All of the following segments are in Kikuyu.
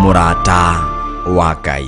Mũrata wa Ngai.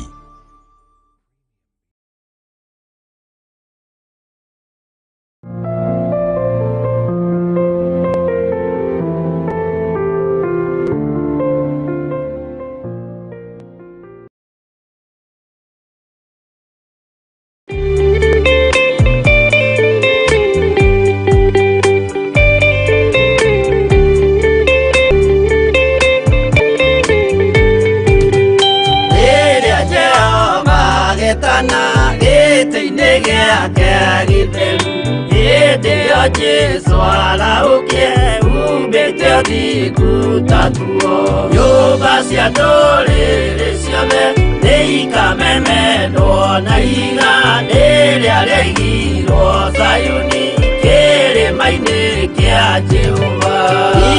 Rĩrĩa Jehova agetana gĩtĩ-inĩ gĩake gĩtheru, hĩndĩ ĩyo Jesũ arahũkie uumĩte ũthingu ta nguo. Nyũmba cia ndũrĩrĩ ciothe nĩikamemendwo na ihiga rĩrĩa rĩaigirwo Zayuni kĩrĩma-inĩ kĩa Jehova.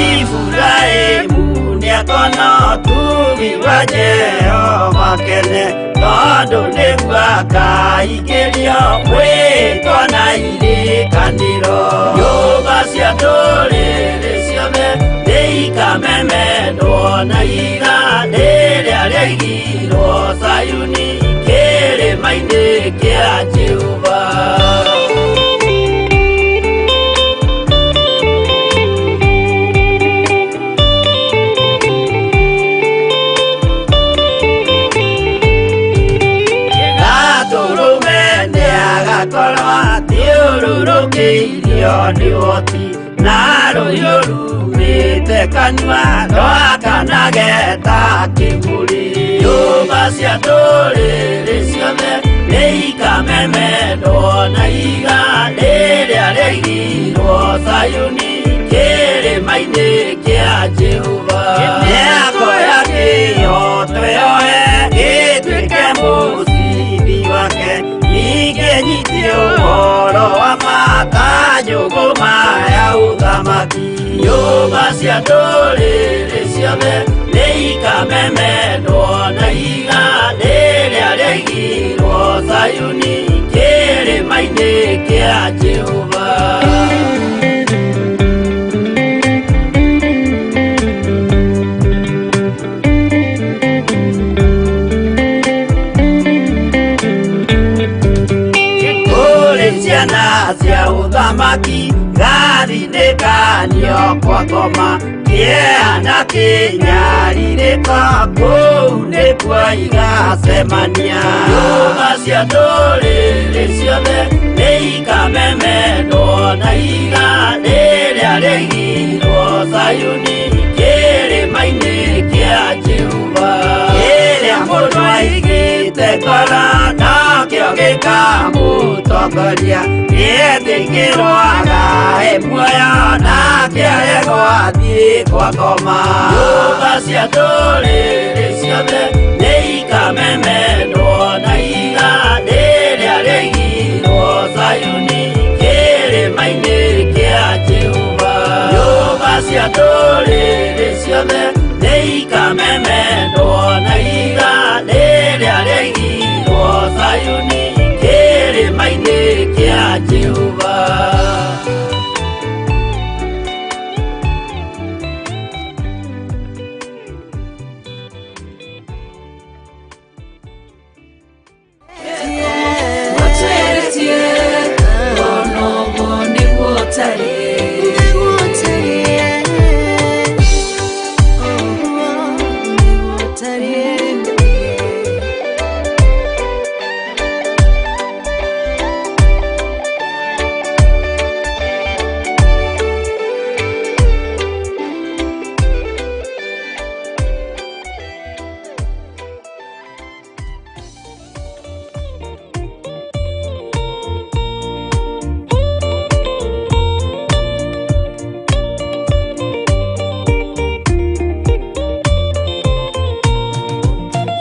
Iburahĩmu nĩakona ũtugi wa Jehova kene, tondũ nĩguo akaingĩrio mwĩtwa na irĩkanĩro. Nyũmba cia ndũrĩrĩ ciothe nĩikamemendwo na ihiga rĩrĩa rĩaigirwo Zayuni kĩrĩma-inĩ kĩa Jehova. Gatũrũme nĩagakorwo athiũrũrũkĩirio nĩ ũhoti na rũhiũ rumĩte kanua rwakanage ta kĩbũri. Nyũmba cia ndũrĩrĩ ciothe nĩikamemendwo na ihiga rĩrĩa rĩaigirwo Zayuni kĩrĩma-inĩ kĩa Jehova. Mĩako ya kĩhooto yoe ĩtuĩke mũcibi wake, ningĩ nyitie ũhoro wa ma ta njũgũma ya ũthamaki. Nyũmba cia ndũrĩrĩ ciothe nĩikamemendwo na ihiga rĩrĩa rĩaigirwo Zayuni kĩrĩma-inĩ kĩa Jehova. Kũrĩ ciana cia ũthamaki gathinĩkanio kwa ngoma kĩeha na kĩnyarirĩko kũu nĩkuo igacemania. Nyũmba cia ndũrĩrĩ ciothe nĩikamemendwo na ihiga rĩrĩa rĩaigirwo Zayuni kĩrĩma-inĩ kĩa Jehova. Kĩrĩa mũndũ aigĩte ngoro nakĩo gĩkamũtongoria, nĩetĩkĩrwo agae muoyo nake aregwo athiĩ kwa ngoma. Nyũmba cia ndũrĩrĩ ciothe nĩikamemendwo na ihiga rĩrĩa rĩaigirwo Zayuni kĩrĩma-inĩ kĩa Jehova. Nyũmba cia ndũrĩrĩ ciothe nĩikamemendwo na ihiga rĩrĩa rĩaigirwo Zayuni kĩrĩma-inĩ kĩa Jehova.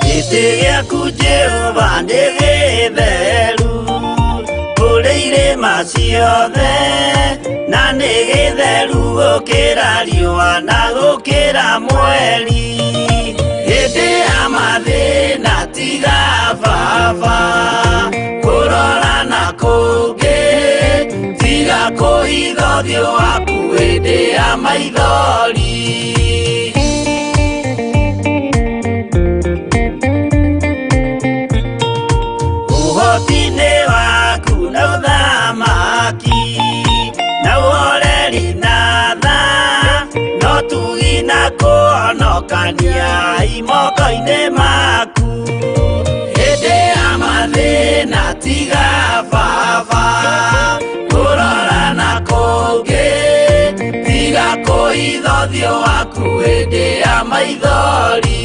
Gĩtĩ gĩaku Jehova nĩ gĩtheru kũrĩ irĩma ciothe, na nĩ gĩtheru gũkĩra riũa na gũkĩra mweri. Hĩndĩ ya mathĩna tiga baba kũrora na kũngĩ, tiga kũhitha ũthiũ waku hĩndĩ ya maithori. kũhonokania imoko-inĩ maku. Hĩndĩ ya mathĩna tiga baba kũrora na kũngĩ, tiga kũhitha ũthiũ waku hĩndĩ ya maithori.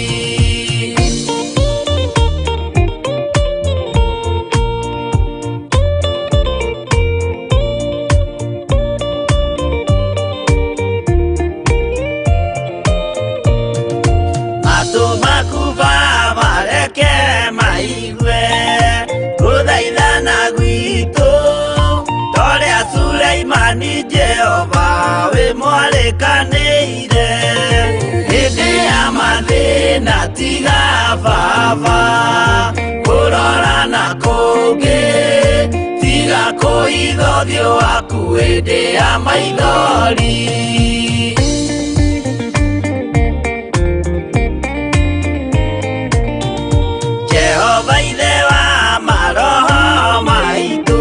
Matũ maku baba reke maigue gũthaithana gwitũ, torĩa Suleimani Jehova wĩ mwarĩkanĩire. Hĩndĩ ya mathĩna tiga baba kũrora na kũngĩ, tiga kũhitha ũthiũ waku hĩndĩ ya maithori. Jehova ithe wa maroho maitũ,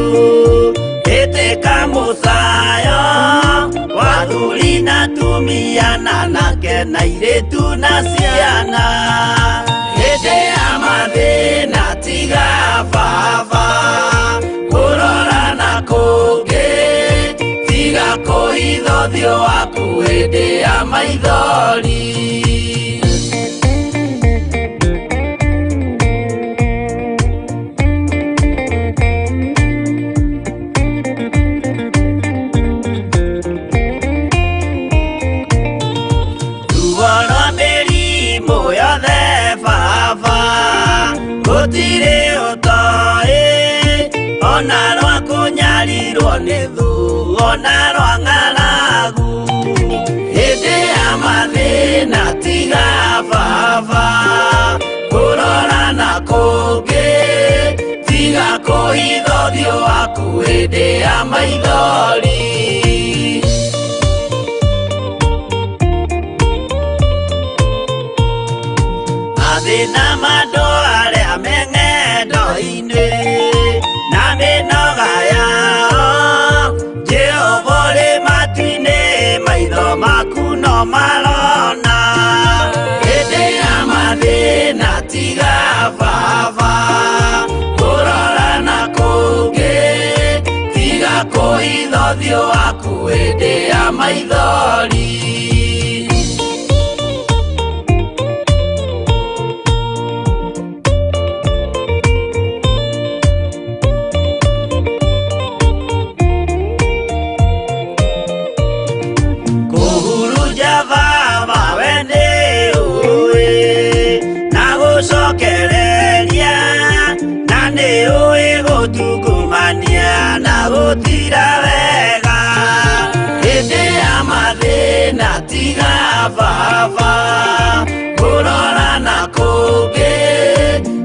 ĩtĩka mũcayo wa athuri na atumia na anake na airĩtu na ciana. Hĩndĩ ya mathĩna tiga baba kũrora na kũngĩ, tiga kũhitha ũthiũ waku hĩndĩ ya maithori. Ruo rwa mĩrimũ yothe baba gũtirĩ ũtoĩ, ona rwa kũnyarirwo nĩ thũ, ona rwa ng'aragu. Hĩndĩ ya mathĩna tiga baba kũrora na kũngĩ, tiga kũhitha ũthiũ waku hĩndĩ ya maithori. Mathĩna ma andũ arĩa me ng'endo-inĩ na mĩnoga yao, Jehova ũrĩ matu-inĩ, maitho maku no marona. Hĩndĩ ya mathĩna tiga baba kũrora na kũngĩ, tiga kũhitha ũthiũ waku hĩndĩ ya maithori. Kũhurunja baba we nĩ ũĩ, na gũcokereria, na nĩ ũĩ gũtungumania na gũtira wega. Hĩndĩ ya mathĩna tiga baba kũrora na kũngĩ,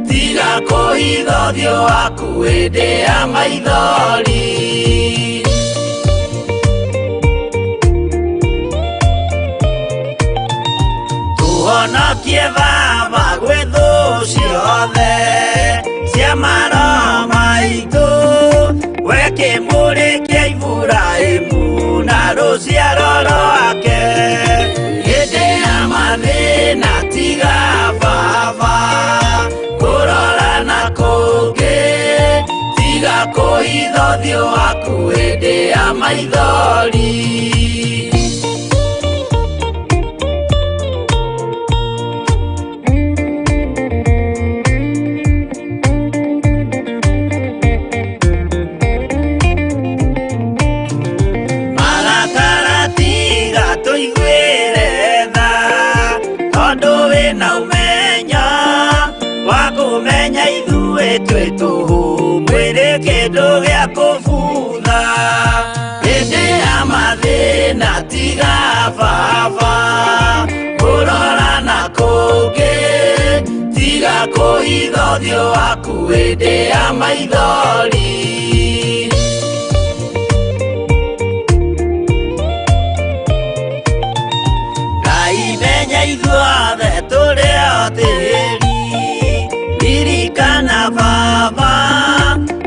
tiga kũhitha ũthiũ waku hĩndĩ ya maithori. Tũhonokie baba gwĩ thũ ciothe cia maroho maitũ, we kĩmũrĩ kĩa Iburahĩmu na rũciaro rwake. Hĩndĩ ya mathĩna tiga baba kũrora na kũngĩ, tiga kũhitha ũthiũ waku hĩndĩ ya maithori. Marakara tiga tũiguĩre tha, tondũ wĩna ũmenyo wa kũmenya ithuĩ twĩ tũhũ, mwĩrĩ kĩndũ gĩa kũbutha. Hĩndĩ ya mathĩna tiga baba kũrora na kũngĩ, tiga kũhitha ũthiũ waku hĩndĩ ya maithori. Ngai menya ithuothe tũrĩ o tĩri, ririkana baba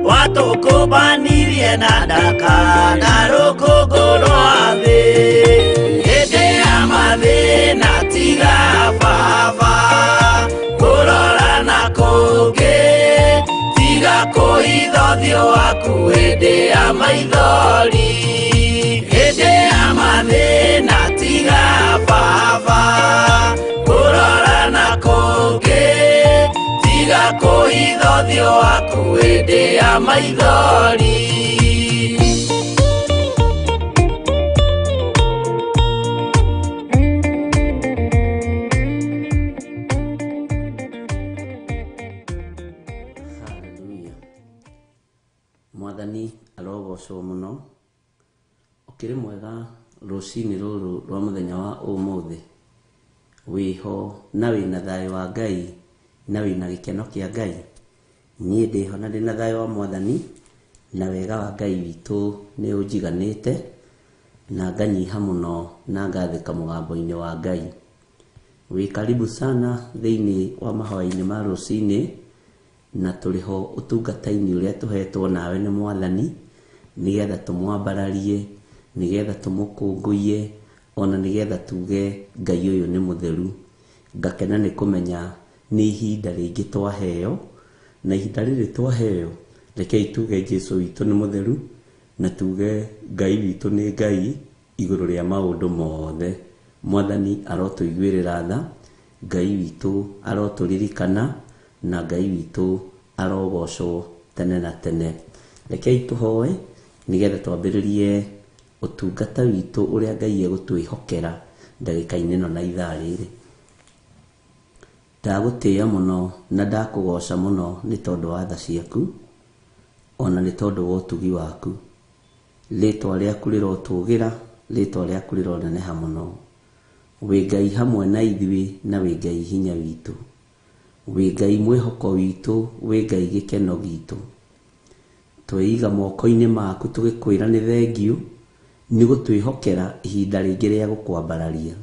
watũkũmbanirie na ndaka na rũkũngũ rwa thĩ. Hĩndĩ ya mathĩna tiga baba ũthiũ waku hĩndĩ ya maithori, hĩndĩ ya mathĩna tiga baba kũrora na kũngĩ, tiga kũhitha ũthiũ waku hĩndĩ ya maithori. Haleluya. Mwathani arogocwo mũno. Ũkĩrĩ mwega rũcinĩ rũrũ rwa mũthenya wa ũmũthĩ. Wĩho na wĩna thayũ wa Ngai na wĩna gĩkeno kĩa Ngai. Niĩ ndĩho na ndĩna thayũ wa Mwathani na wega wa Ngai witũ nĩ ũnjiganĩte na nganyiha mũno na ngathĩka mũgambo-inĩ wa Ngai. Wĩ karibu sana thĩinĩ wa mahoya-inĩ ma rũcinĩ na tũrĩ ho ũtungata-inĩ ũrĩa tũhetwo nawe nĩ Mwathani nĩgetha tũmwambararie, nĩgetha tũmũkũngũiye, ona nĩgetha tuge Ngai ũyũ nĩ mũtheru. Ngakena nĩ kũmenya nĩ ihinda rĩngĩ twaheo, na ihinda rĩrĩ twaheo, rekei tuge Jesu witũ nĩ mũtheru, na tuge Ngai witũ nĩ Ngai igũrũ rĩa maũndũ mothe. Mwathani arotũiguĩrĩra tha, Ngai witũ arotũririkana, na Ngai witũ arogocwo tene na tene. Rekei tũhoe nĩgetha twambĩrĩrie ũtungata witũ ũrĩa Ngai egũtwĩhokera ndagĩka-inĩ ĩno na ithaa rĩrĩ. Ndagũtĩĩa mũno na ndakũgoca mũno nĩ tondũ wa tha ciaku, ona nĩ tondũ wa ũtugi waku. Rĩtwa rĩaku rĩrotũgĩra, rĩtwa rĩaku rĩroneneha mũno. Wĩ Ngai hamwe na ithuĩ na wĩ Ngai hinya witũ. Wĩ Ngai mwĩhoko witũ, wĩ Ngai gĩkeno gitũ. Tweiga moko-inĩ maku tũgĩkwĩra nĩ thengiũ nĩ gũtwĩhokera ihinda rĩngĩ rĩa gũkwambararia.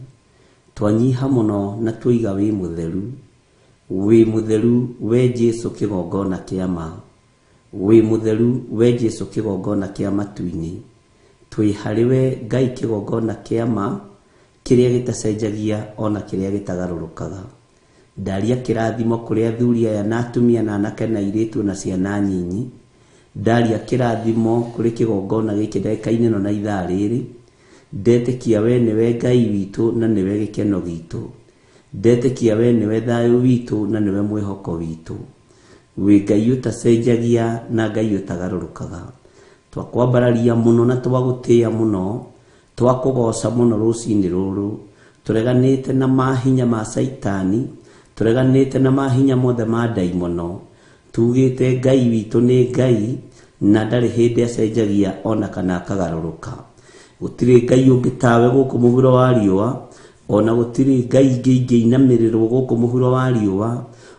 Twanyiha mũno na twoiga wĩ mũtheru. Wĩ mũtheru we Jesu kĩgongona kĩa ma. Wĩ mũtheru we Jesu kĩgongona kĩa matu-inĩ. Twĩ harĩ we Ngai kĩgongona kĩa ma kĩrĩa gĩtacenjagia ona kĩrĩa gĩtagarũrũkaga. Ndaria kĩrathimo kũrĩ athuri aya na atumia na anake na airĩtu na ciana nyinyi. Ndaria kĩrathimo kũrĩ kĩgongona gĩkĩ ndagĩka-inĩ ĩno na ithaa rĩrĩ. Ndetĩkia we nĩwe Ngai witũ na nĩwe gĩkeno gitũ. Ndetĩkia we nĩwe thayũ witũ na nĩwe mwĩhoko witũ. Wĩ Ngai ũtacenjagia na Ngai ũtagarũrũkaga. Twakwambararia mũno na twagũtĩĩa mũno, twakũgoca mũno rũcinĩ rũrũ. Tũreganĩte na mahinya ma Caitani, tũreganĩte na mahinya mothe ma ndaimono. Tugĩte Ngai witũ nĩ Ngai na ndarĩ hĩndĩ acenjagia ona kana akagarũrũka. Gũtirĩ Ngai ũngĩ tawe gũkũ mũhuro wa riũa, ona gũtirĩ Ngai ingĩ ingĩinamĩrĩrwo gũkũ mũhuro wa riũa.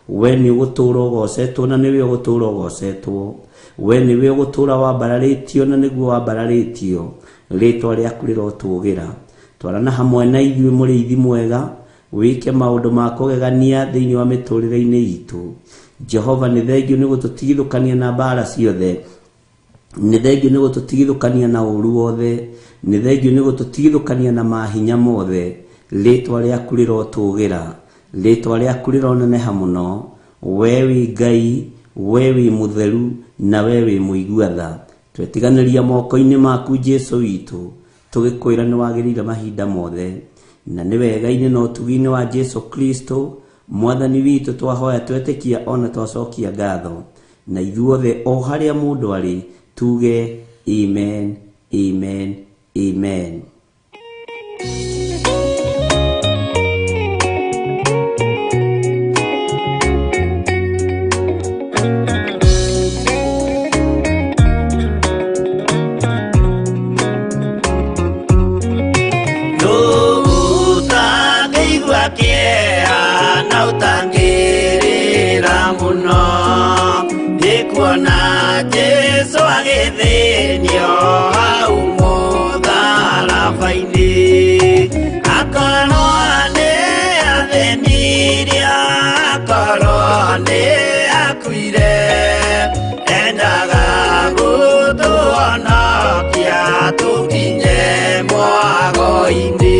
We nĩ ũgũtũũra ũgocetwo na nĩwe ũgũtũũra ũgocetwo. We nĩwe ũgũtũũra wambararĩtio na nĩguo wambararĩtio. Rĩtwa rĩaku rĩrotũgĩra. Twarana hamwe na ithuĩ mũrĩithi mwega, wĩke maũndũ ma kũgegania thĩinĩ wa mĩtũrĩre-inĩ itũ. Jehova nĩ thengiũ nĩ gũtũtigithũkania na mbara ciothe. Nĩ thengiũ nĩ gũtũtigithũkania na ũru wothe. Nĩ thengiũ nĩ gũtũtigithũkania na mahinya mothe. Rĩtwa rĩaku rĩrotũgĩra. Rĩtwa rĩaku rĩroneneha mũno. We wĩ Ngai, we wĩ mũtheru na we wĩ mũigua tha. Twetiganĩria moko-inĩ maku Jesu witũ, tũgĩkwĩra nĩ wagĩrĩire mahinda mothe. Na nĩ wega-inĩ na ũtugi-inĩ wa Jesu Kristo Mwathani witũ twahoya twetĩkia ona twacokia ngatho. Na ithuothe o harĩa mũndũ arĩ tuge amen, amen, amen. Ũtangĩigua kĩeha na ũtangĩrĩra mũno, nĩkuona Jesũ agĩthĩnio hau mũtharaba-inĩ. Akorwo nĩ athĩnirie, akorwo nĩ akuire, endaga gũtũhonokia tũkinye mwago-inĩ.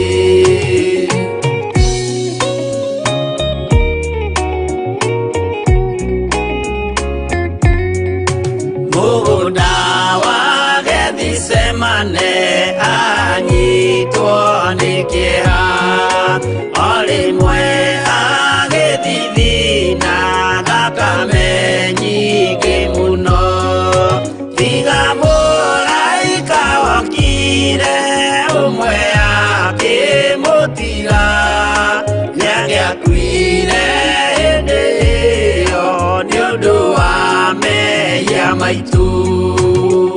Maitũ.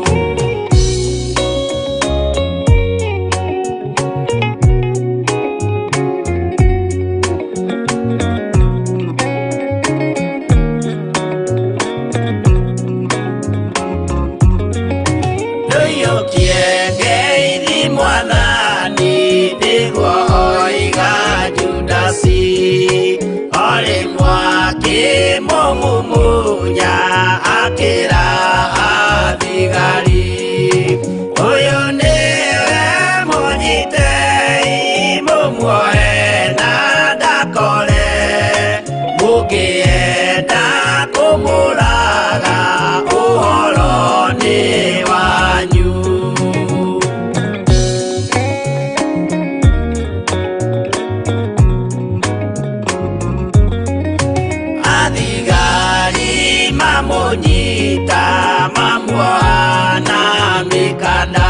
Ndũiyũkie ngeithi Mwathani, nĩguo oiga Judasi, o rĩmwe akĩmũmumunya akĩra athigari, ũyũ nĩwe mũnyitei mũmuoe na ndakore, mũngĩenda kũmũraga ũhoro nĩ wanyu. Athigari mamũnyita mamuoha na mĩkanda,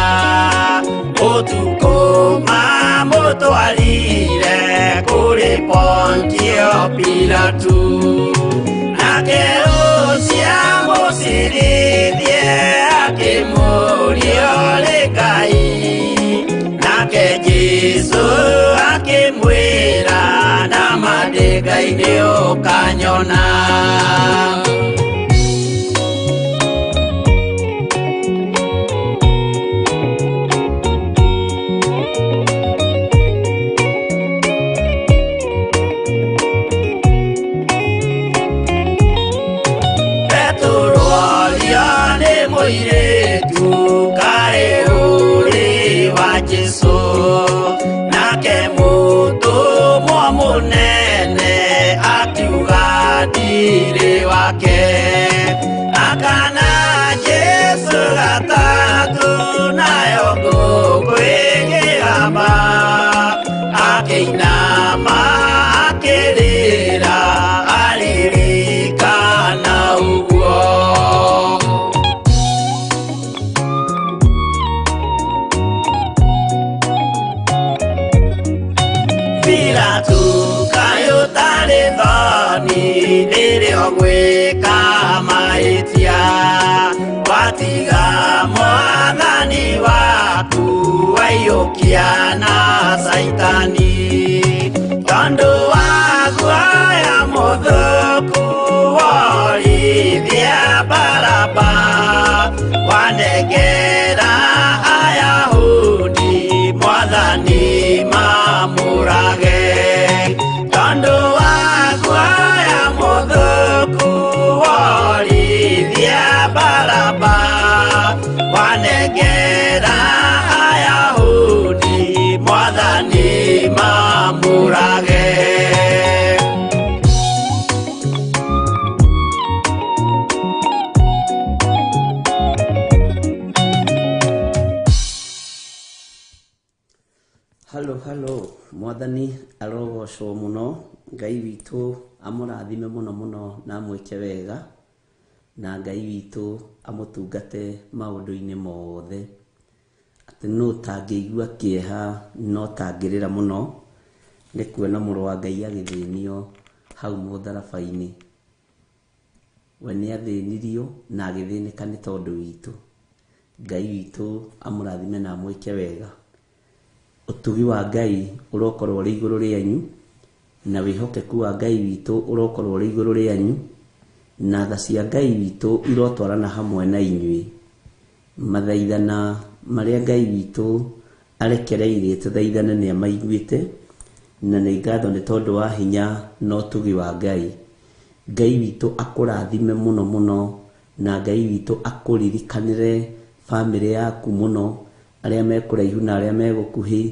ũtukũ mamũtwarire kũrĩ Pontio Pilatu, nake ũcio amũcirithie akĩmũũria ũrĩ Ngai, nake Jesũ akĩmwĩra nama ndĩ Ngai nĩũkanyona. Petero orio nĩ mũirĩtu kaĩ ũrĩ wa Jesũ, nake mũtũmwo mũnene akiuga ndirĩ wake, akana Jesũ gatatũ nayo ngũkũ ĩkĩgamba, akĩinama akĩrĩra aririkana ũguo. Pilatu kaĩ ũtarĩ thoni rĩrĩa ũgwĩka mahĩtia, watiga Mwathani waku waiyũkia na Caitani, tondũ wa guoya mũthũku worithia Baraba, wanengera Ayahudi Mwathani mamũrage, tondũ wa guoya mũthũku worithia Baraba, wanengera Ayahudi Mwathani mamũrage. Halo halo, Mwathani arogocwo mũno, Ngai witũ amũrathime mũno mũno na amwĩke wega, na Ngai witũ amũtungate maũndũ-inĩ mothe. Atĩ nũ ũtangĩigua kĩeha na ũtangĩrĩra mũno nĩ kuona mũrũ wa Ngai agĩthĩnio hau mũtharaba-inĩ. We nĩ athĩnirio na agĩthĩnĩka nĩ tondũ witũ. Ngai witũ amũrathime na amwĩke wega. Ũtugi wa Ngai ũrokorwo ũrĩ igũrũ rĩanyu, na wĩhokeku wa Ngai witũ ũrokorwo ũrĩ igũrũ rĩanyu, na tha cia Ngai witũ irotwarana hamwe na inyuĩ. Mathaithana marĩa Ngai witũ arekereirie tũthaithane nĩ amaiguĩte, na nĩ ngatho nĩ tondũ wa hinya na ũtugi wa Ngai. Ngai witũ akũrathime mũno mũno, na Ngai witũ akũririkanĩre bamĩrĩ yaku mũno, arĩa me kũraihu na arĩa me gũkuhĩ.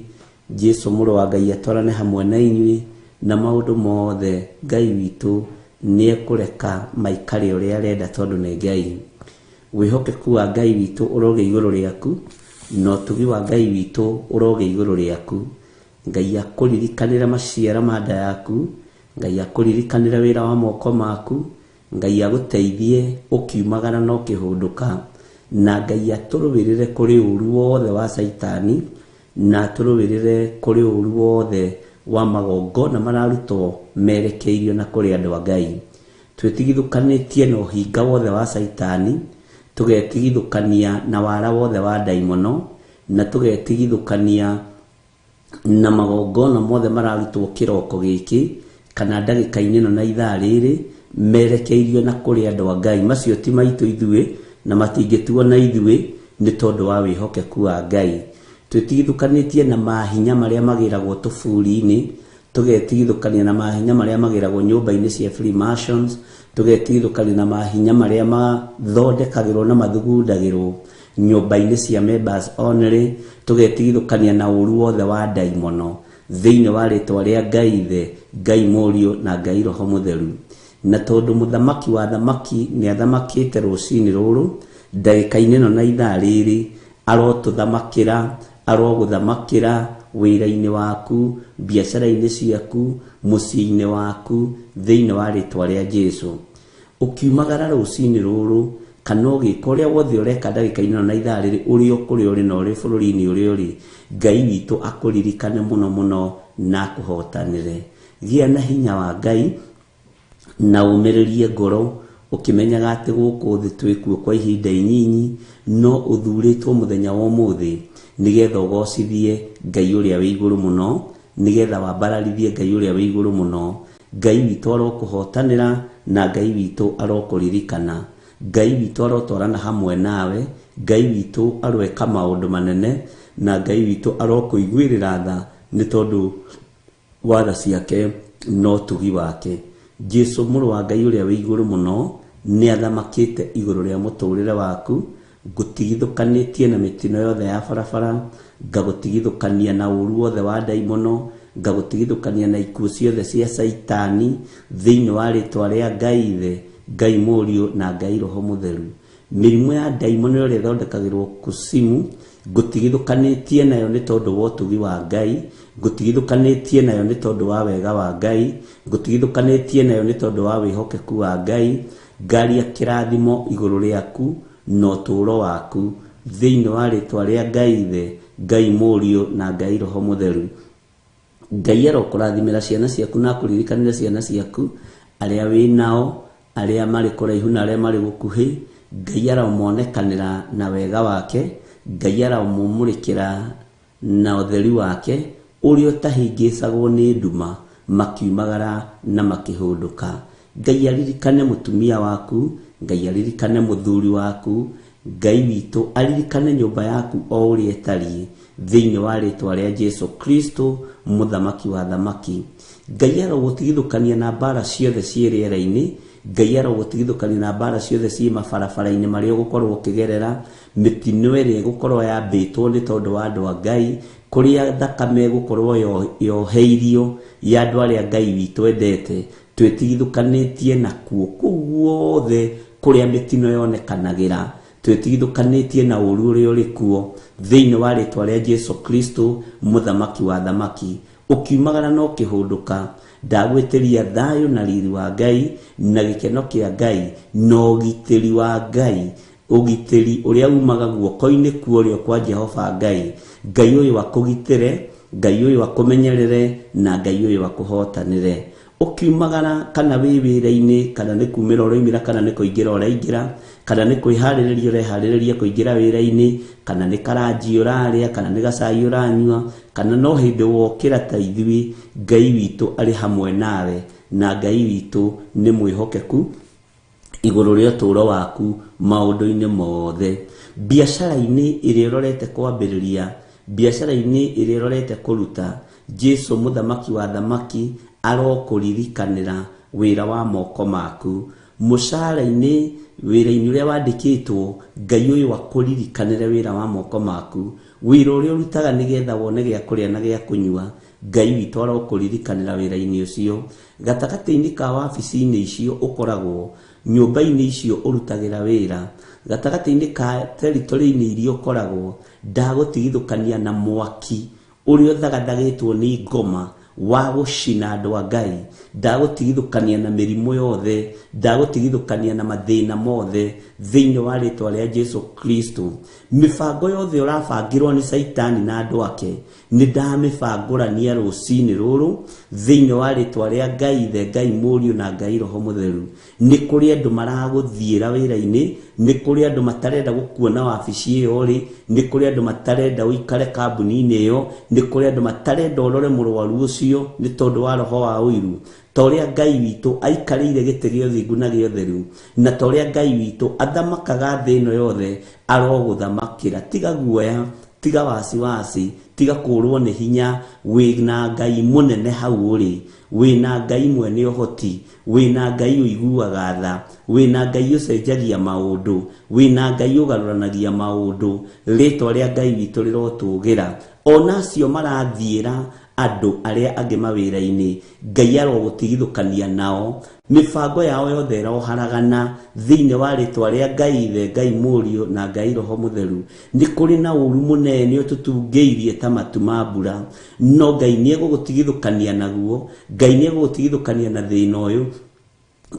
Jesũ mũrũ wa Ngai atwarane hamwe na inyuĩ, na maũndũ mothe Ngai witũ nĩ ekũreka maikare ũrĩa arenda tondũ nĩ Ngai. Wĩhokeku wa Ngai witũ ũrogĩa igũrũ rĩaku, na ũtugi wa Ngai witũ ũrogĩa igũrũ rĩaku. Ngai akũririkanĩre maciaro ma nda yaku, Ngai akũririkanĩre wĩra wa moko maku, Ngai agũteithie ũkiumagara na ũkĩhũndũka, na Ngai atũrũĩrĩre kũrĩ ũru wothe wa Caitani, na atũrũĩrĩre kũrĩ ũru wothe wa magongona mararutwo merekeirio na kũrĩ andũ a Ngai. Twĩtigithũkanĩtie na ũhinga wothe wa Caitani, Tũgetigithũkania na wara wothe wa ndaimono, na tũgetigithũkania na magongona mothe mararutwo kĩroko gĩkĩ kana ndagĩka-inĩ ĩno na ithaa rĩrĩ merekeirio na kũrĩ andũ a Ngai. Macio ti maitũ ithuĩ na matingĩtuona ithuĩ nĩ tondũ wa wĩhokeku wa Ngai. Twĩtigithũkanĩtie na mahinya marĩa magĩragwo tũburi-inĩ, tũgetigithũkania na mahinya marĩa magĩragwo nyũmba-inĩ cia Freemasons, tũgetigithũkania na mahinya marĩa mathondekagĩrwo na mathugundagĩrwo nyũmba-inĩ cia members only, tũgetigithũkania na ũru wothe wa ndaimono thĩinĩ wa rĩtwa rĩa Ngai Ithe, Ngai Mũriũ na Ngai Roho Mũtheru. Na tondũ mũthamaki wa thamaki nĩ athamakĩte rũcinĩ rũrũ, ndagĩka-inĩ ĩno na ithaa rĩrĩ, arotũthamakĩra, arogũthamakĩra wĩra-inĩ waku, biacara-inĩ ciaku, mũciĩ-inĩ waku, thĩinĩ wa rĩtwa rĩa Jesu. Ũkiumagara rũcinĩ rũrũ kana ũgĩka ũrĩa wothe ũreka ndagĩka-inĩ ĩno na ithaa rĩrĩ, ũrĩ o kũrĩa ũrĩ na ũrĩ bũrũri-inĩ ũrĩa ũrĩ, Ngai witũ akũririkane mũno mũno na akũhotanĩre. Gĩa na hinya wa Ngai na ũmĩrĩrie ngoro ũkĩmenyaga atĩ gũkũ thĩ twĩkuo kwa ihinda inyinyi, no ũthurĩtwo mũthenya wa ũmũthĩ nĩgetha ũgocithie Ngai ũrĩa wĩ igũrũ mũno, nĩgetha wambararithie Ngai ũrĩa wĩ igũrũ mũno. Ngai witũ arokũhotanĩra na Ngai witũ arokũririkana. Ngai witũ arotwarana hamwe nawe, Ngai witũ aroeka maũndũ manene, na Ngai witũ arokũiguĩrĩra tha nĩ tondũ wa tha ciake na ũtugi wake. Jesu mũrũ wa Ngai ũrĩa wĩ igũrũ mũno nĩ athamakĩte igũrũ rĩa mũtũrĩre waku. Ngũtigithũkanĩtie na mĩtino yothe ya barabara, ngagũtigithũkania na ũru wothe wa ndaimono, ngagũtigithũkania na ikuũ ciothe cia Caitani thĩinĩ wa rĩtwa rĩa Ngai Ithe, Ngai Mũriũ na Ngai Roho Mũtheru. Mĩrimũ ya ndaimono ĩrĩa ĩthondekagĩrwo kusimu, ngũtigithũkanĩtie nayo nĩ tondũ wa ũtugi wa Ngai, ngũtigithũkanĩtie nayo nĩ tondũ wa wega wa Ngai, ngũtigithũkanĩtie nayo nĩ tondũ wa wĩhokeku wa Ngai. Ngaria kĩrathimo igũrũ rĩaku na ũtũũro waku thĩinĩ wa rĩtwa rĩa Ngai Ithe, Ngai Mũriũ na Ngai Roho Mũtheru. Ngai arokũrathimĩra ciana ciaku na akũririkanĩre ciana ciaku, arĩa wĩ nao, arĩa marĩ kũraihu na arĩa marĩ gũkuhĩ. Ngai aromonekanĩra na wega wake, Ngai aromũmũrĩkĩra na ũtheri wake ũrĩa ũtahĩngĩcagwo nĩ nduma, makiumagara na makĩhũndũka. Ngai aririkane mũtumia waku, Ngai aririkane mũthuri waku, Ngai witũ aririkane nyũmba yaku o ũrĩa ĩtariĩ thĩinĩ wa rĩtwa rĩa Jesu Kristo mũthamaki wa thamaki. Ngai arogũtigithũkania na mbara ciothe ciĩ rĩera-inĩ, Ngai arogũtigithũkania na mbara ciothe ciĩ mabarabara-inĩ marĩa ũgũkorwo ũkĩgerera, mĩtino ĩrĩa ĩgũkorwo yambĩtwo nĩ tondũ wa andũ a Ngai, kũrĩa thakame ĩgũkorwo yoheirio ya andũ arĩa Ngai witũ endete, twĩtigithũkanĩtie nakuo kũu guothe kũrĩa mĩtino yonekanagĩra, twĩtigithũkanĩtie na ũru ũrĩa ũrĩ kuo thĩinĩ wa rĩtwa rĩa Jesu Kristo mũthamaki wa thamaki. Ũkiumagara na ũkĩhũndũka, ndagwĩtĩria thayũ na riri wa Ngai na gĩkeno kĩa Ngai na ũgitĩri wa Ngai, ũgitĩri ũrĩa umaga guoko-inĩ kuorĩo kwa Jehova Ngai. Ngai ũyũ akũgitĩre, Ngai ũyũ akũmenyerere na Ngai ũyũ akũhotanĩre. Ũkiumagara kana wĩ wĩra-inĩ, kana nĩ kumĩra ũroimĩra, kana nĩ kũingĩra ũraingĩra, kana nĩ kwĩharĩrĩria ũreharĩrĩria kũingĩra wĩra-inĩ, kana nĩ karanji ũrarĩa, kana nĩ gacai ũranyua, kana no hĩndĩ wokĩra ta ithuĩ, Ngai witũ arĩ hamwe nawe, na Ngai witũ nĩ mwĩhokeku igũrũ rĩa ũtũũro waku maũndũ-inĩ mothe. Biacara-inĩ ĩrĩa ũrorete kwambĩrĩria, biacara-inĩ ĩrĩa ũrorete kũruta, Jesu mũthamaki wa thamaki arokũririkanĩra wĩra wa moko maku. Mũcara-inĩ, wĩra-inĩ ũrĩa wandĩkĩtwo, Ngai ũyũ akũririkanĩre wĩra wa moko maku. Wĩra ũrĩa ũrutaga nĩgetha wone gĩa kũrĩa na gĩa kũnyua, Ngai witũ arokũririkanĩra wĩra-inĩ ũcio. Gatagatĩ-inĩ ka wabici-inĩ icio ũkoragwo, nyũmba-inĩ icio ũrutagĩra wĩra, gatagatĩ-inĩ ka territory-inĩ iria ũkoragwo, ndagũtigithũkania na mwaki ũrĩa ũthagathagĩtwo nĩ ngoma, Wa gũcina andũ a Ngai. Ndagũtigithũkania na mĩrimũ yothe, ndagũtigithũkania na mathĩna mothe thĩinĩ wa rĩtwa rĩa Jesu Kristo. Mĩbango yothe ũrabangĩrwo nĩ Caitani na andũ ake, nĩ ndamĩbangũrania rũcinĩ rũrũ thĩinĩ wa rĩtwa rĩa Ngai Ithe, Ngai Mũriũ na Ngai Roho Mũtheru. Nĩ kũrĩ andũ maragũthiĩra wĩra-inĩ, nĩ kũrĩ andũ matarenda gũkuona wabici ĩyo ũrĩ, nĩ kũrĩ andũ matarenda ũikare kambuni-inĩ ĩyo, nĩ kũrĩ andũ matarenda ũrore mũrwaru ũcio nĩ tondũ wa roho wa ũiru. Ta ũrĩa Ngai witũ aikarĩire gĩtĩ gĩa ũthingu na gĩa ũtheru, na ta ũrĩa Ngai witũ athamakaga thĩ ĩno yothe, arogũthamakĩra. Tiga guoya, tiga wasiwasi, tiga kũrwo nĩ hinya, wĩna Ngai mũnene hau ũrĩ, wĩna Ngai mwene ũhoti, wĩna Ngai ũiguaga tha, wĩna Ngai ũcenjagia maũndũ, wĩna Ngai ũgarũranagia maũndũ. Rĩtwa rĩa Ngai witũ rĩrotũgĩra. Ona acio marathiĩra andũ arĩa angĩ mawĩra-inĩ, Ngai arogũtigithũkania nao. Mĩbango yao yothe ĩroharagana thĩinĩ wa rĩtwa rĩa Ngai Ithe, Ngai Mũriũ na Ngai Roho Mũtheru. Nĩ kũrĩ na ũru mũnene ũtũtungĩirie ta matu ma mbura, no Ngai nĩ egũgũtigithũkania naguo. Ngai nĩ egũgũtigithũkania na thĩna ũyũ.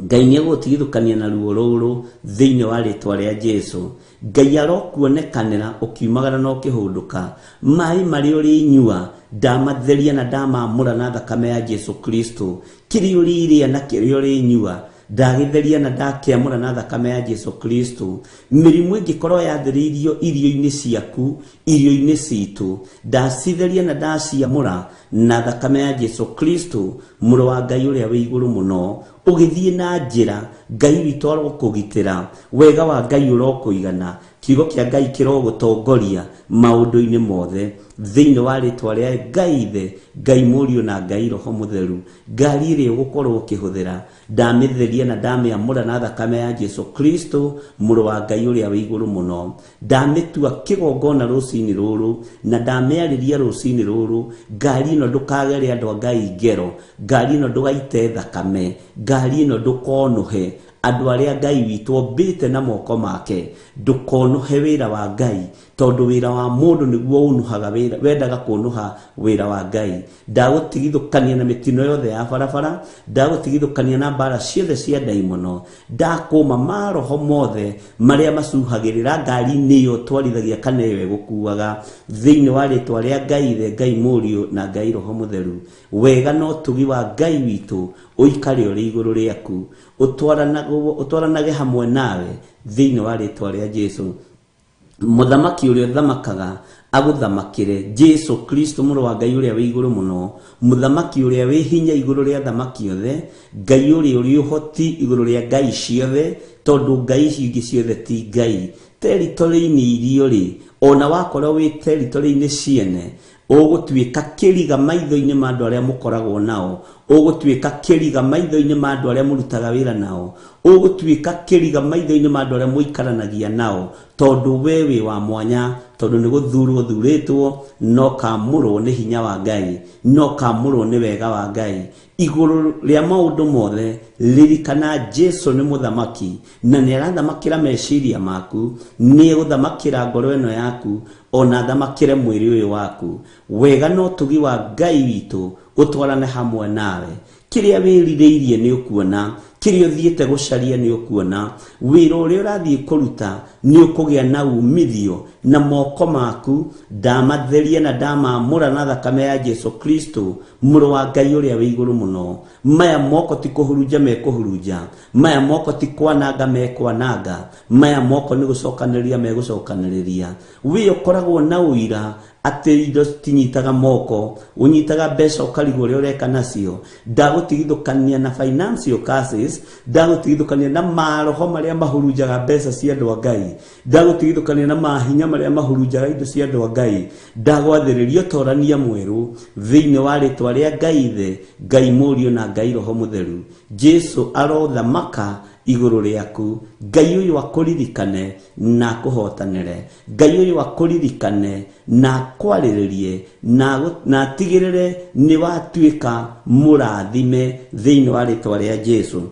Ngai nĩ egũgũtigithũkania na ruo rũrũ thĩinĩ wa rĩtwa rĩa Jesu. Ngai arokuonekanĩra ũkiumagara na ũkĩhũndũka. Maĩ marĩa ũrĩnyua ndamatheria na ndamamũra na thakame ya Jesu Kristo. Kĩrĩa ũrĩrĩa na kĩrĩa ũrĩnyua ndagĩtheria na ndakĩamũra na thakame ya Jesu Kristo. Mĩrimũ ĩngĩkorwo yathĩrĩirio irio-inĩ ciaku, irio-inĩ citũ, ndacitheria na ndaciamũra na thakame ya Jesu Kristo, mũrũ wa Ngai ũrĩa wĩ igũrũ mũno. Ũgĩthiĩ na njĩra, Ngai witũ arokũgitĩra, wega wa Ngai ũrokũigana, kiugo kĩa Ngai kĩrogũtongoria maũndũ-inĩ mothe thĩinĩ wa rĩtwa rĩa Ngai Ithe, Ngai Mũriũ na Ngai Roho Mũtheru. Ngari ĩrĩa ũgũkorwo ũkĩhũthĩra ndamĩtheria na ndamĩamũra na thakame ya Jesu Kristo, mũrũ wa Ngai ũrĩa wĩ igũrũ mũno. Ndamĩtua kĩgongona rũcinĩ rũrũ na ndamĩarĩria rũcinĩ rũrũ. Ngari ĩno ndũkagere andũ a Ngai ngero, ngari ĩno ndũgaite thakame, ngari ĩno ndũkonũhe andũ arĩa Ngai witũ ombĩte na moko make. Ndũkonũhe wĩra wa Ngai, tondũ wĩra wa mũndũ nĩguo ũnũhaga wĩra, wendaga kũnũha wĩra wa Ngai. Ndagũtigithũkania na mĩtino yothe ya barabara, ndagũtigithũkania na mbara ciothe cia ndaimono, ndakũma maroho mothe marĩa macuhagĩrĩra ngari-inĩ ĩyo twarithagia kana ĩyo ĩgũkuaga thĩinĩ wa rĩtwa rĩa Ngai Ithe, Ngai Mũriũ na Ngai Roho Mũtheru. Wega na ũtugi wa Ngai witũ ũikare ũrĩ igũrũ rĩaku, ũtwaranage hamwe nawe thĩinĩ wa rĩtwa rĩa Jesu. Mũthamaki ũrĩa ũthamakaga agũthamakĩre, Jesu Kristo mũrũ wa Ngai ũrĩa wĩ igũrũ mũno, mũthamaki ũrĩa wĩ hinya igũrũ rĩa thamaki othe, Ngai ũrĩa ũrĩ ũhoti igũrũ rĩa ngai ciothe, tondũ ngai ici ingĩ ciothe ti ngai. Territory-inĩ iria ũrĩ, ona wakorwo wĩ territory-inĩ ciene, ũgũtuĩka kĩriga maitho-inĩ ma andũ arĩa mũkoragwo nao, ũgũtuĩka kĩriga maitho-inĩ ma andũ arĩa mũrutaga wĩra nao, ũgũtuĩka kĩriga maitho-inĩ ma andũ arĩa mũikaranagia nao, tondũ we wĩ wa mwanya, tondũ nĩ gũthurwo ũthurĩtwo, no kamũrwo nĩ hinya wa Ngai, no kamũrwo nĩ wega wa Ngai. Igũrũ rĩa maũndũ mothe, ririkana Jesu nĩ mũthamaki na nĩ arathamakĩra meciria maku, nĩ egũthamakĩra ngoro ĩno yaku, ona athamakĩre mwĩrĩ ũyũ waku. Wega na ũtugi wa Ngai witũ ũtwarane hamwe nawe. Kĩrĩa wĩrirĩirie nĩ ũkuona, kĩrĩa ũthiĩte gũcaria nĩ ũkuona, wĩra ũrĩa ũrathiĩ kũruta nĩ ũkũgĩa na umithio, na moko maku ndamatheria na ndamamũra na thakame ya Jesu Kristo, mũrũ wa Ngai ũrĩa wĩ igũrũ mũno. Maya moko ti kũhurunja mekũhurunja, maya moko ti kwananga mekwananga, maya moko nĩ gũcokanĩrĩria megũcokanĩrĩria. Wĩ ũkoragwo na ũira atĩ indo citinyitaga moko, ũnyitaga mbeca ũkarigwo ũrĩa ũreka nacio. Ndagũtigithũkania na financial curses, ndagũtigithũkania na maroho marĩa mahurunjaga mbeca cia andũ a Ngai, ndagũtigithũkania na mahinya marĩa mahurunjaga indo cia andũ a Ngai. Ndagwathĩrĩria ũtorania mwerũ thĩinĩ wa rĩtwa rĩa Ngai Ithe, Ngai Mũriũ na Ngai Roho Mũtheru. Jesu arothamaka igũrũ rĩaku. Ngai ũyũ akũririkane na akũhotanĩre. Ngai ũyũ akũririkane na akwarĩrĩrie na atigĩrĩre nĩ watuĩka mũrathime thĩinĩ wa rĩtwa rĩa Jesu.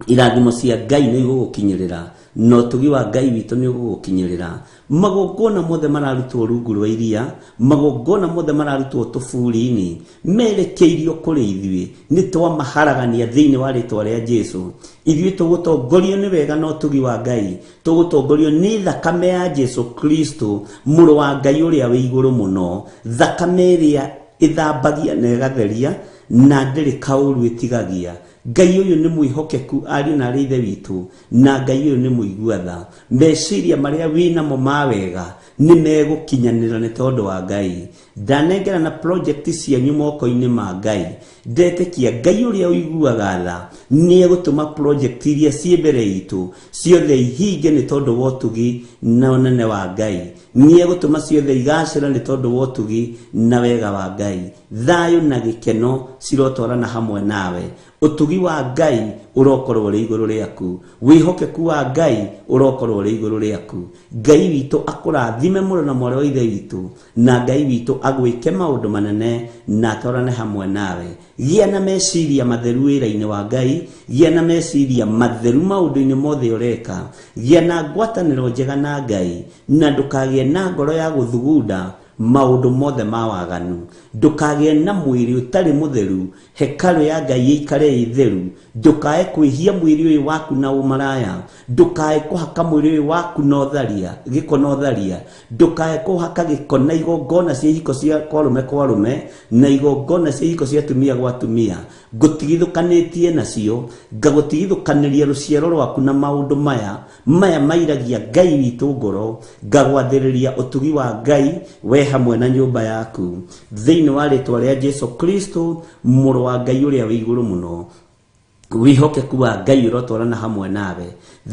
Irathimo cia Ngai nĩ igũgũkinyĩrĩra, na ũtugi wa Ngai witũ nĩ ũgũgũkinyĩrĩra. Magongona mothe mararutwo rungu rwa iria, magongona mothe mararutwo tũburi-inĩ, merekeirio kũrĩ ithuĩ, nĩ twamaharagania thĩinĩ wa rĩtwa rĩa Jesu. Ithuĩ tũgũtongorio nĩ wega na ũtugi wa Ngai, tũgũtongorio nĩ thakame ya Jesu Kristo, mũrũ wa Ngai ũrĩa wĩ igũrũ mũno, thakame ĩrĩa ĩthambagia na ĩgatheria, na ndĩrĩ kaũru ĩtigagia. Ngai ũyũ nĩ mwĩhokeku ariũ na arĩ ithe witũ, na Ngai ũyũ nĩ mũigua tha. Meciria marĩa wĩ namo ma wega nĩ megũkinyanĩra nĩ tondũ wa Ngai. Ndanengera na project cianyu moko-inĩ ma Ngai. Ndetĩkia Ngai ũrĩa ũiguaga tha nĩ egũtũma project iria ciĩ mbere itũ ciothe ihinge nĩ tondũ wa ũtugi na ũnene wa Ngai. Nĩ egũtũma ciothe igacĩre nĩ tondũ wa ũtugi na wega wa Ngai. Thayũ na gĩkeno cirotwarana hamwe nawe. Ũtugi wa Ngai ũrokorwo ũrĩ igũrũ rĩaku, wĩhokeku wa Ngai ũrokorwo ũrĩ igũrũ rĩaku. Ngai witũ akũrathime mũrũ na mwarĩ wa ithe witũ, na Ngai witũ agwĩke maũndũ manene na atwarane hamwe nawe. Gĩa na meciria matheru wĩra-inĩ wa Ngai, gĩa na meciria matheru maũndũ-inĩ mothe ũreka, gĩa na ngwatanĩro njega na Ngai, na ndũkagĩe na ngoro ya gũthugunda maũndũ mothe ma waganu. Ndũkagĩe na mwĩrĩ ũtarĩ mũtheru, hekarũ ya Ngai ĩikare ĩ theru. Ndũkae kwĩhia mwĩrĩ ũyũ waku na ũmaraya, ndũkae kũhaka mwĩrĩ ũyũ waku na ũtharia, gĩko na ũtharia, ndũkae kũhaka gĩko na igongona cia ihiko cia kwarume kwarume, na igongona cia ihiko cia atumia gwa atumia. Ngũtigithũkanĩtie nacio, ngagũtigithũkanĩria rũciaro rwaku na maũndũ maya maya mairagia Ngai witũ ngoro. Ngagwathĩrĩria ũtugi wa Ngai we hamwe na nyũmba yaku thĩinĩ wa rĩtwa rĩa Jesu Kristo, mũrũ wa Ngai ũrĩa wĩ igũrũ mũno. Wĩhokeku wa Ngai ũrotwarana hamwe nawe,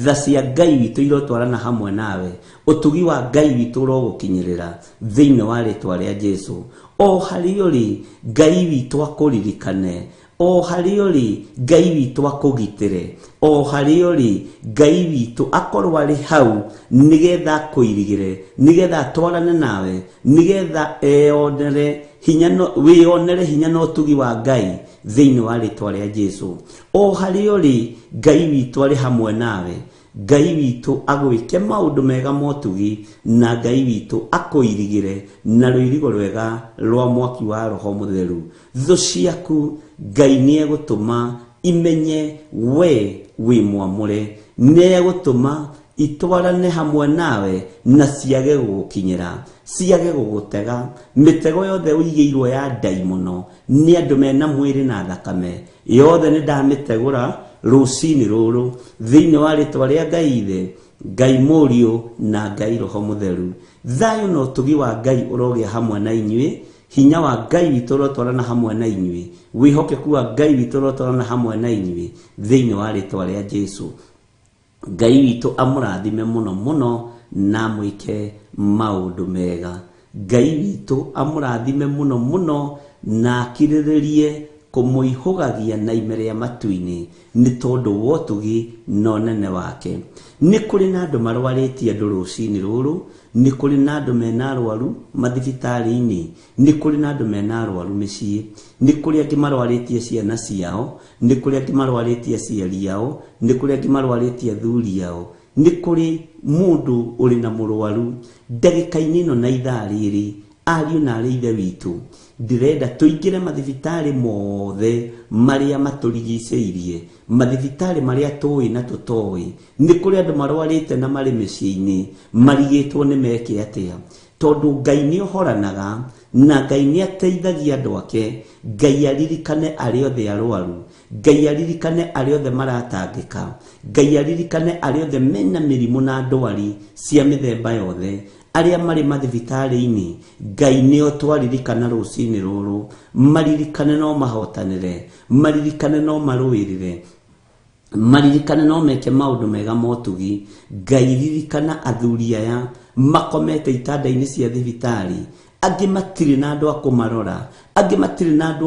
tha cia Ngai witũ irotwarana hamwe nawe, ũtugi wa Ngai witũ ũrogũkinyĩrĩra thĩinĩ wa rĩtwa rĩa Jesu. O harĩa ũrĩ, Ngai witũ akũririkane. O harĩa ũrĩ, Ngai witũ akũgitĩre. O harĩa ũrĩ, Ngai witũ akorwo arĩ hau nĩgetha akũirigĩre, nĩgetha atwarane nawe, nĩgetha eyonere hinya no, wĩyonere hinya na ũtugi wa Ngai thĩinĩ wa rĩtwa rĩa Jesu. O harĩa ũrĩ, Ngai witũ arĩ hamwe nawe. Ngai witũ agwĩke maũndũ mega motugi, na Ngai witũ akũirigĩre na rũirigo rwega rwa mwaki wa Roho Mũtheru. Thũ ciaku Ngai nĩ egũtũma imenye we wĩ mwamũre, nĩ egũtũma itwarane hamwe nawe na ciage gũgũkinyĩra, ciage gũgũtega. Mĩtego yothe ũigĩirwo ya ndaimono nĩ andũ mena mwĩrĩ na thakame yothe nĩ ndamĩtegũra rũcinĩ rũrũ thĩinĩ wa rĩtwa rĩa Ngai Ithe, Ngai Mũriũ na Ngai Roho Mũtheru. Thayũ na ũtugi wa Ngai ũrogĩa hamwe na inyuĩ, hinya wa Ngai witũ ũrotwarana hamwe na inyuĩ, wĩhokeku wa Ngai witũ ũrotwarana hamwe na inyuĩ thĩinĩ wa rĩtwa rĩa Jesu. Ngai witũ amũrathime mũno mũno na amwĩke maũndũ mega. Ngai witũ amũrathime mũno mũno na akirĩrĩrie kũmũihũgagia na ime rĩa matu-inĩ nĩ tondũ wa ũtugi na ũnene wake. Nĩ kũrĩ na andũ marwarĩtie andũ rũcinĩ rũrũ, nĩ kũrĩ na andũ mena arwaru mathibitarĩ-inĩ, nĩ kũrĩ na andũ mena arwaru mĩciĩ, nĩ kũrĩ angĩ marwarĩtie ciana ciao, nĩ kũrĩ angĩ marwarĩtie aciari ao, nĩ kũrĩ angĩ marwarĩtie athuri ao, nĩ kũrĩ mũndũ ũrĩ na mũrwaru ndagĩka-inĩ ĩno na ithaa rĩrĩ. Ariũ na arĩ ithe witũ, ndĩrenda tũingĩre mathibitarĩ mothe marĩa matũrigicĩirie, mathibitarĩ marĩa tũĩ na tũtoĩ. Nĩ kũrĩ andũ marwarĩte na marĩ mĩciĩ-inĩ marigĩtwo nĩ meke atĩa, tondũ Ngai nĩ ohoranaga na Ngai nĩ ateithagia andũ ake. Ngai aririkane arĩa othe arwaru, Ngai aririkane arĩa othe maratangĩka, Ngai aririkane arĩa othe mena mĩrimũ na ndwari cia mĩthemba yothe, arĩa marĩ mathibitarĩ-inĩ. Ngai nĩo twaririkana rũcinĩ rũrũ, maririkane no mahotanĩre, maririkane no marũĩrĩre, maririkane no meke maũndũ mega motugi. Ngai ririkana athuri aya makomete itanda-inĩ cia thibitarĩ, angĩ matirĩ na andũ a kũmarora, angĩ matirĩ na andũ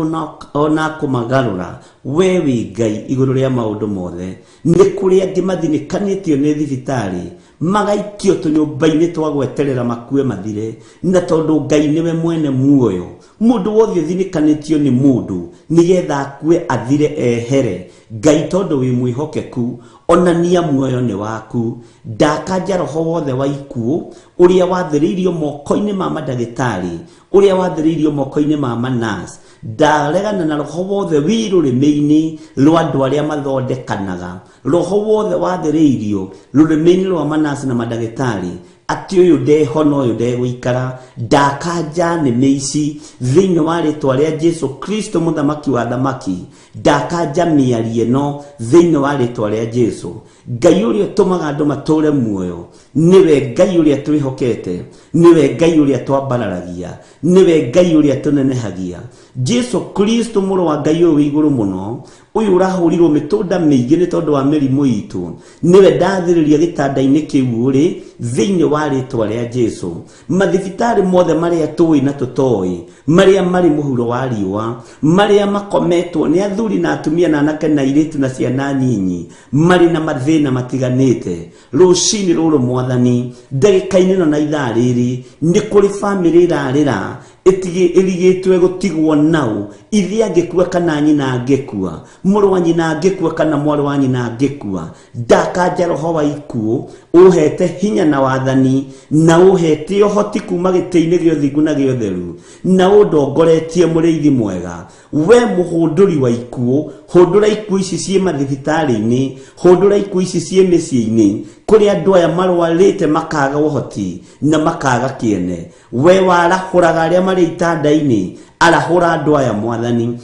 ona a kũmagarũra. We wĩ Ngai igũrũ rĩa maũndũ mothe. Nĩ kũrĩ angĩ mathinĩkanĩtio nĩ thibitarĩ, Magaikio tũnyũmba-inĩ twa gweterera makue mathire, na tondũ Ngai nĩwe mwene muoyo, mũndũ wothe ũthinĩkanĩtio nĩ mũndũ nĩgetha akue athire ehere, Ngai tondũ wĩ mwĩhokeku, onania muoyo nĩ waku. Ndakanja roho wothe wa ikuũ ũrĩa wathĩrĩirio moko-inĩ ma mandagĩtarĩ, ũrĩa wathĩrĩirio moko-inĩ ma manas. Ndaregana na roho wothe wĩ rũrĩmĩ-inĩ rwa andũ arĩa mathondekanaga, roho wothe wathĩrĩirio rũrĩmĩ-inĩ rwa manasi na mandagĩtarĩ atĩ ũyũ ndehona, ũyũ ndegũikara. Ndakanja nĩmĩ ici thĩinĩ wa rĩtwa rĩa Jesu Kristo mũthamaki wa thamaki. Ndakanja mĩario ĩno thĩinĩ wa rĩtwa rĩa Jesu. Ngai ũrĩa ũtũmaga andũ matũre muoyo nĩwe Ngai ũrĩa twĩhokete, nĩwe Ngai ũrĩa twambararagia, nĩwe Ngai ũrĩa tũnenehagia. Jesu Kristo mũrũ wa Ngai ũyũ wĩ igũrũ mũno, ũyũ ũrahũrirwo mĩtũnda mĩingĩ nĩ tondũ wa mĩrimũ itũ, nĩwe ndathĩrĩria gĩtanda-inĩ kĩu ũrĩ thĩinĩ wa rĩtwa rĩa Jesu. Mathibitarĩ mothe marĩa tũĩ na tũtoĩ, marĩa marĩ mũhuro wa riũa, marĩa makometwo nĩ athuri na atumia na anake na airĩtu na ciana nyinyi marĩ na mathĩna matiganĩte, rũcinĩ rũrũ mwathani, ndagĩka-inĩ ĩno na ithaa rĩrĩ, nĩ kũrĩ bamĩrĩ ĩrarĩra ĩrigĩtwe gũtigwo nau, ithe angĩkua kana nyina angĩkua, mũrũ wa nyina angĩkua kana mwarĩ wa nyina angĩkua. Ndakanja roho wa ikuũ ũhete hinya na wathani na ũhete ũhoti kuma gĩtĩ-inĩ gĩa ũthingu na gĩa ũtheru, na ũndongoretie mũrĩithi mwega. We mũhũndũri wa ikuũ, hũndũra ikuũ ici ciĩ mathibitarĩ-inĩ, hũndũra ikuũ ici ciĩ mĩciĩ-inĩ, kũrĩa andũ aya marwarĩte makaga ũhoti na makaga kĩene. We warahũraga arĩa marĩ itanda-inĩ, arahũra andũ aya mwathani.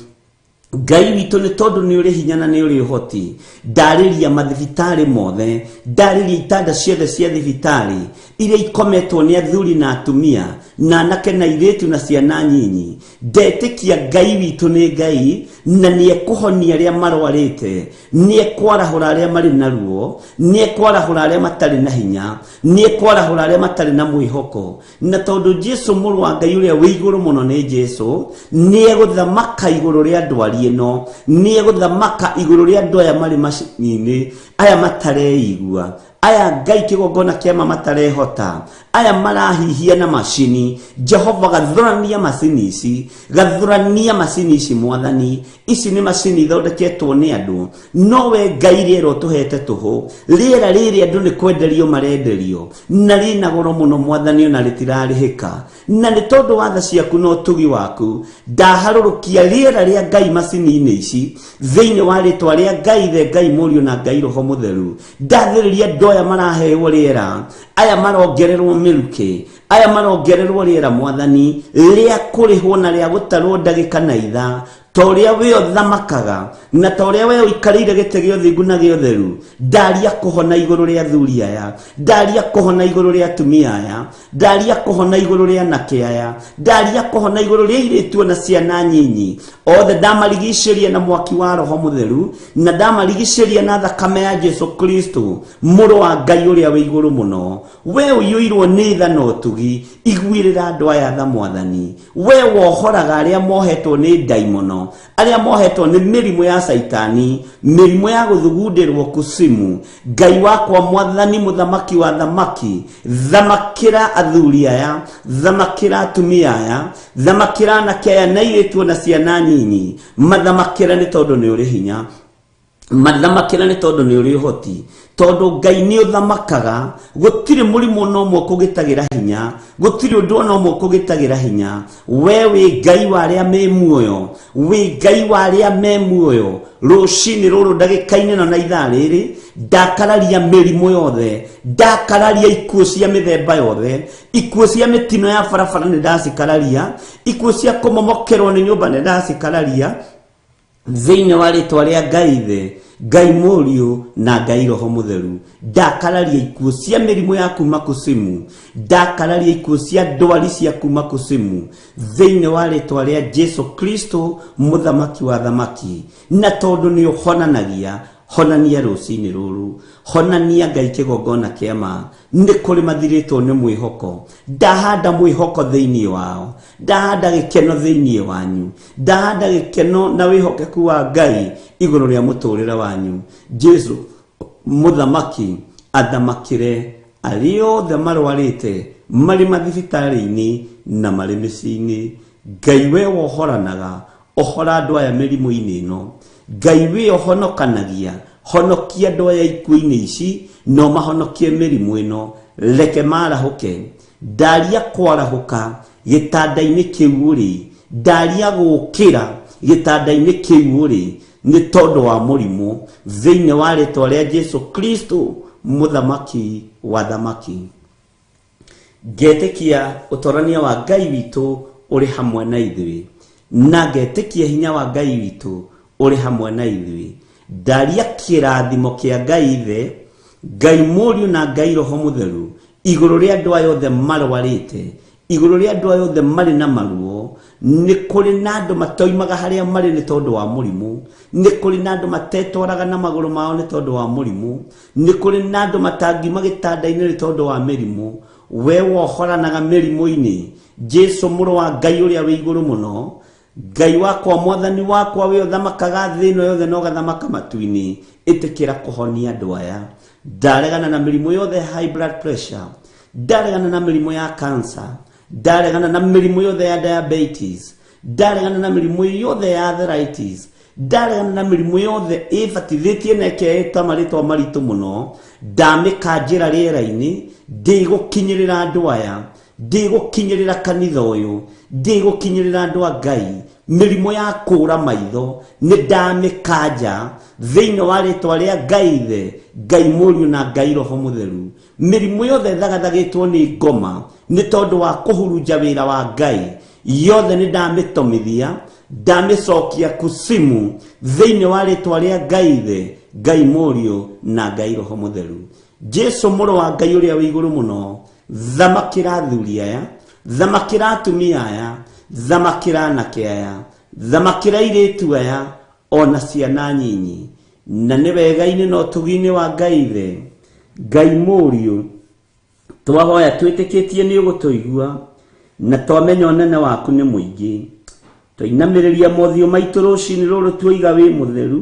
Ngai witũ, nĩ tondũ nĩ ũrĩ hinya na nĩ ũrĩ ũhoti, ndarĩria mathibitarĩ mothe, ndarĩria itanda ciothe cia thibitarĩ iria ikometwo nĩ athuri na atumia na anake na airĩtu na ciana nyinyi. Ndetĩkia Ngai witũ nĩ Ngai na nĩ ekũhonia arĩa marwarĩte, nĩ ekwarahũra arĩa marĩ na ruo, nĩ ekwarahũra arĩa matarĩ na hinya, nĩ ekwarahũra arĩa matarĩ na mwĩhoko. Na tondũ Jesu mũrũ wa Ngai ũrĩa wĩ igũrũ mũno nĩ Jesu, nĩ egũthamaka igũrũ rĩa ndwari ĩno, nĩ egũthamaka igũrũ rĩa andũ aya marĩ macini-inĩ, aya matareigua, aya Ngai kĩgongona kĩama matarehota, aya marahihia na macini. Jehova, gathũrania macini ici, gathũrania macini ici mwathani. Ici nĩ macini ithondeketwo nĩ andũ, no we Ngai rĩera ũtũhete tũhũ. Rĩera rĩrĩ andũ nĩ kwenderio marenderio na rĩna goro mũno mwathani, ona rĩtirarĩhĩka. Na nĩ tondũ wa tha ciaku na ũtugi waku, ndaharũrũkia rĩera rĩa Ngai macini-inĩ ici thĩinĩ wa rĩtwa rĩa Ngai Ithe, Ngai Mũriũ na Ngai Roho Mũtheru. Ndathĩrĩria andũ aya maraheo rĩera, aya marongererwo mĩrukĩ, aya marongererwo rĩera mwathani, rĩa kũrĩhwo na rĩa gũtarwo ndagĩka na ithaa, ta ũrĩa we ũthamakaga na ta ũrĩa we ũikarĩire gĩtĩ gĩa ũthingu na gĩa ũtheru. Ndaria kũhona igũrũ rĩa athuri aya, ndaria kũhona igũrũ rĩa atumia aya, ndaria kũhona igũrũ rĩa anake aya, ndaria kũhona igũrũ rĩa airĩtu ona ciana nyinyi othe. Ndamarigicĩria na mwaki wa Roho Mũtheru na ndamarigicĩria na thakame ya Jesu Kristo mũrũ wa Ngai ũrĩa wĩ igũrũ mũno. We ũiyũirwo nĩ tha na ũtugi, iguĩrĩra andũ aya tha mwathani. We wohoraga arĩa mohetwo nĩ ndaimono, arĩa mohetwo nĩ mĩrimũ ya caitani, mĩrimũ ya gũthugundĩrwo kusimu, Ngai wakwa mwathani mũthamaki wa thamaki, thamakĩra athuri aya, thamakĩra atumia aya, thamakĩra anake aya na airĩtu ona ciana nyinyi. Mathamakĩra nĩ tondũ nĩ ũrĩ hinya, mathamakĩra nĩ tondũ nĩ ũrĩ ũhoti, tondũ Ngai nĩ ũthamakaga. Gũtirĩ mũrimũ ona ũmwe ũkũgĩtagĩra hinya, gũtirĩ ũndũ ona ũmwe ũkũgĩtagĩra hinya. We wĩ Ngai wa arĩa me muoyo, wĩ Ngai wa arĩa me muoyo. Rũcinĩ rũrũ, ndagĩka-inĩ ĩno na ithaa rĩrĩ, ndakararia mĩrimũ yothe, ndakararia ikuũ cia mĩthemba yothe, ikuũ cia mĩtino ya barabara nĩ ndacikararia, ikuũ cia kũmomokerwo nĩ nyũmba nĩ ndacikararia thĩinĩ wa rĩtwa rĩa Ngai Ithe, Ngai Mũriũ na Ngai Roho Mũtheru. Ndakararia ikuũ cia mĩrimũ ya kuma kusimu, ndakararia ikuũ cia ndwari cia kuma kusimu thĩinĩ wa rĩtwa rĩa Jesu Kristo mũthamaki wa thamaki. Na tondũ nĩ ũhonanagia, honania rũcinĩ rũrũ, honania Ngai kĩgongona kĩa ma. Nĩ kũrĩ mathirĩtwo nĩ mwĩhoko, ndahanda mwĩhoko thĩinĩ wao, ndahanda gĩkeno thĩinĩ wanyu, ndahanda gĩkeno na wĩhokeku wa Ngai igũrũ rĩa mũtũrĩre wanyu. Jesu mũthamaki athamakĩre. Arĩa othe marwarĩte marĩ mathibitarĩ-inĩ na marĩ mĩciĩ-inĩ. Ngai we wohoranaga, ohora andũ aya mĩrimũ-inĩ ĩno. Ngai we ũhonokanagia, honokia andũ aya ikuũ-inĩ ici na ũmahonokie mĩrimũ ĩno. Reke marahũke. Ndaria kwarahũka gĩtanda-inĩ kĩu ũrĩ, ndaria gũkĩra gĩtanda-inĩ kĩu ũrĩ, nĩ tondũ wa mũrimũ, thĩinĩ wa rĩtwa rĩa Jesu Kristo mũthamaki wa thamaki. Ngetĩkia ũtorania wa Ngai witũ ũrĩ hamwe na ithuĩ, na ngetĩkia hinya wa Ngai witũ ũrĩ hamwe na ithuĩ. Ndaria kĩrathimo kĩa Ngai Ithe, Ngai Mũriũ na Ngai Roho Mũtheru igũrũ rĩa andũ aya othe marwarĩte, igũrũ rĩa andũ aya othe marĩ na maruo. Nĩ kũrĩ na andũ matoimaga harĩa marĩ nĩ tondũ wa mũrimũ, nĩ kũrĩ na andũ matetwaraga na magũrũ mao nĩ tondũ wa mũrimũ, nĩ kũrĩ na andũ matangiuma gĩtanda-inĩ nĩ tondũ wa mĩrimũ. We wohoranaga mĩrimũ-inĩ, Jesu mũrũ wa Ngai ũrĩa wĩ igũrũ mũno, Ngai wakwa, mwathani wakwa, we ũthamakaga thĩ ĩno yothe na ũgathamaka matu-inĩ, ĩtĩkĩra kũhonia andũ aya. Ndaregana na mĩrimũ yothe ya high blood pressure, ndaregana na mĩrimũ ya cancer, ndaregana na mĩrimũ yothe ya diabetes, ndaregana na mĩrimũ yothe ya arthritis, ndaregana na mĩrimũ yothe ĩbatithĩtie na ĩkeĩta marĩtwa maritũ mũno. Ndamĩkanjĩra rĩera-inĩ, ndĩgũkinyĩrĩra andũ aya, ndĩgũkinyĩrĩra kanitha ũyũ, ndĩgũkinyĩrĩra andũ a Ngai. Mĩrimũ ya kũra maitho nĩ ndamĩkanja thĩinĩ wa rĩtwa rĩa Ngai Ithe, Ngai Mũriũ na Ngai Roho Mũtheru. Mĩrimũ yothe ĩthagathagĩtwo nĩ ngoma nĩ tondũ wa kũhurunja wĩra wa Ngai, yothe nĩ ndamĩtomithia, ndamĩcokia kusimu thĩinĩ wa rĩtwa rĩa Ngai Ithe, Ngai Mũriũ na Ngai Roho Mũtheru. Jesu mũrũ wa Ngai ũrĩa wĩ igũrũ mũno, thamakĩra athuri aya, thamakĩra atumia aya, thamakĩra anake aya, thamakĩra airĩtu aya, ona ciana nyinyi. Na nĩ wega-inĩ na ũtugi-inĩ wa Ngai Ithe, Ngai Mũriũ, twahoya twĩtĩkĩtie nĩ ũgũtũigua, na twamenya ũnene waku nĩ mũingĩ. Twainamĩrĩria mothiũ maitũ rũcinĩ rũrũ tuoiga wĩ mũtheru,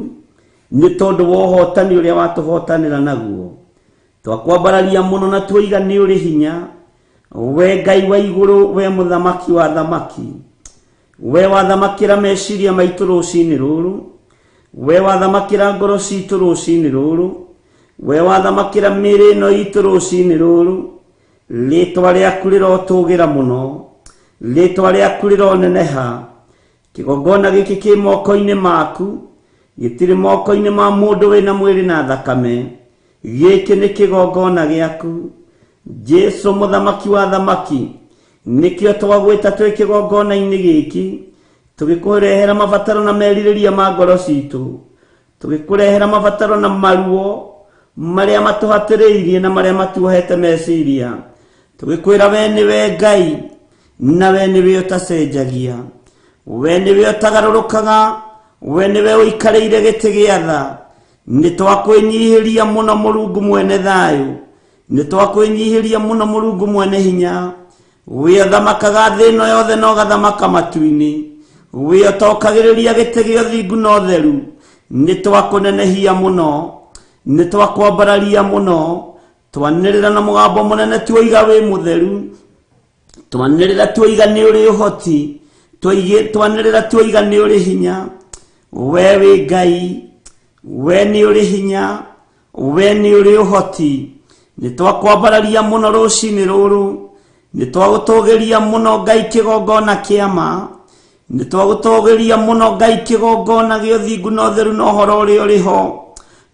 nĩ tondũ wa ũhotani ũrĩa watũhotanĩra naguo. Twakwambararia mũno na tuoiga nĩ ũrĩ hinya, we Ngai wa igũrũ, we mũthamaki wa thamaki. We wathamakĩra meciria maitũ rũcinĩ rũrũ, we wathamakĩra ngoro citũ rũcinĩ rũrũ, we wathamakĩra mĩĩrĩ ĩno itũ rũcinĩ rũrũ. Rĩtwa rĩaku rĩrotũgĩra mũno, rĩtwa rĩaku rĩroneneha. Kĩgongona gĩkĩ kĩ moko-inĩ maku, gĩtirĩ moko-inĩ ma mũndũ wĩna mwĩrĩ na thakame. Gĩkĩ nĩ kĩgongona gĩaku, Jesu mũthamaki wa thamaki. Nĩkĩo twagwĩta twĩ kĩgongona-inĩ gĩkĩ, tũgĩkũrehera mabataro na merirĩria ma ngoro citũ, tũgĩkũrehera mabataro na maruo marĩa matũhatĩrĩirie na marĩa matuohete meciria, tũgĩkwĩra we nĩwe Ngai na we nĩwe ũtacenjagia, we nĩwe ũtagarũrũkaga, we nĩwe ũikarĩire gĩtĩ gĩa tha. Nĩ twakwĩnyihĩria mũno Mũrungu mwene thayũ, nĩ twakwĩnyihĩria mũno Mũrungu mwene hinya. We ũthamakaga thĩ ĩno yothe na ũgathamaka matu-inĩ, we ũtokagĩrĩria gĩtĩ gĩa ũthingu na ũtheru, nĩ twakũnenehia mũno, nĩ twakwambararia mũno. Twanĩrĩra na mũgambo mũnene tuoiga wĩ mũtheru, twanĩrĩra tuoiga nĩ ũrĩ ũhoti, twanĩrĩra tuoiga nĩ ũrĩ hinya. We wĩ Ngai, we nĩ ũrĩ hinya, we nĩ ũrĩ ũhoti. Nĩ twakwambararia mũno rũcinĩ rũrũ, nĩ twagũtũgĩria mũno Ngai kĩgongona kĩa ma, nĩ twagũtũgĩria mũno Ngai kĩgongona gĩa ũthingu na ũtheru na ũhoro ũrĩa ũrĩ ho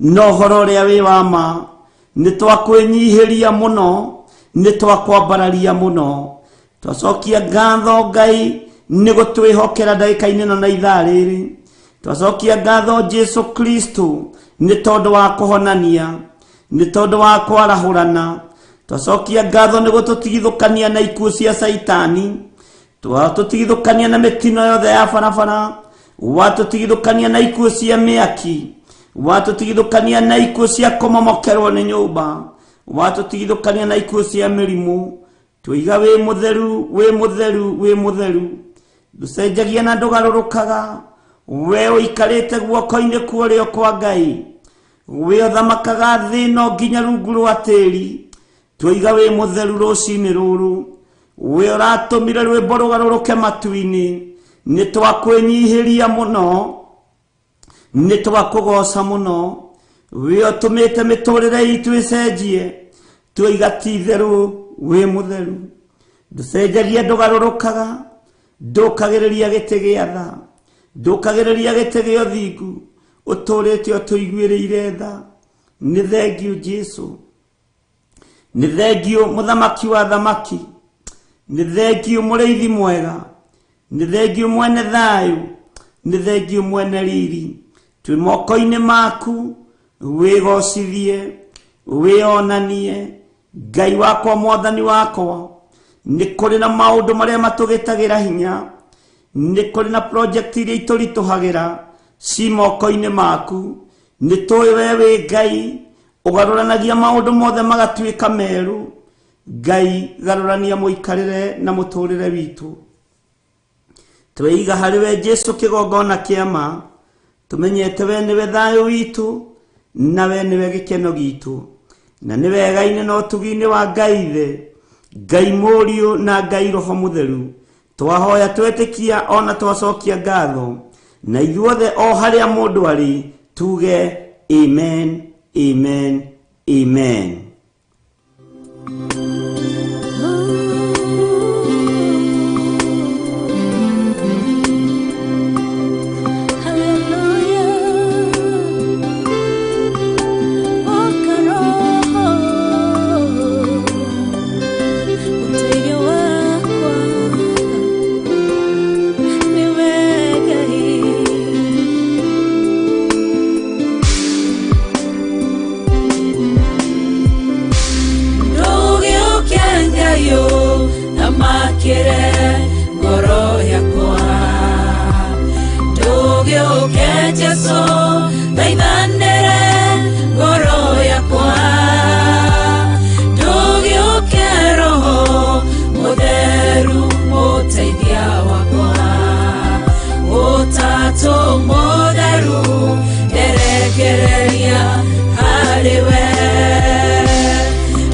na ũhoro ũrĩa wĩ wa ma. Nĩ twakwĩnyihĩria mũno, nĩ twakwambararia mũno. Twacokia ngatho Ngai nĩ gũtwĩhokera ndagĩka-inĩ ĩno na ithaa rĩrĩ. Twacokia ngatho Jesu Kristo nĩ tondũ wa kũhonania, nĩ tondũ wa kwarahũrana. Twacokia ngatho nĩ gũtũtigithũkania na ikuũ cia Caitani, twatũtigithũkania na mĩtino yothe ya barabara, watũtigithũkania na ikuũ cia mĩaki, watũtigithũkania na ikuũ cia kũmomokerwo nĩ nyũmba, watũtigithũkania na ikuũ cia mĩrimũ. Tũiga wĩ mũtheru, wĩ mũtheru, wĩ mũtheru, ndũcenjagia na ndũgarũrũkaga. We ũikarĩte guoko-inĩ kwa ũrĩo kwa Ngai, we ũthamakaga thĩ ĩno nginya rungu rwa tĩri. Twoiga wĩ mũtheru rũcinĩ rũrũ, we ũratũmire rwĩmbo rũgarũrũke matu-inĩ. Nĩ twakwĩnyihĩria mũno, nĩ twakũgoca mũno, we ũtũmĩte mĩtũrĩre itũ ĩcenjie. Twoiga ti itherũ wĩ mũtheru, ndũcenjagia, ndũgarũrũkaga, ndũkagĩrĩria gĩtĩ gĩa tha, ndũkagĩrĩria gĩtĩ gĩa ũthingu, ũtũrĩte ũtũiguĩrĩire tha. Nĩ thengiũ Jesu, nĩ thengiũ mũthamaki wa thamaki, nĩ thengiũ mũrĩithi mwega, nĩ thengiũ mwene thayũ, nĩ thengiũ mwene riri. Twĩ moko-inĩ maku, wĩgocithie, wĩonanie Ngai wakwa, mwathani wakwa. Nĩ kũrĩ na maũndũ marĩa matũgĩtagĩra hinya, nĩ kũrĩ na project iria itũritũhagĩra, ci moko-inĩ maku. Nĩ tũĩ we wĩ Ngai ũgarũranagia maũndũ mothe magatuĩka merũ. Ngai, garũrania mũikarĩre na mũtũrĩre witũ. Tweiga harĩ we Jesu kĩgongona kĩa ma, tũmenyete we nĩwe thayũ witũ, na we nĩwe gĩkeno gitũ, na nĩ wega-inĩ na ũtugi-inĩ wa Ngai Ithe, Ngai Mũriũ na Ngai Roho Mũtheru, twahoya twetĩkia ona twacokia ngatho, na ithuothe o harĩa mũndũ arĩ tuge amen, amen, amen. Makire ngoro yakwa, ndũgĩũke Jesu thaithanĩre ngoro yakwa, ndũgĩũke Roho Mũtheru mũteithia wakwa, Ũtatũ Mũtheru nderekereria harĩ we,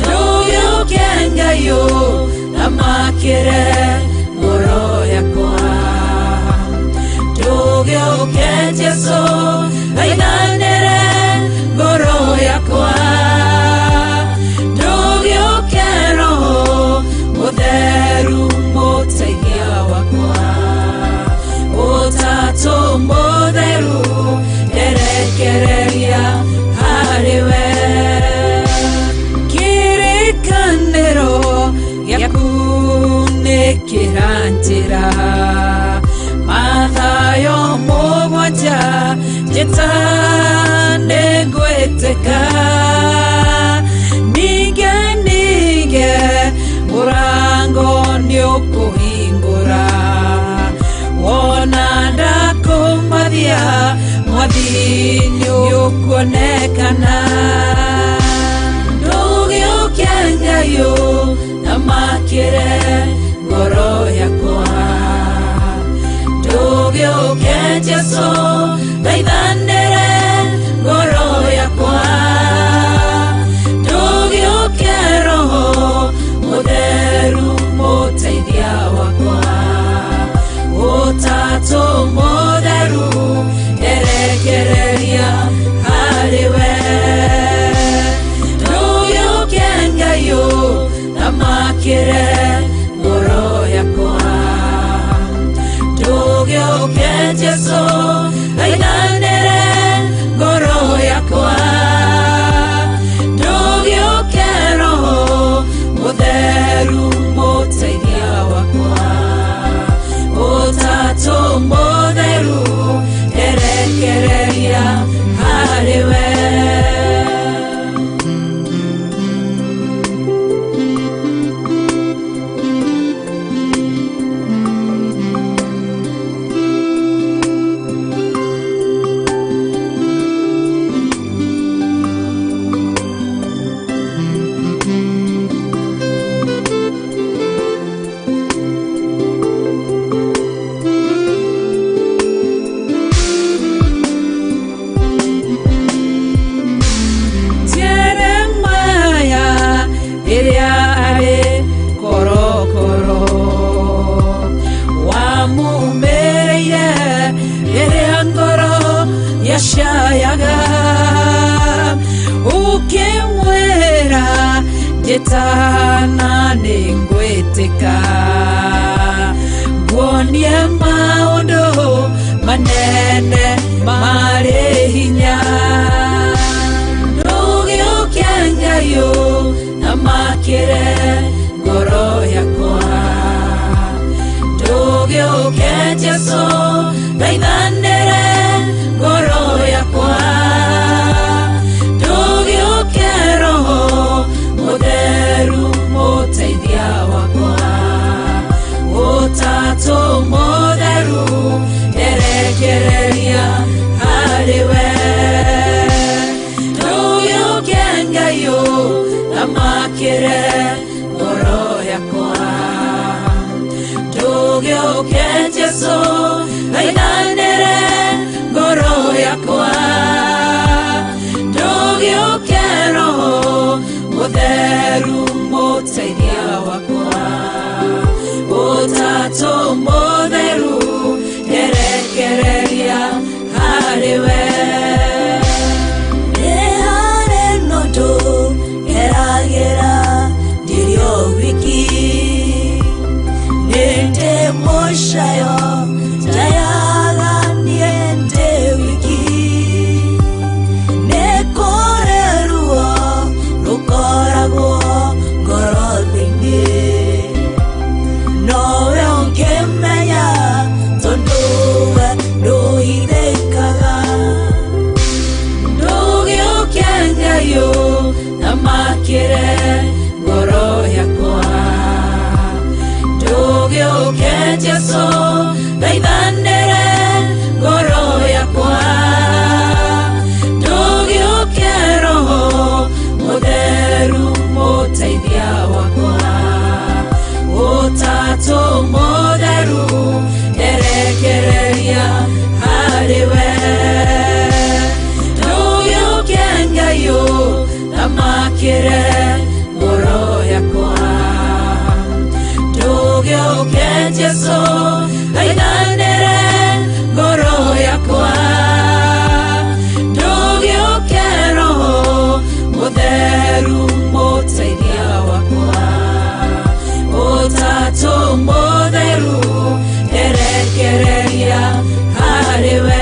ndũgĩũke Ngai thamakĩre ngoro yakwa, ndũgĩũke Jesu thaithanĩre ngoro yakwa, ndũgĩũke Roho Mũtheru mũteithia wakwa, Ũtatũ Mũtheru nderekereria harĩ we. Kĩrĩkanĩro gĩaku nĩ kĩranjĩra Mathayo mũgwanja, njĩta nĩngwĩtĩka, ninge ninge mũrango nĩũkũhingũra, wona ndakũmathia mwathi nĩũkuonekana, ndũgĩũke Ngai thamakĩre ngoro yakwa, ndũgĩũke Jesu thaithanĩre ngoro yakwa, ndũgĩũke Roho Mũtheru mũteithia wakwa, Ũtatũ Mũtheru nderekereria harĩ we. Njĩtana nĩngwĩtĩka nguonie maũndũ manene marĩ hinya ndũgĩũke Ngai ũthamakĩre ngoro yakwa ndũgĩũke Jesũ thaithanĩre ngoro yakwa ndũgĩũke Roho Mũtheru mũteithia wakwa Ũtatũ Mũtheru nderekereria harĩ we ndũgĩũke Ngai ũthamakĩre ngoro yakwa ndũgĩũke Jesũ thaithanĩre ngoro yakwa ndũgĩũke Roho Mũtheru mũteithia wakwa Ũtatũ Mũtheru nderekereria harĩ we Nĩ harĩ na ũndũ ngeragĩra ndĩrĩ o wiki nĩ ndĩ mũcayo njayaga niĩ ndĩ wiki nĩ kũrĩ ruo rũkoragwo ngoro thĩinĩ nowe ũngĩmenya tondũ we ndũhithĩkaga ndũgĩũke Ngai ũthamakĩre ngoro yakwa ndũgĩũke Jesũ thaithanĩre ngoro yakwa ndũgĩũke Roho Mũtheru mũteithia wakwa Ũtatũ Mũtheru nderekereria harĩ we ndũgĩũke Ngai ũthamakĩre ngoro yakwa ndũgĩũke Jesũ thaithanĩre ngoro yakwa ndũgĩũke Roho Mũtheru mũteithia wakwa Ũtatũ Mũtheru nderekereria harĩ we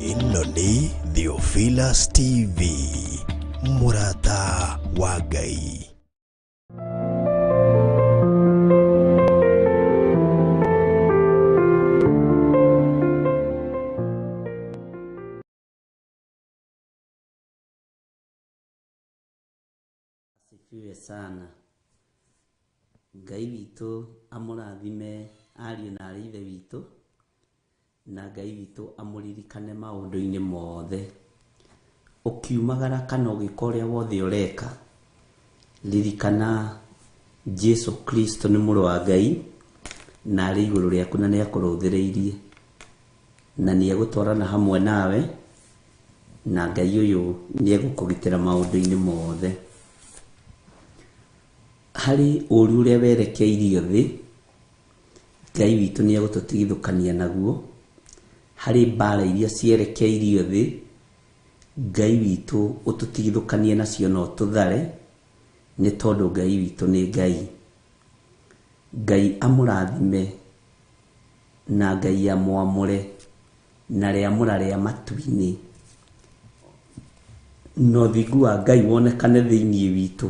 Ĩno nĩ Theophilus TV, mũrata wa Ngai. Asifiwe sana. Ngai witũ amũrathime ariũ na arĩ ithe witũ na Ngai witũ amũririkane maũndũ-inĩ mothe. Ũkiumagara kana ũgĩka ũrĩa wothe ũreka, ririkana Jesu Kristo nĩ mũrũ wa Ngai na arĩ igũrũ rĩaku na nĩ akũrũthĩrĩirie na nĩ egũtwarana hamwe nawe na Ngai ũyũ nĩ egũkũgitĩra maũndũ-inĩ mothe. Harĩ ũru ũrĩa werekeirio thĩ, Ngai witũ nĩ egũtũtigithũkania naguo. Harĩ mbara iria cierekeirio thĩ, Ngai witũ ũtũtigithũkanie nacio na ũtũthare, nĩ tondũ Ngai witũ nĩ Ngai. Ngai amũrathime na Ngai amwamũre na rĩamũra rĩa matu-inĩ, na ũthingu wa Ngai wonekane thĩinĩ witũ,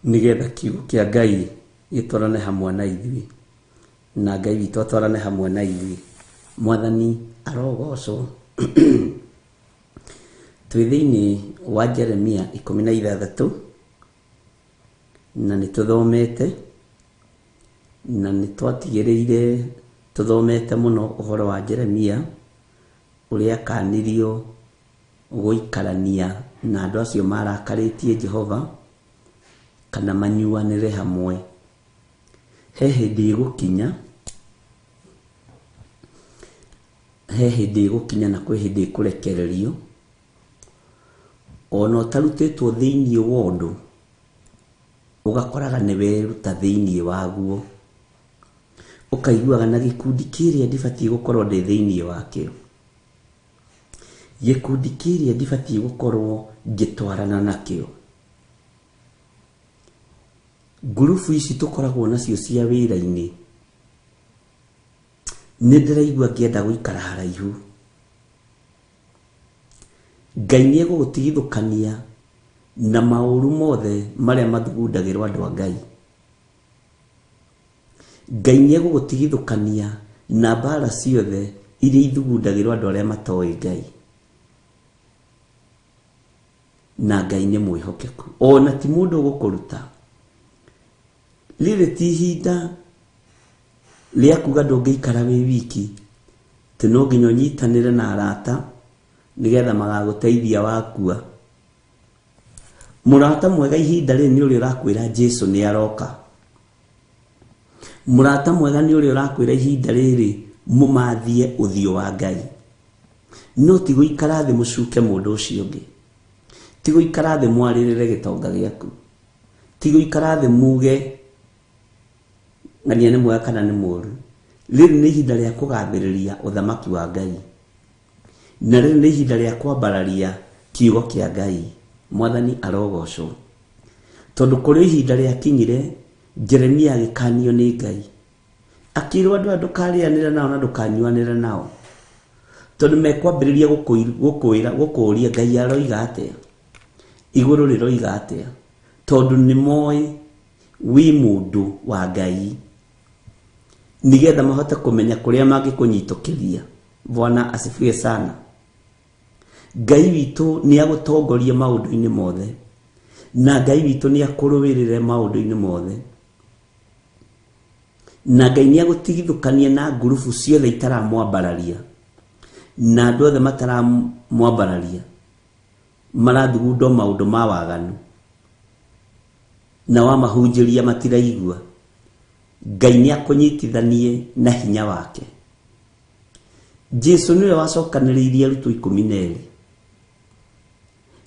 nĩgetha kiugo kĩa Ngai gĩtwarane hamwe na ithuĩ na Ngai witũ atwarane hamwe na ithuĩ. Mwathani arogocwo. Twĩ thĩinĩ wa Jeremia 16 na nĩ tũthomete na nĩ twatigĩrĩire tũthomete mũno ũhoro wa Jeremia ũrĩa akanirio gũikarania na andũ acio marakarĩtie Jehova kana manyuanĩre hamwe. He hĩndĩ ĩgũkinya, he hĩndĩ ĩgũkinya na kwĩ hĩndĩ ĩkũrekererio, ona ũtarutĩtwo thĩinĩ wa ũndũ, ũgakoraga nĩ weruta thĩinĩ waguo. Ũkaiguaga na gĩkundi kĩrĩa ndibatiĩ gũkorwo ndĩ thĩinĩ wakĩo. Gĩkundi kĩrĩa ndibatiĩ gũkorwo ngĩtwarana nakĩo. Ngurubu ici tũkoragwo nacio cia wĩra-inĩ, nĩ ndĩraigua ngĩenda gũikara haraihu. Ngai nĩ egũgũtigithũkania na maũru mothe marĩa mathugundagĩrwo andũ a Ngai. Ngai nĩ egũgũtigithũkania na mbara ciothe iria ithugundagĩrwo andũ arĩa matoĩ Ngai. Na Ngai nĩ mwĩhokeku. Ona ti mũndũ ũgũkũruta. Rĩrĩ ti ihinda rĩa kuga ndũngĩikara wĩ wiki, atĩ no nginya ũnyitanĩre na arata nĩgetha magagũteithia wakua. Mũrata mwega ihinda rĩrĩ nĩ ũrĩa ũrakwĩra Jesu nĩ aroka. Mũrata mwega nĩ ũrĩa ũrakwĩra ihinda rĩrĩ mũmathie ũthiũ wa Ngai. No ti gũikara thĩ mũcuke mũndũ ũcio ũngĩ. Ti gũikara thĩ mwarĩrĩre gĩtonga gĩaku. Ti gũikara thĩ muge ng'ania nĩ mwega kana nĩ mũru. Rĩrĩ nĩ ihinda rĩa kũgathĩrĩria ũthamaki wa Ngai. Na rĩrĩ nĩ ihinda rĩa kwambararia kiugo kĩa Ngai. Mwathani arogocwo. Tondũ kũrĩ ihinda rĩakinyire Jeremia agĩkanio nĩ Ngai. Akĩrwo andũ aya ndũkarĩanĩre nao na ndũkanyuanĩre nao. Tondũ mekwambĩrĩria gũkwĩra gũkũria Ngai aroiga atĩa. Igũrũ rĩroiga atĩa. Tondũ nĩ moĩ wĩ mũndũ wa Ngai. Nĩgetha mahote kũmenya kũrĩa mangĩkũnyitũkĩria. Bwana asifiwe sana. Ngai witũ nĩ agũtongorie maũndũ-inĩ mothe. Na Ngai witũ nĩ akũrũĩrĩre maũndũ-inĩ mothe. Na Ngai nĩ agũtigithũkania na ngurubu ciothe itaramwambararia. Na andũ othe mataramwambararia. Marathugunda maũndũ ma waganu. Na wamahunjĩria matiraigua. Ngai nĩ akũnyitithanie na hinya wake. Jesu nĩwe wacokanĩrĩirie arutwo ikũmi na erĩ.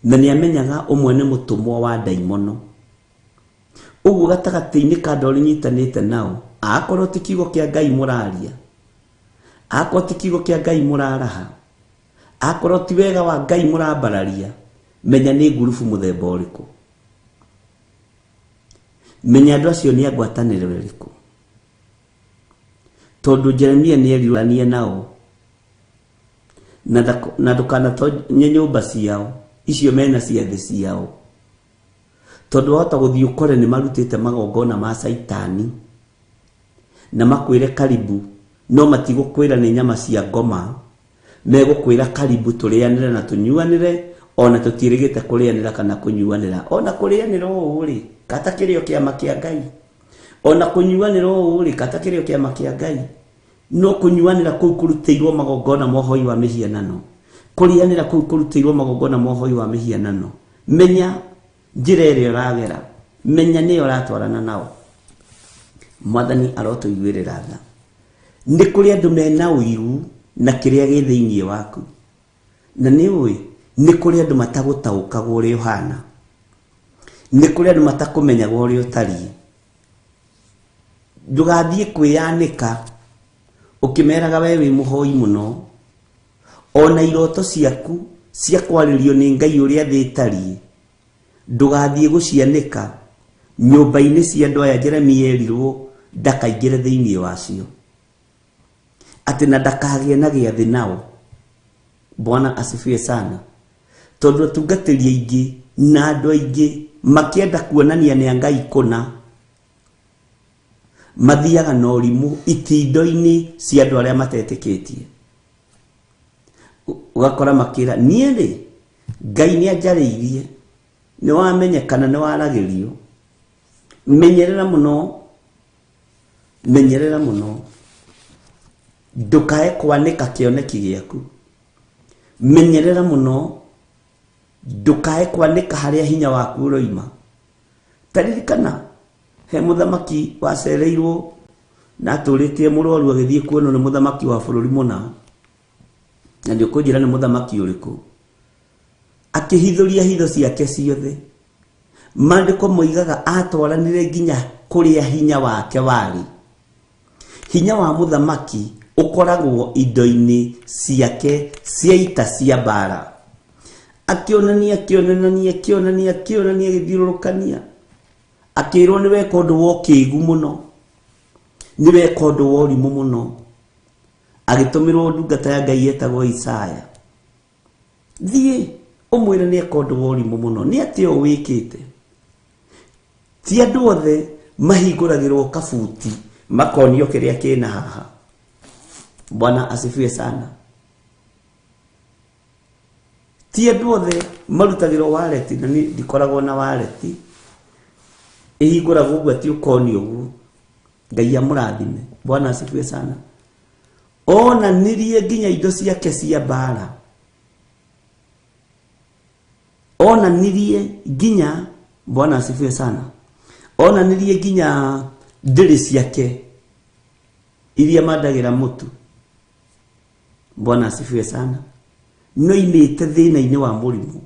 Na nĩ amenyaga ũmwe nĩ mũtũmwo wa ndaimono. Ũguo gatagatĩ-inĩ ka andũ arĩa ũnyitanĩte nao, akorwo ti kiugo kĩa Ngai mũraria, akorwo ti kiugo kĩa Ngai mũraraha, akorwo ti wega wa Ngai mũrambararia, menya nĩ ngurubu mũthemba ũrĩkũ. Menya andũ acio nĩ a ngwatanĩro ĩrĩkũ. Tondũ Jeremia nĩ eriranie nao, na ndũkanatonye nyũmba ciao, icio mena ciathĩ ciao. Tondũ wahota gũthiĩ ũkore nĩ marutĩte magongona ma caitani, na makwĩre karibu, no matigũkwĩra nĩ nyama cia ngoma, megũkwĩra karibu tũrĩanĩre na tũnyuanĩre, ona tũtiĩrĩgĩte kũrĩanĩra kana kũnyuanĩra. Ona kũrĩanĩra ũũ rĩ, kata kĩrĩo kĩama kĩa Ngai. Ona kũnyuanĩra ũũ rĩ, kata kĩrĩo kĩama kĩa Ngai. No kũnyuanĩra kũu kũrutĩirwo magongona ma ũhoi wa mĩhianano. Kũrĩanĩra kũu kũrutĩirwo magongona ma ũhoi wa mĩhianano. Menya njĩra ĩrĩa ũragera. Menya nĩyo ũratwarana nao. Mwathani arotũiguĩrĩra tha. Nĩ kũrĩ andũ mena ũiru na kĩrĩa gĩ thĩinĩ waku. Na nĩ ũĩ, nĩ kũrĩ andũ matagũtaũkagwo ũrĩa ũhana. Nĩ kũrĩ andũ matakũmenyaga ũrĩa ũtariĩ. Ndũgathiĩ kwĩyanĩka ũkĩmeraga we wĩ mũhoi mũno. Ona iroto ciaku cia kwarĩrio nĩ Ngai ũrĩa thĩ ĩtariĩ, ndũgathiĩ gũcianĩka nyũmba-inĩ cia andũ aya Jeremia erirwo ndakaingĩre thĩinĩ wacio. Atĩ na ndakagĩe na gĩathĩ nao. Bwana asifiwe sana. Tondũ atungatĩri aingĩ na andũ aingĩ makĩenda kuonania nĩ a Ngai kũna, mathiaga na ũrimũ itindo-inĩ cia andũ arĩa matetĩkĩtie. Ũgakora makĩra, niĩ rĩ, Ngai nĩ anjarĩirie, nĩ wamenyekana, nĩ waragĩrio. Menyerera mũno, menyerera mũno, ndũkae kwanĩka kĩoneki gĩaku. Menyerera mũno, ndũkae kwanĩka harĩa hinya waku ũroima. Ta ririkana, he mũthamaki wacereirwo Na atũrĩtie mũrwaru agĩthiĩ kuonwo nĩ mũthamaki wa bũrũri mũna, na nĩ ũkũnjĩra nĩ mũthamaki ũrĩkũ, akĩhithũria hitho ciake ciothe. Maandĩko moigaga atwaranire nginya kũrĩa hinya wake warĩ. Hinya wa mũthamaki ũkoragwo indo-inĩ ciake cia ita cia mbara. Akĩonania, akĩonania, akĩonania, akĩonania, agĩthiũrũrũkania, akĩrwo nĩ weka ũndũ wa ũkĩgu mũno, nĩ weka ũndũ wa ũrimũ mũno. Agĩtũmĩrwo ndungata ya Ngai yetagwo Isaya, thiĩ ũmwĩre nĩ eka ũndũ wa ũrimũ mũno. Nĩ atĩa ũũ wĩkĩte? Ti andũ othe mahingũragĩrwo kabuti makonio kĩrĩa kĩna haha. Bwana asifiwe sana. Ti andũ othe marutagĩrwo wallet, na niĩ ndikoragwo na wallet ĩhingũragwo ũguo atĩ ũkonio ũguo. Ngai amũrathime. Bwana asifiwe sana. Onanirie nginya indo ciake cia mbara, onanirie nginya, Bwana asifiwe sana, onanirie nginya ndĩrĩ ciake iria mandagĩra mũtu. Bwana asifiwe sana. No imĩte thĩna-inĩ wa mũrimũ,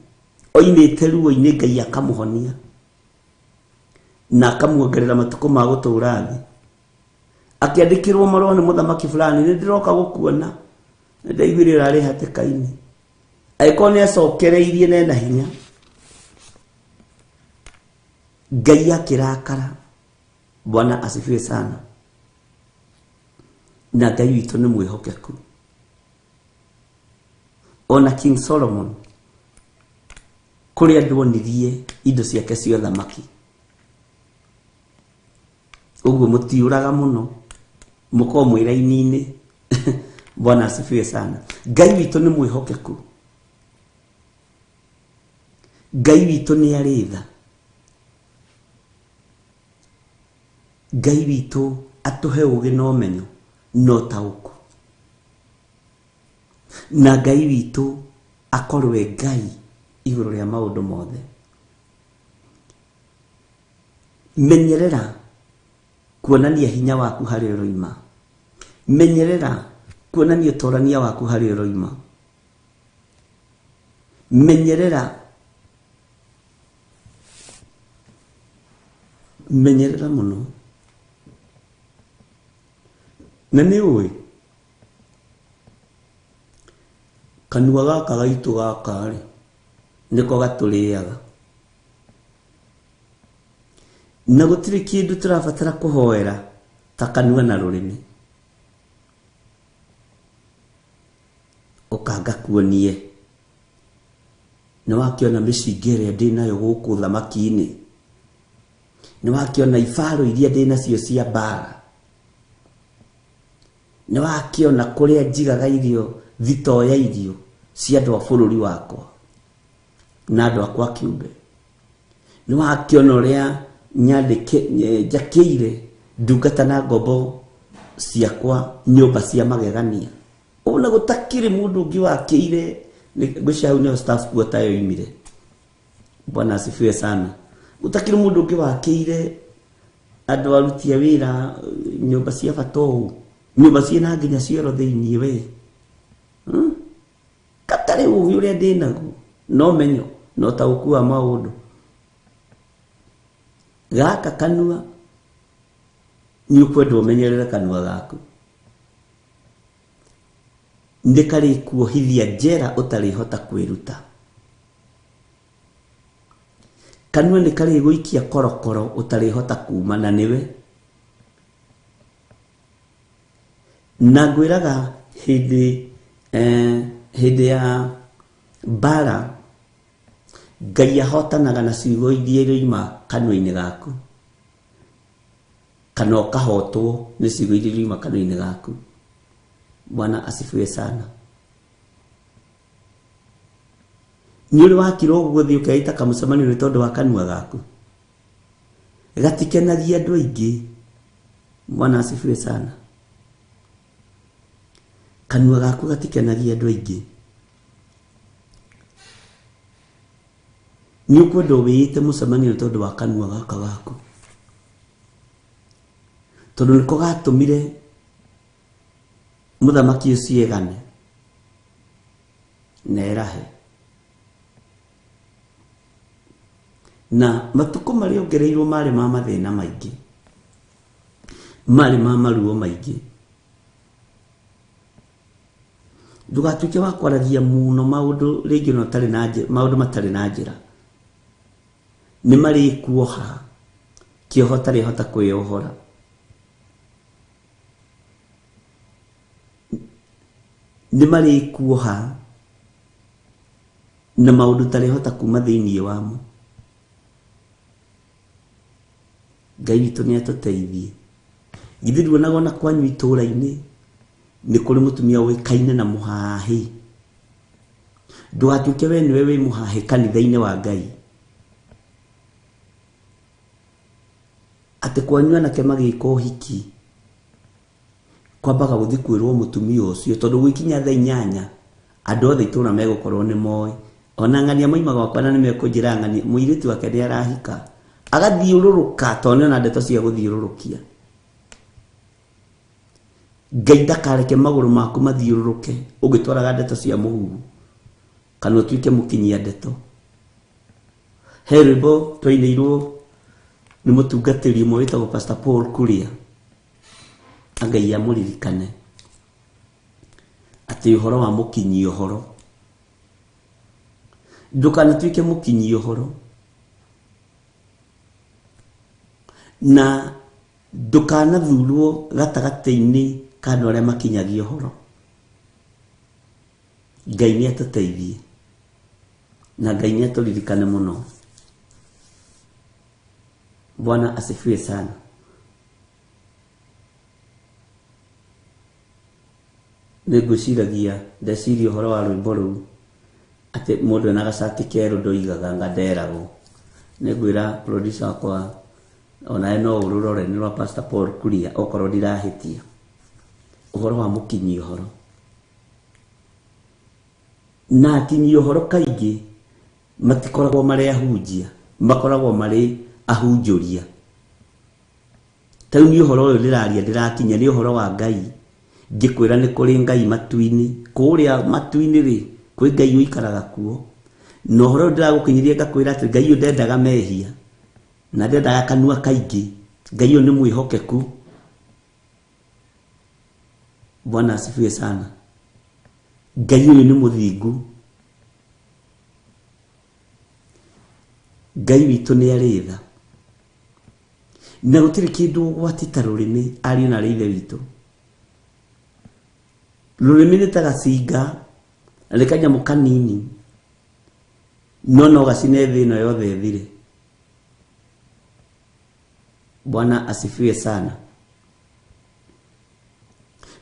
oimĩte ruo-inĩ, Ngai akamũhonia na akamuongerera matukũ ma gũtũũra thĩ. Akĩandĩkĩrwo marũa nĩ mũthamaki fulani, nĩ ndĩroka gũkuona, nĩ ndaiguire ũrarĩ hatĩka-inĩ. Angĩkorwo nĩ acokereirie na ena hinya, Ngai akĩrakara. Bwana asifiwe sana. Na Ngai witũ nĩ mwĩhokeku. Ona King Solomon kũrĩa ndwonirie indo ciake cia ũthamaki, ũguo mũtiũraga mũno, mũkorwo mwĩ raini-inĩ. Bwana asifiwe sana. Ngai witũ nĩ mwĩhokeku, Ngai witũ nĩ arĩ tha, Ngai witũ atũhe ũũgĩ na ũmenyo na ũtaũku, na Ngai witũ akorwo e Ngai igũrũ rĩa maũndũ mothe. Menyerera kuonania hinya waku harĩa ũroima, menyerera kuonania ũtorania waku harĩa ũroima, menyerera, menyerera mũno. Na nĩ ũĩ kanua gaka gaitũ gaka rĩ, nĩko gatũrĩaga, na gũtirĩ kĩndũ tũrabatara kũhoera ta kanua na rũrĩmĩ. Ũkanga kuonie nĩ wakĩona mĩcinga ĩrĩa ndĩnayo gũkũ thamaki-inĩ, nĩ wakĩona ibaro iria ndĩnacio cia mbara, nĩ wakĩona kũrĩa njigaga irio, thitoo ya irio cia andũ a bũrũri wakwa na andũ akwa kĩũmbe, nĩ wakĩona ũrĩa nyandĩke njakĩire ndungata na ngombo ciakwa nyũmba cia magegania, ona gũtakĩrĩ mũndũ ũngĩ wakĩire. Ngwĩciria hau nĩho staff quarter yoimire. Bwana asifiwe sana. Gũtakĩrĩ mũndũ ũngĩ wakĩire andũ aruti a wĩra nyũmba cia bata ũũ, nyũmba ciĩna nginya cioro thĩiniĩ we. Gatarĩ ũgĩ ũrĩa ndĩnaguo, no menyo na ũtaũku wa maũndũ. Gaka kanua nĩ ũkwenda ũmenyerere kanua gaku, nĩ karĩkuohithia njera ũtarĩhota kwĩruta. Kanua nĩ karĩgũikia korokoro ũtarĩhota kuma na nĩwe. Na ngwĩraga hĩndĩ hĩndĩ ya mbara Ngai ahotanaga na ciugo iria iroima kanua-inĩ gaku, kana ũkahotwo nĩ ciugo iria iroima kanua-inĩ gaku. Bwana asifiwe sana. Nĩ ũrĩ wakira ũguo gũthiĩ ũkeita kamũcemanio nĩ tondũ wa kanua gaku gatikenagia andũ aingĩ. Bwana asifiwe sana. Kanua gaku gatikenagia andũ aingĩ. Nĩ ũkwenda wĩĩte mũcemanio nĩ tondũ wa kanua gaka gaku. Tondũ nĩko gatũmire mũthamaki ũcio egane na erahe. Na matukũ marĩa ongereirwo marĩ ma mathĩna maingĩ, marĩ ma maruo maingĩ. Ndũgatuĩke wa kwaragia mũno maũndũ rĩngĩ ona ũtarĩ na njĩra, maũndũ matarĩ na njĩra. Nĩ marĩkuoha kĩoho ũtarĩhota kwĩyohora. Nĩ marĩkuoha na maũndũ ũtarĩhota kuma thĩinĩ wamo. Ngai witũ nĩ atũteithie. Githĩ nduonaga ona kwanyu itũũra-inĩ nĩ kũrĩ mũtumia ũĩkaine na mũhahĩ? Ndũgatuĩke we nĩwe wĩ mũhahĩ kanitha-inĩ wa Ngai. Atĩ kwanyu anake magĩka ũhiki kwambaga gũthiĩ kwĩrwo mũtumia ũcio, tondũ gwĩkinya thaa inyanya andũ othe itũũra megũkorwo nĩ moĩ. Ona ng'ania moima gwakwa na nĩ mekũnjĩra ng'ania mũirĩtu wake nĩ arahika. Agathiũrũrũka tondũ nĩ ona ndeto cia gũthiũrũrũkia. Ngai ndakareke magũrũ maku mathiũrũrũke ũgĩtwaraga ndeto cia mũhuhu kana ũtuĩke mũkinyia ndeto. He rwĩmbo twainĩirwo nĩ mũtungatĩri ũmwe wĩtagwo Pastor Paul Kuria, Ngai amũririkane, atĩ ũhoro wa mũkinyia ũhoro. Ndũkanatuĩke mũkinyia ũhoro na ndũkanathurwo gatagatĩ-inĩ ka andũ arĩa makinyagia ũhoro. Ngai nĩ atũteithie na Ngai nĩ atũririkane mũno. Bwana asifiwe sana. Nĩ ngwĩciragia ndeciria ũhoro wa rwĩmbo rũu atĩ mũndũ ena gacati kerũ ndoigaga anga nderagwo. Nĩ ngwĩra producer wakwa onawe no ũrũrore, nĩ rwa Pastor Paul Kuria okorwo ndirahĩtia. Ũhoro wa mũkinyi ũhoro. Na akinyi ũhoro kaingĩ matikoragwo marĩ ahunjia, makoragwo marĩ ahunjũria. Ta rĩu niĩ ũhoro ũyũ ndĩraria ndĩrakinyia nĩ ũhoro wa Ngai, ngĩkwĩra nĩ kũrĩ Ngai matu-inĩ, kũrĩa matu-inĩ rĩ, kwĩ Ngai ũikaraga kuo. Na ũhoro ũyũ ndĩragũkinyĩria ngakwĩra atĩ Ngai ũyũ ndendaga mehia, na ndendaga kanua kaingĩ. Ngai ũyũ nĩ mwĩhokeku. Bwana asifiwe sana. Ngai ũyũ nĩ mũthingu. Ngai witũ nĩ arĩ tha. Na gũtirĩ kĩndũ ũgwati ta rũrĩmĩ, ariũ na arĩ ithe witũ. Rũrĩmĩ nĩ ta gacinga, na nĩ kanyamũ kanini, no no gacine thĩ ĩno yothe ĩthire. Bwana asifiwe sana.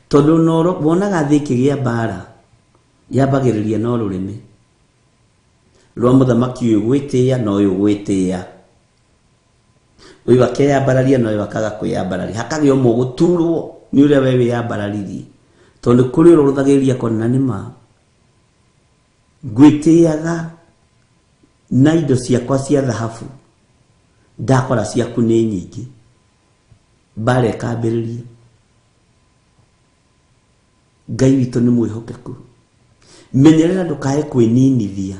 Tondũ wonaga thĩ ĩkĩgĩa mbara, yambagĩrĩria no rũrĩmĩ rwa mũthamaki ũyũ gwĩtĩĩa na ũyũ gwĩtĩĩa, ũyũ akeyambararia na ũyũ akaga kwĩyambararia, hakagĩa ũmwe ũgũturwo nĩ ũrĩa we wĩyambararirie, tondũ kũrĩ ũrĩa ũrũthagĩrĩria akona nĩ ma ngwĩtĩaga na indo ciakwa cia thahabu, ndakora ciaku nĩ nyingĩ, mbara ĩkambĩrĩria. Ngai witũ nĩ mwĩhokeku. Menyerera ndũkae kwĩninithia.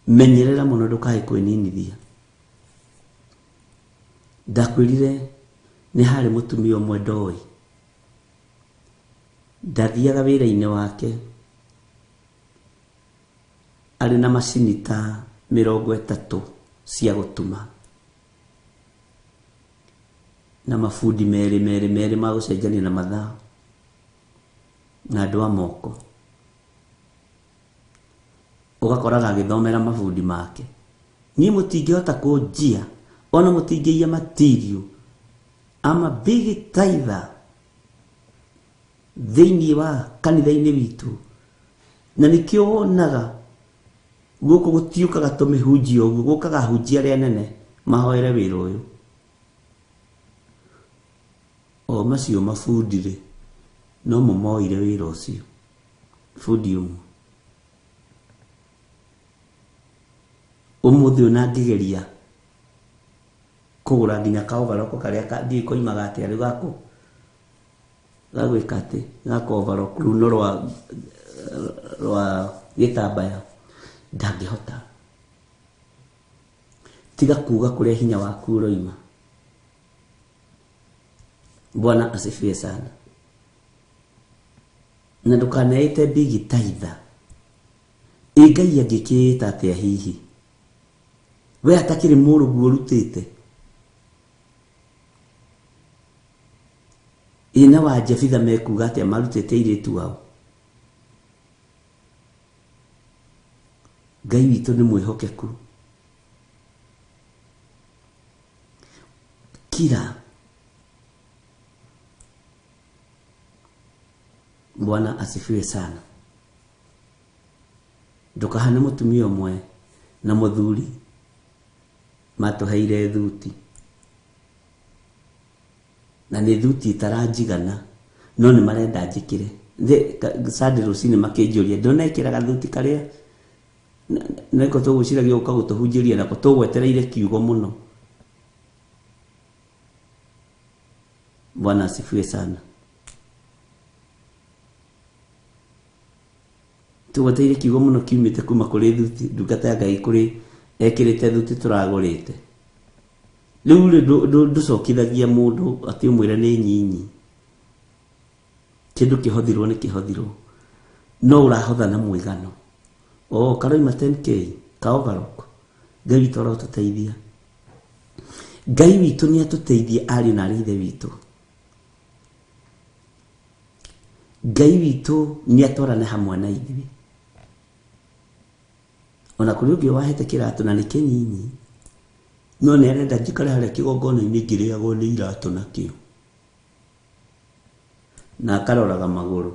Menyerera mũno ndũkae kwĩninithia. Ndakwĩrire nĩ harĩ mũtumia ũmwe ndoĩ, ndathiaga wĩra-inĩ wake arĩ na macini ta mĩrongo ĩtatũ cia gũtuma na mabundi merĩ merĩ merĩ ma gũcenjania na mathaa na andũ a moko. Ũgakoraga agĩthomera mabundi make. Niĩ mũtingĩhota kũnjia ona mũtingĩiya material. I'm a big tither thĩinĩ wa kanitha-inĩ witũ, na nĩkĩo wonaga gũkũ gũtiũkaga tũmĩhunjia ũguo, gũkaga ahunjia arĩa anene mahoere wĩra ũyũ. O macio mabundi rĩ, no mo moire wĩra ũcio, bundi ũmwe. Ũmũthĩ ũyũ na ngĩgeria Kũgũra nginya ka overlock karĩa ndiũĩ koimaga atĩa rĩu gako gagwĩka atĩ gaka overlock runo rwa rwa gĩtambaya ndangĩhota. Tiga kuga kũrĩa hinya waku ũroima. Bwana asifiwe sana. Na ndũkaneĩte bigi taitha. Ĩ Ngai angĩkĩĩta atĩa hihi? We atakĩrĩ mũrũguo ũrutĩte. Ĩ na wa Jefitha mekuga atĩa marutĩte airĩtu ao? Ngai witũ nĩ mwĩhokeku. Kira. Bwana asifiwe sana. Ndũkahane mũtumia ũmwe na mũthuri matũheire thuti. Na nĩ thuti ĩtaranjigana no nĩ marenda njĩkĩre. Sunday rũcinĩ makĩnjũria ndũnekĩra gathuti karĩa nĩko tũgwĩciragia gũka gũtũhunjĩria nako tũgwetereire kiugo mũno. Bwana asifiwe sana. Tũgwetereire kiugo mũno kiumĩte kuma kũrĩ thuti ndungata ya Ngai kũrĩ ekĩrĩte thuti tũragũrĩte. Rĩu rĩ ndũcokithagia mũndũ atĩ ũmwĩre nĩ nyinyi. Kĩndũ kĩhothirwo nĩ kĩhothirwo. No ũrahotha na mũigano. Oh, karoima 10K, ka overlock. Ngai witũ arotũteithia. Ngai witũ nĩ atũteithie ariũ na arĩ ithe witũ. Ngai witũ nĩ atwarane hamwe na ithuĩ. Ona kũrĩ ũngĩ wahete kĩratũ na nĩ kĩnyinyi, no nĩ arenda njikare harĩa kĩgongona-inĩ ngĩrĩagwo nĩ iratũ nakĩo. Na akaroraga magũrũ.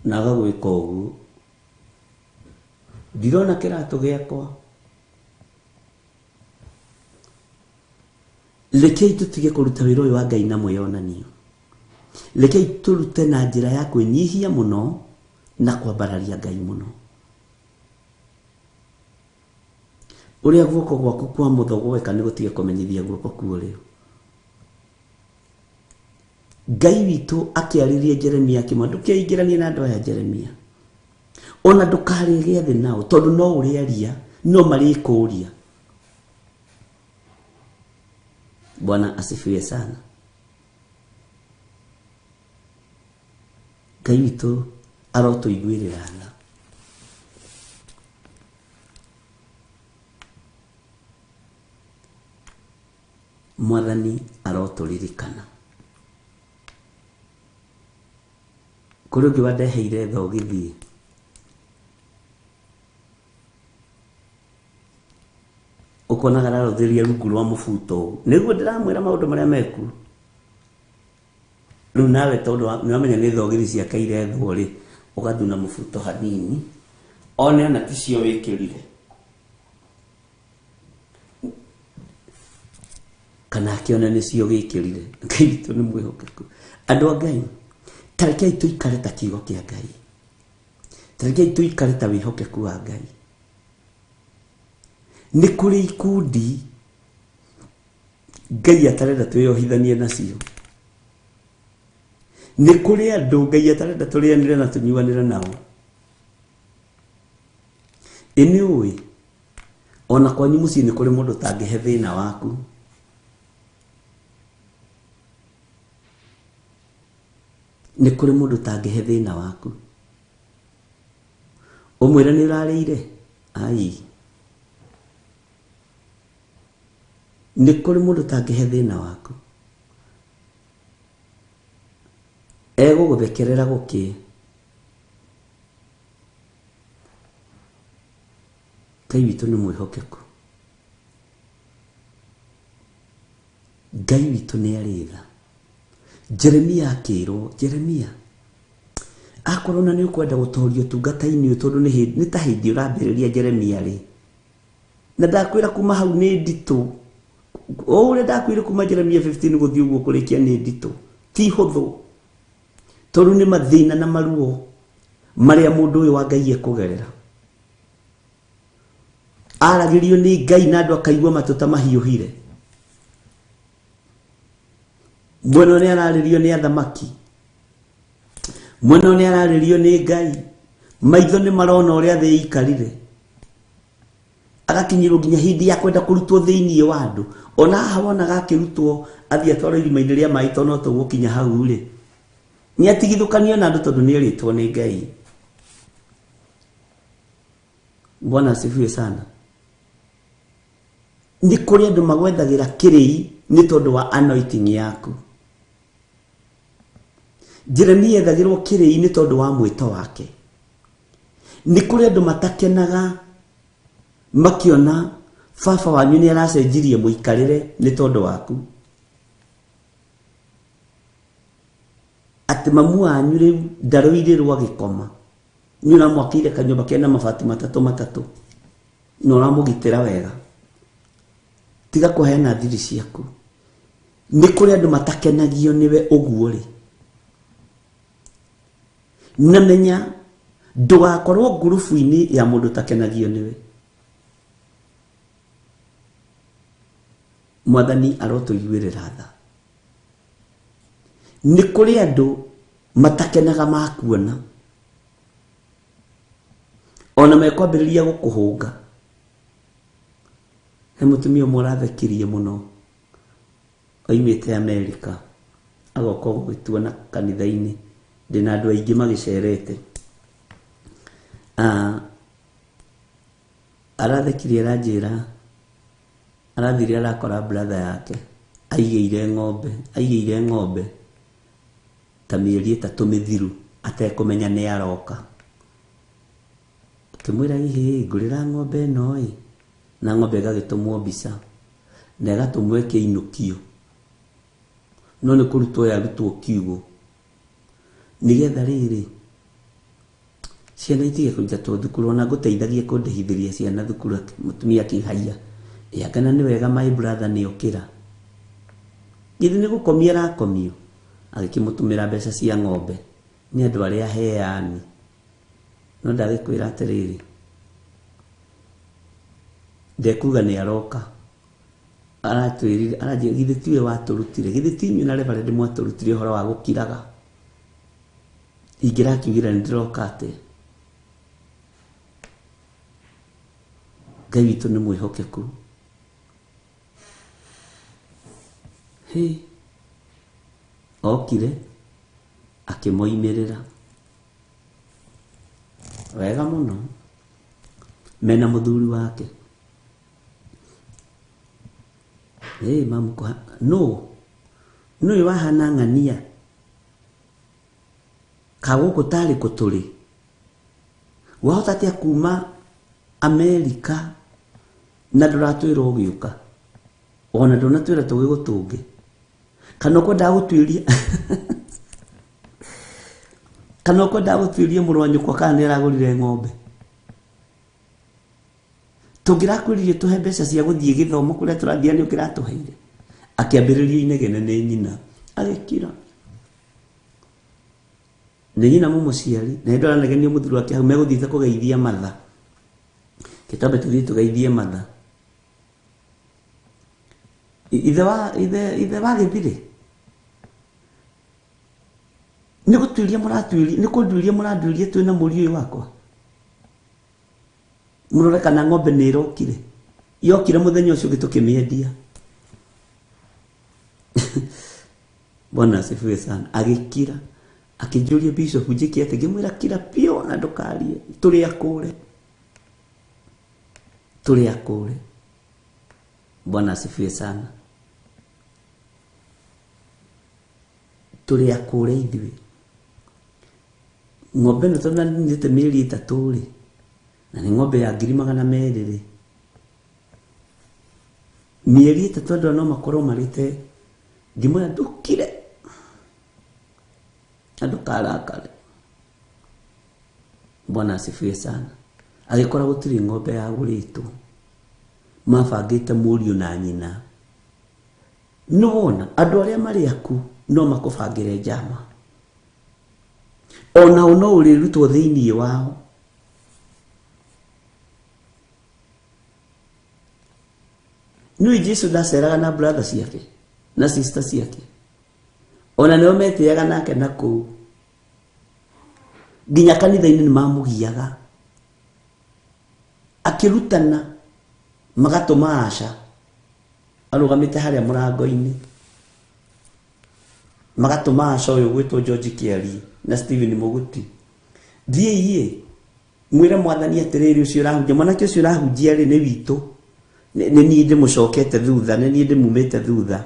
Na agagwĩka ũguo. Ndirona kĩratũ gĩakwa. Rekei tũtige kũruta wĩra ũyũ wa Ngai na mwĩyonanio. Rekei tũrute na njĩra ya kwĩnyihia mũno na kwambararia Ngai mũno. Ũrĩa guoko gwaku kwa mũtho gweka nĩ gũtige kũmenyithia guoko kwa ũrĩo. Ngai witũ akĩarĩria Jeremia akĩmwĩra ndũkeingĩranie na andũ aya Jeremia. Ona ndũkarĩe gĩathĩ nao tondũ no ũrĩaria no marĩkũria. Bwana asifiwe sana. Ngai witũ arotũiguĩrĩra tha. Mwathani arotũririkana. Kũrĩ ũngĩ wandeheire thogithi ũkonaga ararũthĩria rungu rwa mũbuto ũũ. Nĩguo ndĩramwĩra maũndũ marĩa mekuo. Rĩu nawe tondũ nĩwamenya nĩ thogithi ciake irethwo rĩ, ũgathuna mũbuto hanini, one ona ticio wĩkĩrire. Kana akĩone nĩcio wĩkĩrire. Ngai witũ nĩ mwĩhokeku. Andũ a Ngai, ta rekei tũikare ta kiugo kĩa Ngai. Ta rekei tũikare ta wĩhokeku wa Ngai. Nĩ kũrĩ ikundi Ngai atarenda twĩyohithanie nacio. Nĩ kũrĩ andũ Ngai atarenda tũrĩanĩre na tũnyuanĩre nao. Ĩ nĩ ũĩ ona kwanyu mũciĩ nĩ kũrĩ mũndũ ũtangĩhe thĩna waku. Nĩ kũrĩ mũndũ ũtangĩhe thĩna waku. Ũmwĩre nĩ ũrarĩire? Ai. Nĩ kũrĩ mũndũ ũtangĩhe thĩna waku. Egũgũthekerera gũkĩe. Ngai witũ nĩ mwĩhokeku. Ngai witũ nĩ arĩ tha. Jeremia akĩrwo, Jeremia, akorwo na nĩ ũkwenda gũtoria ũtungata-inĩ ũyũ tondũ nĩ ta hĩndĩ ũrambĩrĩria Jeremia rĩ, na ndakwĩra kuma hau nĩ nditũ. O ũrĩa ndakwĩra kuma Jeremia 15 gũthiĩ ũguo kũrĩkia nĩ nditũ, ti hũthũ, tondũ nĩ mathĩna na maruo marĩa mũndũ ũyũ wa Ngai ekũgerera. Aragĩrio nĩ Ngai na andũ akaigua matũ ta mahiũhire. Mwena ũyũ nĩ ararĩrio nĩ athamaki, mwena ũyũ nĩ ararĩrio nĩ Ngai, maitho nĩ marona ũrĩa thĩ ĩikarire. Agakinyĩrwo nginya hĩndĩ ya kwenda kũrutwo thĩinĩ wa andũ. Ona haha wonaga akĩrutwo athiĩ atwarwo irima-inĩ rĩa maĩ, tondũ no tũgũkinya hau rĩ, nĩ atigithũkanio na andũ tondũ nĩ erĩtwo nĩ Ngai. Bwana asifiwe sana. Nĩ kũrĩ andũ magwethagĩra kĩrĩi nĩ tondũ wa anointing yaku. Jeremia ethagĩrwo kĩrĩi nĩ tondũ wa mwĩto wake. Nĩ kũrĩ andũ matakenaga makĩona baba wanyu nĩ aracenjirie mũikarĩre nĩ tondũ waku. Atĩ mamu wanyu rĩu ndarũirĩrwo agĩkoma, nĩ ũramwakĩire kanyũmba kena mabati matatũ matatũ na ũramũgitĩra wega. Tiga kũheana thiri ciaku. Nĩ kũrĩ andũ matakenagio nĩwe ũguo rĩ. Na menya ndũgakorwo ngurubu-inĩ ya mũndũ ũtakenagio nĩwe. Mwathani arotũiguĩrĩra tha. Nĩ kũrĩ andũ matakenaga makuona, ona mekwambĩrĩria gũkũhũnga. He mũtumia ũmwe ũrathekirie mũno, oimĩte Amerika, agoka gũgĩtuona kanitha-inĩ, ndĩna andũ aingĩ magĩcerete. Arathekirie aranjĩra, arathire arakora brother yake aigĩire ng'ombe, aigĩire ng'ombe ta mĩeri 3 mĩthiru atekũmenya nĩ aroka. Akĩmwĩra, ihĩ, ngũrĩra ng'ombe ĩno ĩ, na ng'ombe ĩgagĩtũmwo mbica na ĩgatũmwo ĩkĩinũkio, no nĩ kũrutwo yarutwo kiugũ nĩgetha rĩrĩ ciana itige kũingatwo thukuru, ona ngũteithagie kũndĩhithĩria ciana thukuru. Mũtumia akĩhaia, ĩ kana nĩ wega my brother nĩ okĩra, githĩ nĩ gũkomia arakomio. Agĩkĩmũtũmĩra mbeca cia ng'ombe nĩ andũ arĩa aheani. No ndagĩkwĩra atĩrĩrĩ, ndekuga nĩ aroka, aratwĩrire, aranjĩra githĩ tiwe watũrutire, githĩ ti inyuĩ na reverend mwatũrutire ũhoro wa gũkiraga, ingĩrakiugire nĩ ndĩroka atĩa. Ngai witũ nĩ mwĩhokeku. Hĩ, okire akĩmoimĩrĩra wega mũno mena mũthuri wake. Ĩ mamu nũ nũ wahana ng'ania ka gũkũ tarĩ kũ tũrĩ, wahota atĩa kuma Amerika na ndũratwĩra ũgĩũka, ona ndũnatwĩra tũgĩgũtũnge, kana ũkwendaga gũtuĩria kana ũkwendaga gũtuĩria mũrũ wa nyũkwa kana nĩ aragũrire ng'ombe. Tũngĩrakwĩrire tũhe mbeca cia gũthiĩ gĩthomo kũrĩa tũrathiĩ nĩ ũkĩratũheire. Akĩambĩrĩria inegene nĩ nyina, agĩkira nĩ nyina mũmũciari, na hĩndĩ aranegenia mũthuri wake hau megũthiĩte kũgeithia matha, kĩtambe tũthiĩ tũgeithie matha. Ithe wa ithe ithe wa gĩthirĩ nĩ gũtuĩria mũratuĩria, nĩ kũnduĩria mũranduĩria twĩna mũriũ ũyũ wakwa, mũrore kana ng'ombe nĩ ĩrokire, yokire mũthenya ũcio ũngĩ tũkĩmĩendia. Bwana asifiwe sana. Agĩkira akĩnjũria bishop njĩke atĩa, ngĩmwĩra kira biũ na ndũkarie, tũrĩ akũre, tũrĩ akũre. Bwana asifiwe sana. Tũrĩ akũre ithuĩ. Ng'ombe ĩno tondũ nĩte mĩeri 3 rĩ, na nĩ ng'ombe ya 200,000 rĩ, mĩeri 3 andũ no makorwo marĩte. Ngĩmwĩra ndũkire na ndũkarakare. Bwana asifiwe sana. Agĩkora gũtirĩ ng'ombe yagũrĩtwo, mabangĩte mũriũ na nyina. Nĩwona andũ arĩa marĩ aku no makũbangĩre njama, onao no ũrĩrutwo thĩinĩ wao. Nĩũĩ Jesu ndaceraga na brother ciake na sister ciake, ona nĩo metĩaga nake na kũu nginya kanitha-inĩ nĩ mamũgiaga akĩrutana, magatũma aca arũgamĩte harĩa mũrango-inĩ, magatũma aca ũyũ gwĩtwo George Kĩarie na Stephen Mũguti, thiĩi mwĩre mwathani atĩrĩrĩ, ũcio ũrahunjia, mwanake ũcio ũrahunjia rĩ nĩ witũ, nĩ niĩ ndĩmũcokete thutha, nĩ niĩ ndĩmumĩte thutha,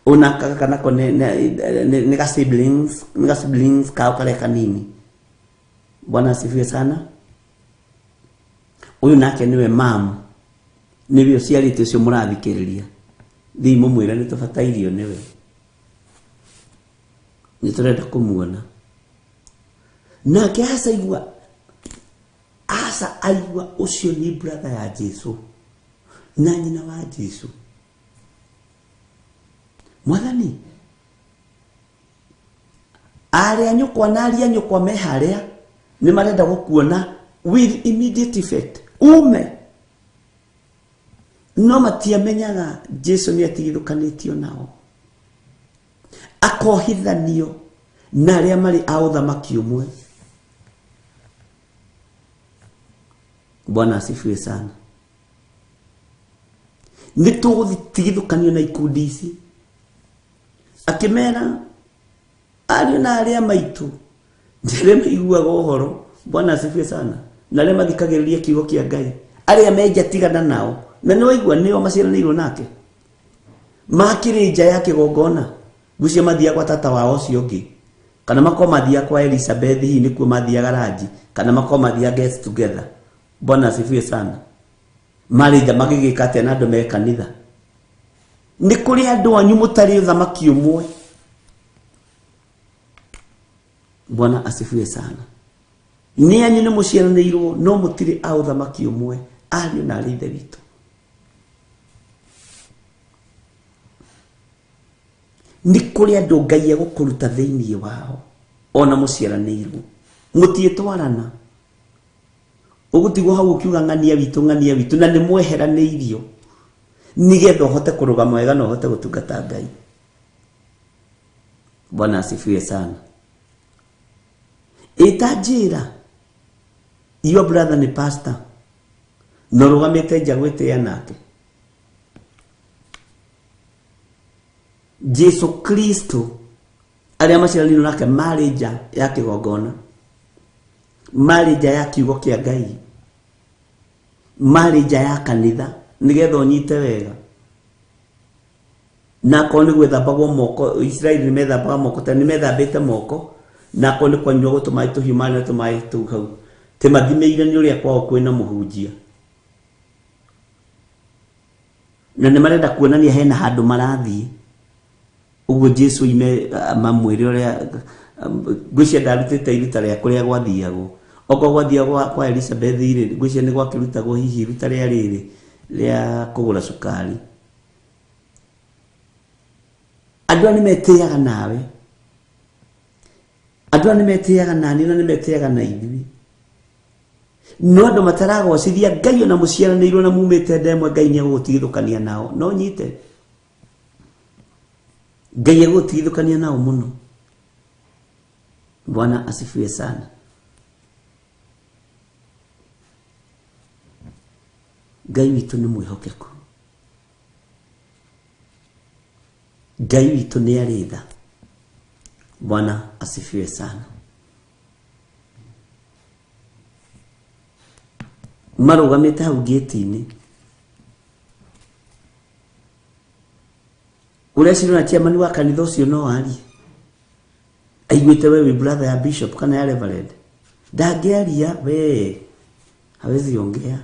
ona gaka nako nĩ ga siblings, nĩ ga siblings kao karĩa kanini. Bwana asifiwe sana. Ũyũ nake nĩwe mamu, nĩwe ũciarĩte ũcio mũrathikĩrĩria, thiĩi mũmwĩre nĩ tũbatairio nĩwe, nĩ tũrenda kũmuona. Nake aca igua, aca aigua ũcio nĩ brother ya Jesu na nyina wa Jesu. Mwathani, arĩa nyũkwa na aria nyũkwa me harĩa nĩ marenda gũkuona with immediate effect, ume. No matiamenyaga Jesu nĩ atigithũkanĩtio nao, akohithanio na arĩa marĩ a ũthamaki ũmwe. Bwana asifiwe sana. Nĩ tũgũtigithũkanio na ikundi ici. Akĩmera ariũ na arĩa maitũ arĩa maiguaga ũhoro, Bwana asifiwe sana, na arĩa mathikagĩrĩria kiugo kĩa Ngai, arĩa menja tigana nao, na nĩ waigua nĩo maciaranĩirwo nake, makĩrĩ nja ya kĩgongona, ngwĩciria mathiaga gwa tata wao ũcio ũngĩ, kana makorwo mathiaga kwa Elizabeth, hihi nĩkuo mathiaga ranji, kana makorwo mathiaga get together. Bwana asifiwe sana. Marĩ nja magĩgĩka atĩa na andũ me kanitha? Nĩ kũrĩ andũ anyu mũtarĩ ũthamaki ũmwe. Bwana asifiwe sana. Nĩ anyu nĩ mũciaranĩirwo no mũtirĩ a ũthamaki ũmwe, ariũ na arĩ ithe witũ. Nĩ kũrĩ andũ Ngai egũkũruta thĩinĩ wao ona mũciaranĩirwo, mũtiĩtwarana, ũgũtigwo hau ũkiuga ng'ania witũ, ng'ania witũ, na nĩ mweheranĩirio nĩgetha ũhote kũrũgama wega na ũhote gũtungata Ngai. Bwana asifiwe sana. Ĩta njĩra your brother nĩ pastor na ũrũgamĩte nja gwĩtĩa nake. Jesu Kristo arĩa maciaranĩirwo nake marĩ nja ya kĩgongona, marĩ nja ya kiugo kĩa Ngai, marĩ nja ya kanitha, nĩgetha ũnyite wega. Na akorwo nĩ gwĩthambagwo moko, Isiraeli nĩ methambaga moko, tondũ nĩ methambĩte moko, na akorwo nĩ kwanyuagwo tũmaĩ tũhiũ marĩ na tũmaĩ tũu hau, tĩ mathimĩire nĩ ũrĩa kwao kwĩna mũhunjia. Na nĩ marenda kuonania hena handũ marathiĩ. Ũguo Jesu ime mamwĩre ũrĩa ngwĩciria ndarutĩte iruta rĩa kũrĩa gwathiagwo. Okorwo gwathiagwo kwa Elizabeth rĩ, ngwĩciria nĩ gwakĩrutagwo hihi iruta rĩa rĩrĩ rĩa kũgũra cukari. Andũ aya nĩ metĩaga nawe, andũ aya nĩ metĩaga nani, na nĩ metĩaga na ithuĩ. No andũ mataragocithia Ngai ona mũciaranĩirwo na mumĩte nda ĩmwe, Ngai nĩ egũgũtigithũkania nao. No nyite, Ngai egũgũtigithũkania nao mũno. Bwana asifiwe sana. Ngai witũ nĩ mwĩhokeku, Ngai witũ nĩ arĩ tha. Bwana asifiwe sana. Marũgamĩte hau gate-inĩ, ũreciria ona chairman wa kanitha ũcio no arie aiguĩte we wĩ brother ya bishop kana ya reverend? Ndangĩaria, we hawezi ongea.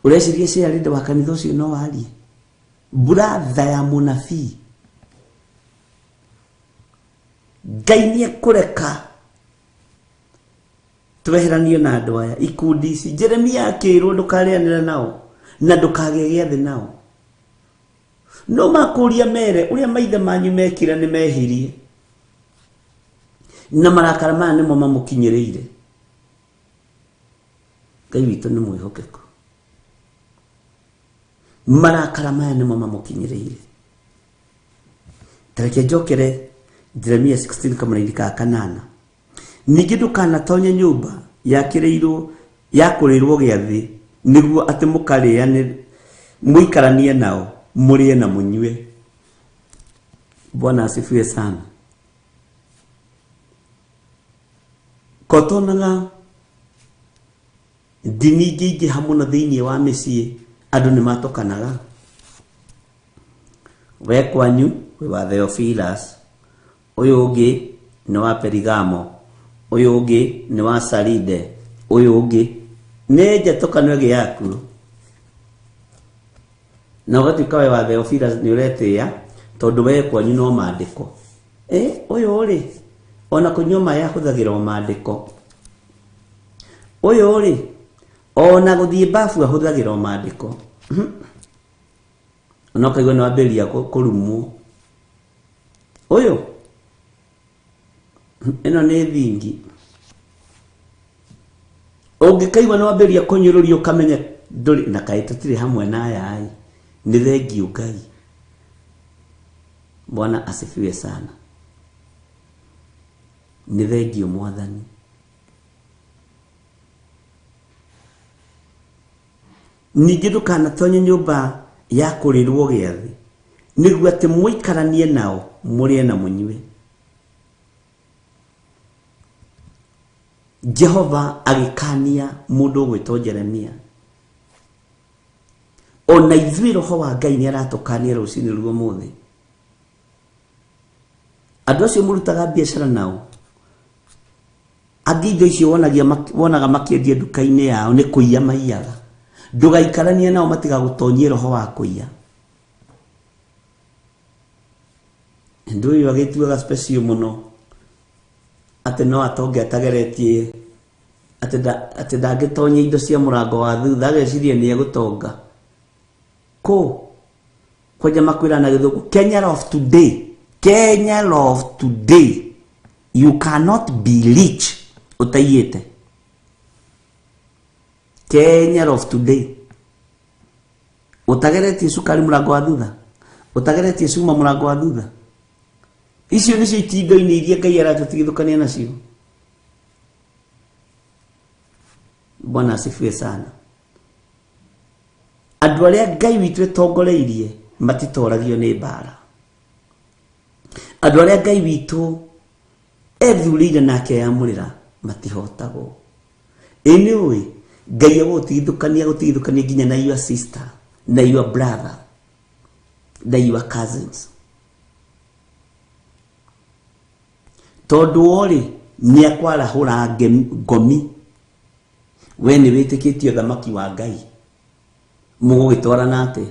Ũreciria chairlady wa kanitha ũcio no arie, brother ya mũnabii? Ngai nĩ ekũreka tweheranio na andũ aya ikundi ici. Jeremia akĩrwo ndũkarĩanĩra nao na ndũkagĩe gĩathĩ nao, no makũria mere ũrĩa maithe manyu mekire nĩ mehirie, na marakara maya nĩmo mamũkinyĩrĩire. Ngai witũ nĩ mwĩhokeku. Marakara maya nĩmo mamũkinyĩrĩire. Tareke njokere Jeremia 16 kamũraini ka kanana. Ningĩ ndũkanatonye nyũmba yakĩrĩirwo yakũrĩrwo gĩathĩ nĩguo atĩ mũkarĩane mũikaranie nao mũrĩe na mũnyue. Bwana asifiwe sana. Kotonaga ndini ingĩingĩha mũno thĩinĩ wa mĩciĩ andũ nĩ matokanaga. We kwanyu wĩ wa Theophilus, ũyũ ũngĩ nĩ wa Perigamo, ũyũ ũngĩ nĩ wa Saride, ũyũ ũngĩ nĩ njatũkano ĩngĩ yaku. Na ũgatuĩka we wa Theophilus nĩ ũretĩĩa tondũ we kwanyu no maandĩko. Ũyũ rĩ ona kũnyua maĩ ahũthagĩra o maandĩko. Ũyũ rĩ ona gũthiĩ bafu ahũthagĩra o maandĩko. Ona ũkaigua nĩ wambĩrĩria kũrumwo. Ũyũ ĩno nĩ thingi. Ũngĩkaigua nĩ wambĩrĩria kũnyũrũrio ũkamenya ndũrĩ na kaĩ tũtirĩ hamwe na aya ĩ. Nĩ thengiũ Ngai. Bwana asifiwe sana. Nĩ thengiũ Mwathani. Ningĩ ndũkanatonye nyũmba ya kũrĩrwo gĩathĩ nĩguo atĩ mũikaranie nao mũrĩe na mũnyue. Jehova agĩkania mũndũ ũgwĩtwo Jeremia. Ona ithuĩ roho wa Ngai nĩ aratũkania rũcinĩ rwa ũmũthĩ. Andũ acio mũrutaga biacara nao angĩ indo icio wonaga makĩendia nduka-inĩ yao nĩ kũiya maiyaga. Ndũgaikaranie nao matigagũtonyie roho wa kũiya. Ũndũ ũyũ agĩtuaga special mũno atĩ no atonge atageretie atĩ ndangĩtonya indo cia mũrango wa thutha ageciria nĩ egũtonga. Kũ kwanja makwĩra na gĩthũngũ Kenya of today, Kenya of today, you cannot be rich ũtaiyĩte. Kenya of today ũtageretie cukari mũrango wa thutha, ũtageretie cuma mũrango wa thutha. Icio nĩcio itindo-inĩ iria Ngai aratũtigithũkania nacio. Bwana asifiwe sana. Andũ arĩa Ngai witũ etongoreirie matitoragio nĩ mbara. Andũ arĩa Ngai witũ ethurĩire na akeyamũrĩra matihotagwo. Ĩ nĩ ũĩ Ngai egũgũtigithũkania gũtigithũkania nginya na your sister, na your brother, na your cousins. Tondũ worĩ nĩ akwarahũra ngomi. We nĩ wĩtĩkĩtie ũthamaki wa Ngai. Mũgũgĩtwarana atĩa?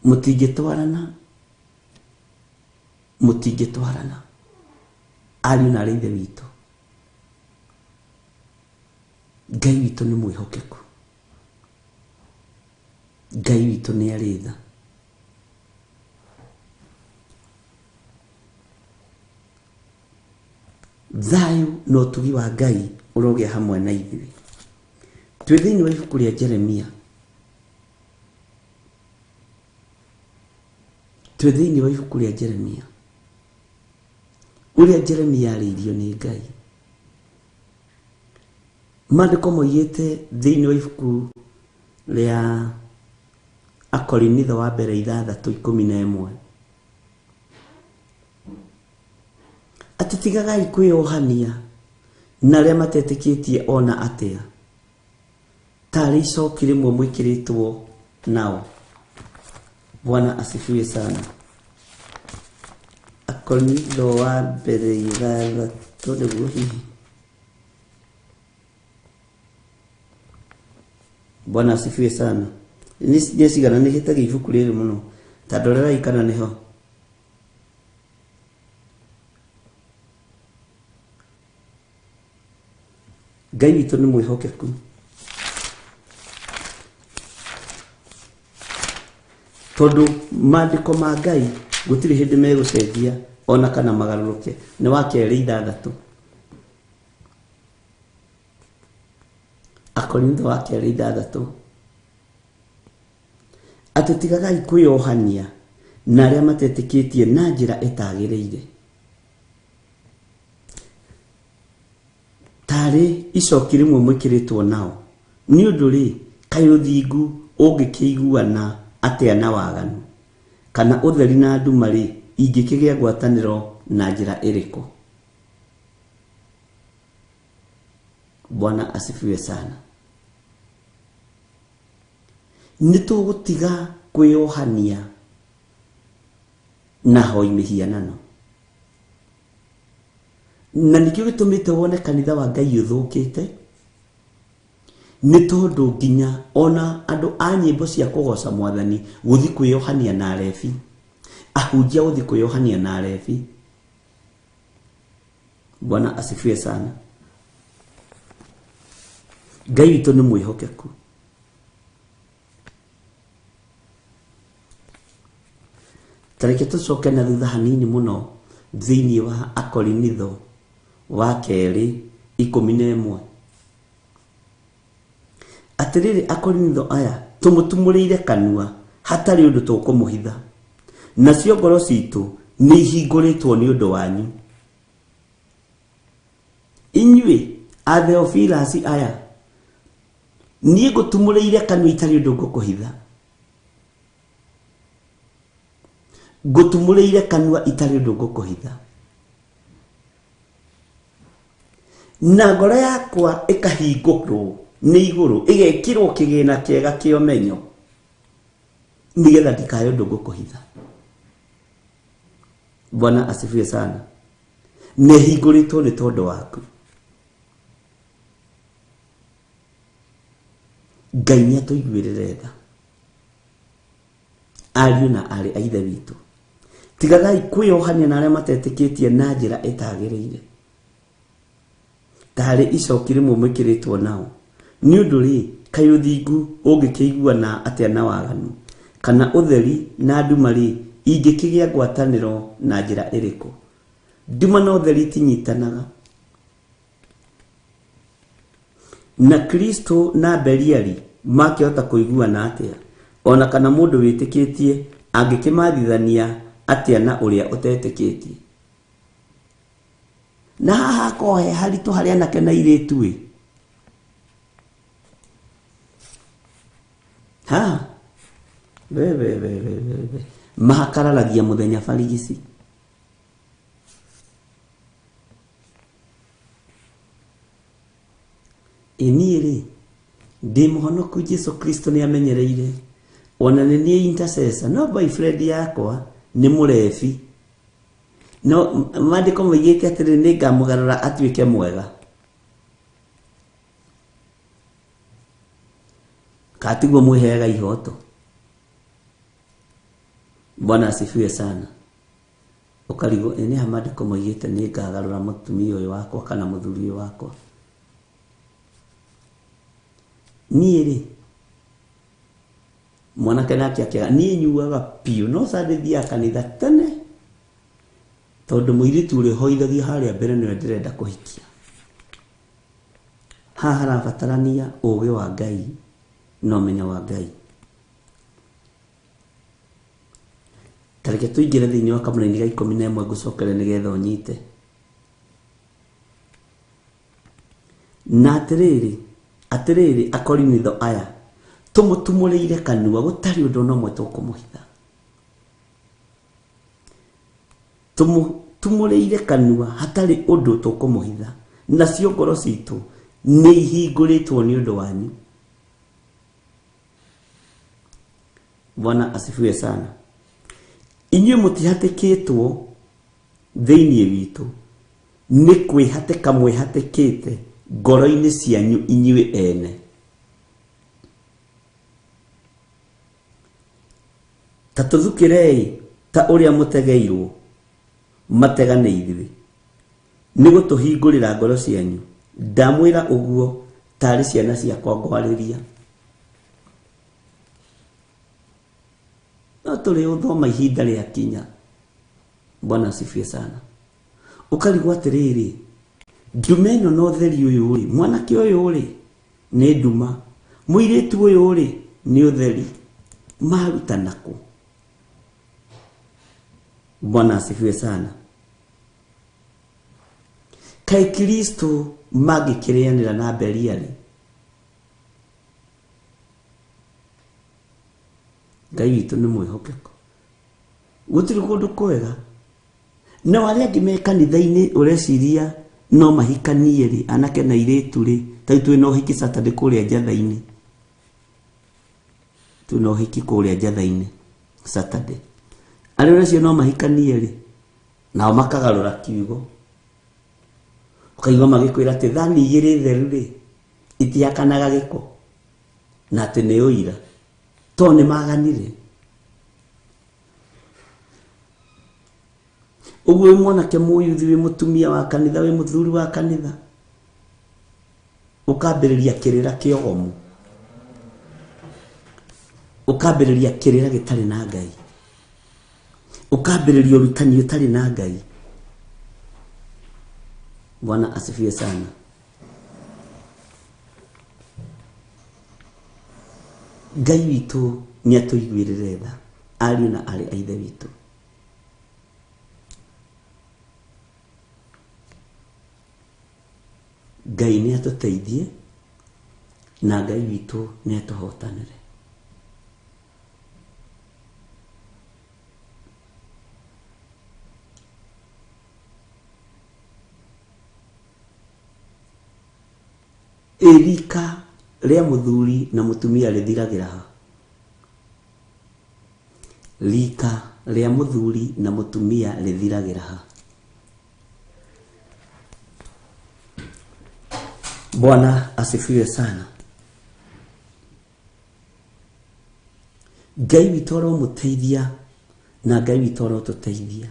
Mũtingĩtwarana. Mũtingĩtwarana. Ariũ na aarĩ a Ithe witũ, Ngai witũ nĩ mwĩhokeku. Ngai witũ nĩ arĩ tha. Thayũ na ũtugi wa Ngai ũrogĩa hamwe na ithuĩ. Twĩ thĩinĩ wa ibuku rĩa Jeremia. Twĩ thĩinĩ wa ibuku rĩa Jeremia. Ũrĩa Jeremia arĩirio nĩ Ngai. Maandĩko moigĩte thĩinĩ wa ibuku rĩa Akorinitho wa mbere 6:11 atĩ tigagai kwĩyohania na arĩa matetĩkĩtie ona atĩa, tarĩ icoki rĩmwe mwĩkĩrĩtwo nao. Bwana asifiwe sana. Akorinitho wa mbere 6 nĩguo hihi. Bwana asifiwe sana. Nĩ cigana nĩ hĩtagia ibuku rĩrĩ mũno. Ta ndorerai kana nĩho. Ngai witũ nĩ mwĩhokeku. Tondũ maandĩko ma Ngai gũtirĩ hĩndĩ megũcenjia ona kana magarũrũke. Nĩ wa kerĩ 6. Akorintho wa kerĩ 6. Atĩ tigagai kwĩyohania na arĩa matetĩkĩtie na njĩra ĩtagĩrĩire. Tarĩ icoki rĩmwe mwĩkĩrĩtwo nao. Nĩ ũndũ-rĩ, kaĩ ũthingu ũngĩkĩiguana atĩa na waganu? Kana ũtheri na nduma-rĩ, ingĩkĩgĩa ngwatanĩro na njĩra ĩrĩkũ? Bwana asifiwe sana. Nĩ tũgũtiga kwĩyohania na hoi mĩhianano. Na nĩkĩo gĩtũmĩte wone kanitha wa Ngai ũthũkĩte, nĩ tondũ nginya ona andũ a nyĩmbo cia kũgoca mwathani gũthiĩ kwĩyohania na arebi, ahunjia gũthiĩ kwĩyohania na arebi. Bwana asifiwe sana. Ngai witũ nĩ mwĩhokeku. Ta reke tũcoke na thutha hanini mũno thĩinĩ wa Akorinitho wa kerĩ 11. Atĩrĩrĩ Akorinitho aya, tũmũtumũrĩire kanua hatarĩ ũndũ tũkũmũhitha, nacio ngoro citũ nĩ ihingũrĩtwo nĩ ũndũ wanyu. Inyuĩ a Theofilasi aya, niĩ ngũtumũrĩire kanua itarĩ ũndũ ngũkũhitha. Ngũtumũrĩire kanua itarĩ ũndũ ngũkũhitha. Na ngoro yakwa ĩkahingũrwo nĩ igũrũ, ĩgekĩrwo kĩgĩna kĩega kĩa ũmenyo, nĩgetha ndikae ũndũ ngũkũhitha. Bwana asifiwe sana. Nĩ hingũrĩtwo nĩ tondũ waku. Ngai nĩ atũiguĩrĩre tha. Ariũ na aarĩ a Ithe witũ, tigagai kwĩyohania na arĩa matetĩkĩtie na njĩra ĩtagĩrĩire, tarĩ icoki rĩmwe mwĩkĩrĩtwo nao. Nĩ ũndũ-rĩ, kaĩ ũthingu ũngĩkĩiguana atĩa na waganu? Kana ũtheri na nduma-rĩ, ingĩkĩgĩa ngwatanĩro na njĩra ĩrĩkũ? Nduma na ũtheri itinyitanaga. Na Kristo na Beliali makĩhota kũiguana atĩa? O na kana mũndũ wĩtĩkĩtie angĩkĩmathithania atĩa na ũrĩa ũtetĩkĩtie? Na haha hakoragwo he haritũ harĩ anake na airĩtu-ĩ. Haha we we we we we we mahakararagia mũthenya barigici. Ĩ niĩ-rĩ, ndĩ mũhonoku Jesu Kristo nĩ amenyereire, ona nĩ niĩ intercessor, no boyfriend yakwa nĩ mũrebi. No maandĩko moigĩte atĩrĩ, nĩ ngamũgarũra atuĩke mwega. Kana tiguo mwĩheaga ihoto? Bwana asifiwe sana. Ũkarigwo ĩ nĩ ha maandĩko moigĩte nĩ ngagarũra mũtumia ũyũ wakwa kana mũthuri ũyũ wakwa. Niĩ rĩ, mwanake nake akĩaga niĩ nyuaga biũ no Sunday thiaga kanitha tene tondũ mũirĩtu ũrĩa ũhoithagia harĩa mbere nĩwe ndĩrenda kũhikia. Haha harabatarania ũgĩ wa Ngai na ũmenyo wa Ngai. Ta reke tũingĩre thĩinĩ wa kamũraini ga 11 ngũcokere nĩgetha ũnyite. Na atĩrĩrĩ, atĩrĩrĩ Akorinitho aya, tũmũtumũrĩire kanua gũtarĩ ũndũ ona ũmwe tũkũmũhitha. Tũmũtumũrĩire kanua hatarĩ ũndũ tũkũmũhitha, nacio ngoro citũ nĩ ihingũrĩtwo nĩ ũndũ wanyu. Bwana asifiwe sana. Inyuĩ mũtihatĩkĩtwo thĩinĩ witũ, nĩ kwĩhatĩka mwĩhatĩkĩte ngoro-inĩ cianyu inyuĩ ene. Ta tũthukĩrei ta ũrĩa mũtegeirwo matega nĩ ithuĩ, nĩ gũtũhingũrĩra ngoro cianyu. Ndamwĩra ũguo tarĩ ciana ciakwa ngwarĩria. No tũrĩ ũthoma ihinda rĩakinya. Bwana asifiwe sana. Ũkarigwo atĩrĩrĩ, nduma ĩno na ũtheri ũyũ rĩ, mwanake ũyũ rĩ, nĩ nduma, mũirĩtu ũyũ rĩ, nĩ ũtheri. Maruta kũ? Bwana asifiwe sana. Kaĩ Kristo mangĩkĩrĩanĩra na Beliali? Ngai witũ nĩ mwĩhokeku, gũtirĩ kũndũ kwega. No arĩa angĩ me kanitha-inĩ ũreciria no mahikanie rĩ, anake na airĩtu rĩ, ta rĩu twĩna ũhiki Saturday kũrĩa Njatha-inĩ, twĩna ũhiki kũrĩa Njatha-inĩ Saturday, arĩa ũreciria no mahikanie rĩ, nao makagarũra kiugo, ũkaigua magĩkwĩra atĩ thani igĩrĩ theru rĩ itiakanaga gĩko, na atĩ nĩ ũira, tondũ nĩ maganire. Ũguo wĩ mwanake mũyuthi, wĩ mũtumia wa kanitha, wĩ mũthuri wa kanitha, ũkambĩrĩria kĩrĩra kĩogomu, ũkambĩrĩria kĩrĩra gĩtarĩ na Ngai, ũkambĩrĩria ũrutani ũtarĩ na Ngai. Bwana asifiwe sana. Ngai witũ nĩ atũiguĩrĩre tha, ariũ na aarĩ a Ithe witũ. Ngai nĩ atũteithie na Ngai witũ nĩ atũhotanĩre. Ĩrika rĩa mũthuri na mũtumia rĩthiragĩra ha? Rika rĩa mũthuri na mũtumia rĩthiragĩra ha? Bwana asifiwe sana. Ngai witũ aromũteithia na Ngai witũ arotũteithia.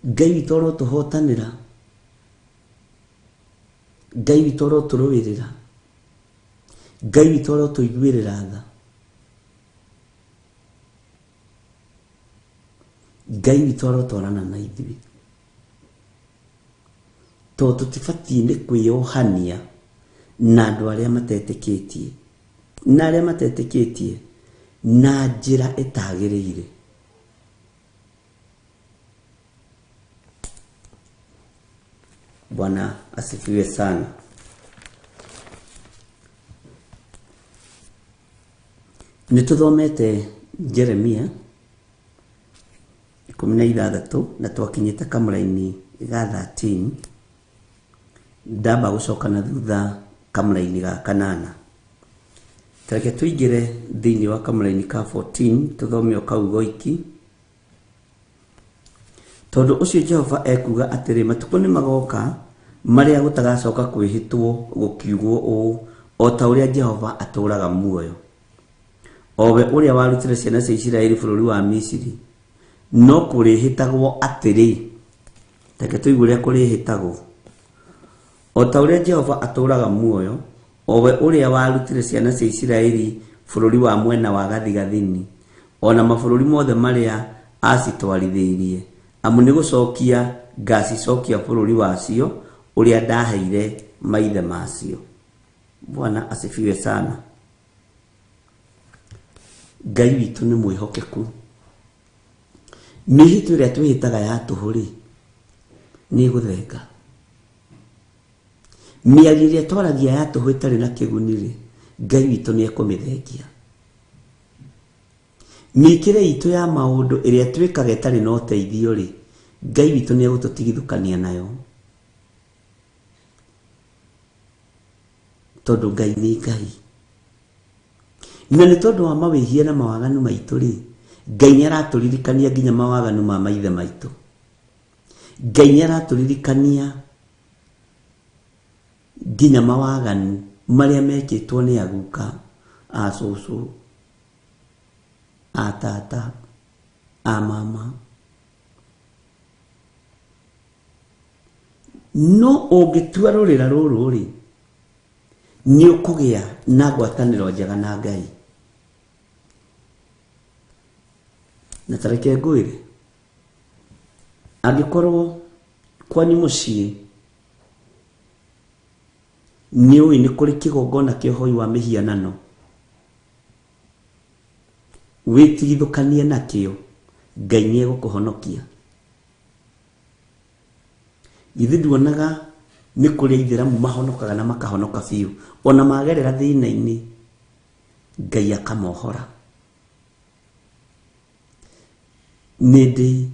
Ngai witũ arotũhotanĩra. Ngai witũ arotũrũĩrĩra. Ngai witũ arotũiguĩrĩra tha. Ngai witũ arotwarana na ithuĩ, tondũ tũtibatiĩ nĩ kwĩyohania na andũ arĩa matetĩkĩtie, na arĩa matetĩkĩtie na njĩra ĩtagĩrĩire. Bwana asifiwe sana. Nĩ tũthomete Jeremia 16 na twakinyĩte kamũraini ga 13, ndamba gũcoka na thutha kamũraini ga 8. Tareke tũingĩre thĩinĩ wa kamũraini ka 14 tũthome o kau goiki. Tondũ ũcio Jehova ekuuga atĩrĩ, matukũ nĩ magoka marĩa gũtagacoka kwĩhĩtwo gũkiugwo ũũ, o ta ũrĩa Jehova atũũraga muoyo, o we ũrĩa warutire ciana cia Isiraeli bũrũri wa Misiri, no kũrĩhĩtagwo atĩrĩ. Reke tũigue ũrĩa kũrĩhĩtagwo. O ta ũrĩa Jehova atũũraga muoyo, o we ũrĩa warutire ciana cia Isiraeli bũrũri wa mwena wa gathigathini, o na mabũrũri mothe marĩa acitwarithĩirie, amu nĩ gũcokia ngacicokia bũrũri wacio ũrĩa ndaheire maithe macio. Bwana asifiwe sana. Ngai witũ nĩ mwĩhokeku. Mĩhĩtwa ĩrĩa twĩhĩtaga ya tũhũ rĩ, nĩ ĩgũthenga. Mĩario ĩrĩa twaragia ya tũhũ ĩtarĩ na kĩguni rĩ, Ngai witũ nĩ ekũmĩthengia. Mĩkĩre itũ ya maũndũ ĩrĩa twĩkaga ĩtarĩ na ũteithio rĩ, Ngai witũ nĩ egũtũtigithũkania nayo. Tondũ Ngai nĩ Ngai. Na nĩ tondũ wa mawĩhia na mawaganu maitũ rĩ, Ngai nĩ aratũririkania nginya mawaganu ma maithe maitũ. Ngai nĩ aratũririkania nginya mawaganu marĩa mekĩtwo nĩ aguka, a cũcũ, a tata, a mama. No ũngĩtua rũrĩra rũrũ rĩ, nĩ ũkũgĩa na ngwatanĩro njega na Ngai. Na ta reke ngwĩre, angĩkorwo kwanyu mũciĩ nĩ ũĩ nĩ kũrĩ kĩgongona kĩa ũhoi wa mĩhianano, Wĩtigithũkanie nakĩo, Ngai nĩ egũkũhonokia. Githĩ nduonaga nĩ kũrĩ aithĩramu mahonokaga na makahonoka biũ, ona magerera thĩna-inĩ, Ngai akamohora. Nĩ ndĩ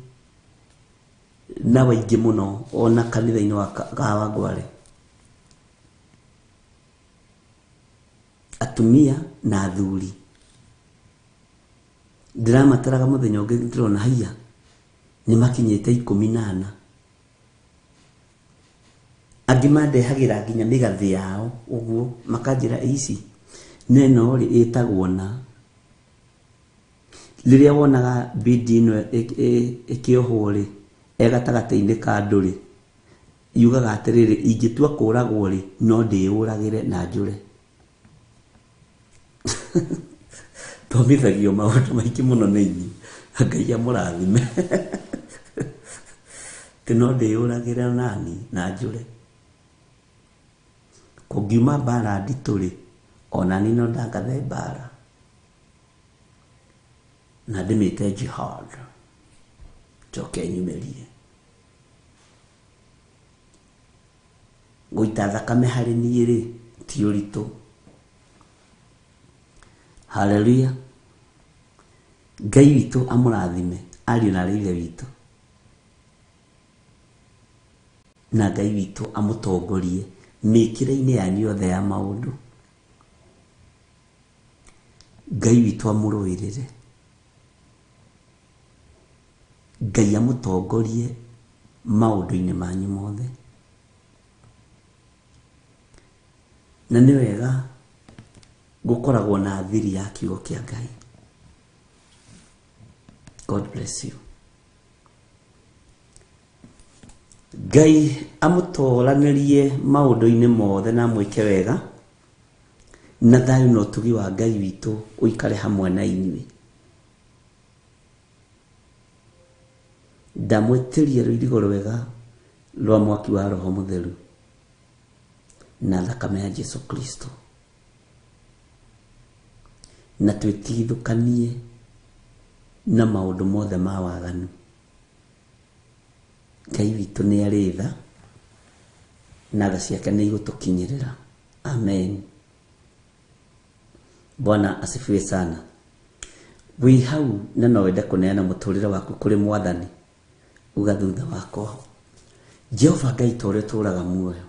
na waingĩ mũno ona kanitha-inĩ wa Kawangware, atumia na athuri. Ndĩramataraga mũthenya ũngĩ ndĩrona haiya nĩ makinyĩte 14. Angĩ mandehagĩra nginya mĩgathĩ yao ũguo, makanjĩra ici na ĩno rĩ ĩtagwo na. Rĩrĩa wonaga bidi ĩno ĩkĩohwo rĩ, e gatagatĩ-inĩ ka andũ rĩ, yugaga atĩrĩrĩ, ingĩtua kũragwo rĩ, no ndĩyũragĩre na njũre. Thomithagio maũndũ maingĩ mũno nĩ inyuĩ, Ngai amũrathime. Atĩ no ndĩyũragĩre nani na njũre. Kũngiuma mbara nditũ rĩ, onani no ndangathe mbara na ndĩmĩte jihad, njoke nyumĩrie. Gũita thakame harĩ niĩ rĩ, ti ũritũ. Haleluya. Ngai witũ amũrathime ariũ na arĩ ithe witũ, na Ngai witũ amũtongorie mĩkĩre-inĩ yanyu yothe ya maũndũ. Ngai witũ amũrũĩrĩre, Ngai amũtongorie maũndũ-inĩ manyu mothe. Na nĩ wega gũkoragwo na thiri ya kiugo kĩa Ngai. God bless you. Ngai amũtoranĩrie maũndũ-inĩ mothe na amwĩke wega, na thayũ na ũtugi wa Ngai witũ ũikare hamwe na inyuĩ. Ndamwĩtĩria rũirigo rwega rwa mwaki wa Roho Mũtheru na thakame ya Jesu Kristo, na twĩtigithũkanie na maũndũ mothe ma waganu. Ngai witũ nĩ arĩ tha, na tha ciake nĩ igũtũkinyĩrĩra. Amen. Bwana asifiwe sana. Wĩ hau na no wende kũneana mũtũrĩre waku kũrĩ Mwathani, uga thutha wakwa, Jehova Ngai ta ũrĩa ũtũũraga muoyo,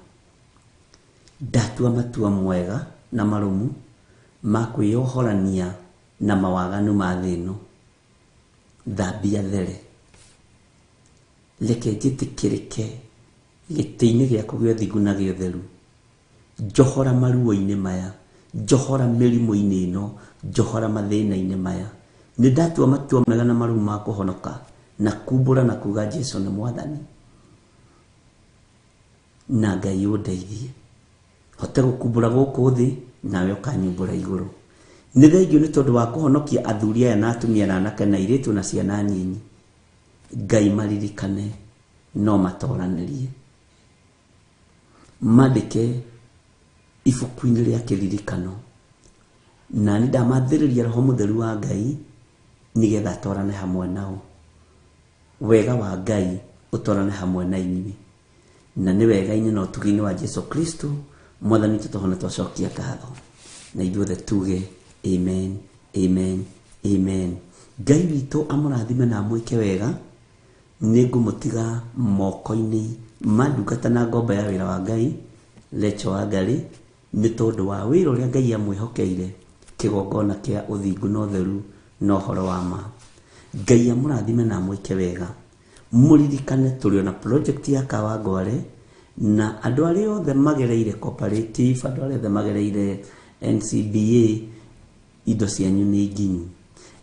ndatua matua mwega na marũmu ma kwĩyohorania na mawaganu ma thĩ ĩno. Thambia there, reke njĩtĩkĩrĩke gĩtĩ-inĩ gĩaku gĩa ũthingu na gĩa ũtheru. Njohora maruo-inĩ maya, njohora mĩrimũ-inĩ ĩno, njohora mathĩna-inĩ maya. Nĩ ndatua matua mega na marũmu ma kũhonoka na kumbũra na kuga Jesu nĩ Mwathani. Na Ngai ũndeithie hote gũkumbũra gũkũ thĩ, nawe ũkanyumbũra igũrũ. Nĩ thengio nĩ tondũ wa kũhonokia athuri aya na atumia na anake na airĩtu na ciana nyinyi. Ngai maririkane no matoranĩrie, mandĩke ibuku-inĩ rĩa kĩririkano, na nĩ ndamathĩrĩria Roho Mũtheru wa Ngai nĩgetha atwarane hamwe nao. Wega wa Ngai ũtwarane hamwe na inyuĩ, na nĩ wega-inĩ na ũtugi-inĩ wa Jesu Kristo Mwathani witũ tũhona twacokia ngatho, na ithuothe tuge amen, amen, amen. Ngai witũ amũrathime na amwĩke wega. Nĩ ngũmũtiga moko-inĩ ma ndungata na ngombo ya wĩra wa Ngai Rachel Wangari, nĩ tondũ wa wĩra ũrĩa Ngai amwĩhokeire, kĩgongona kĩa ũthingu na ũtheru na ũhoro wa ma. Ngai amũrathime na amwĩke wega. Mũririkane tũrĩ ona project ya Kawangware, na andũ arĩa othe magereire cooperative, andũ arĩa othe magereire NCBA, indo cianyu nĩ nginyu.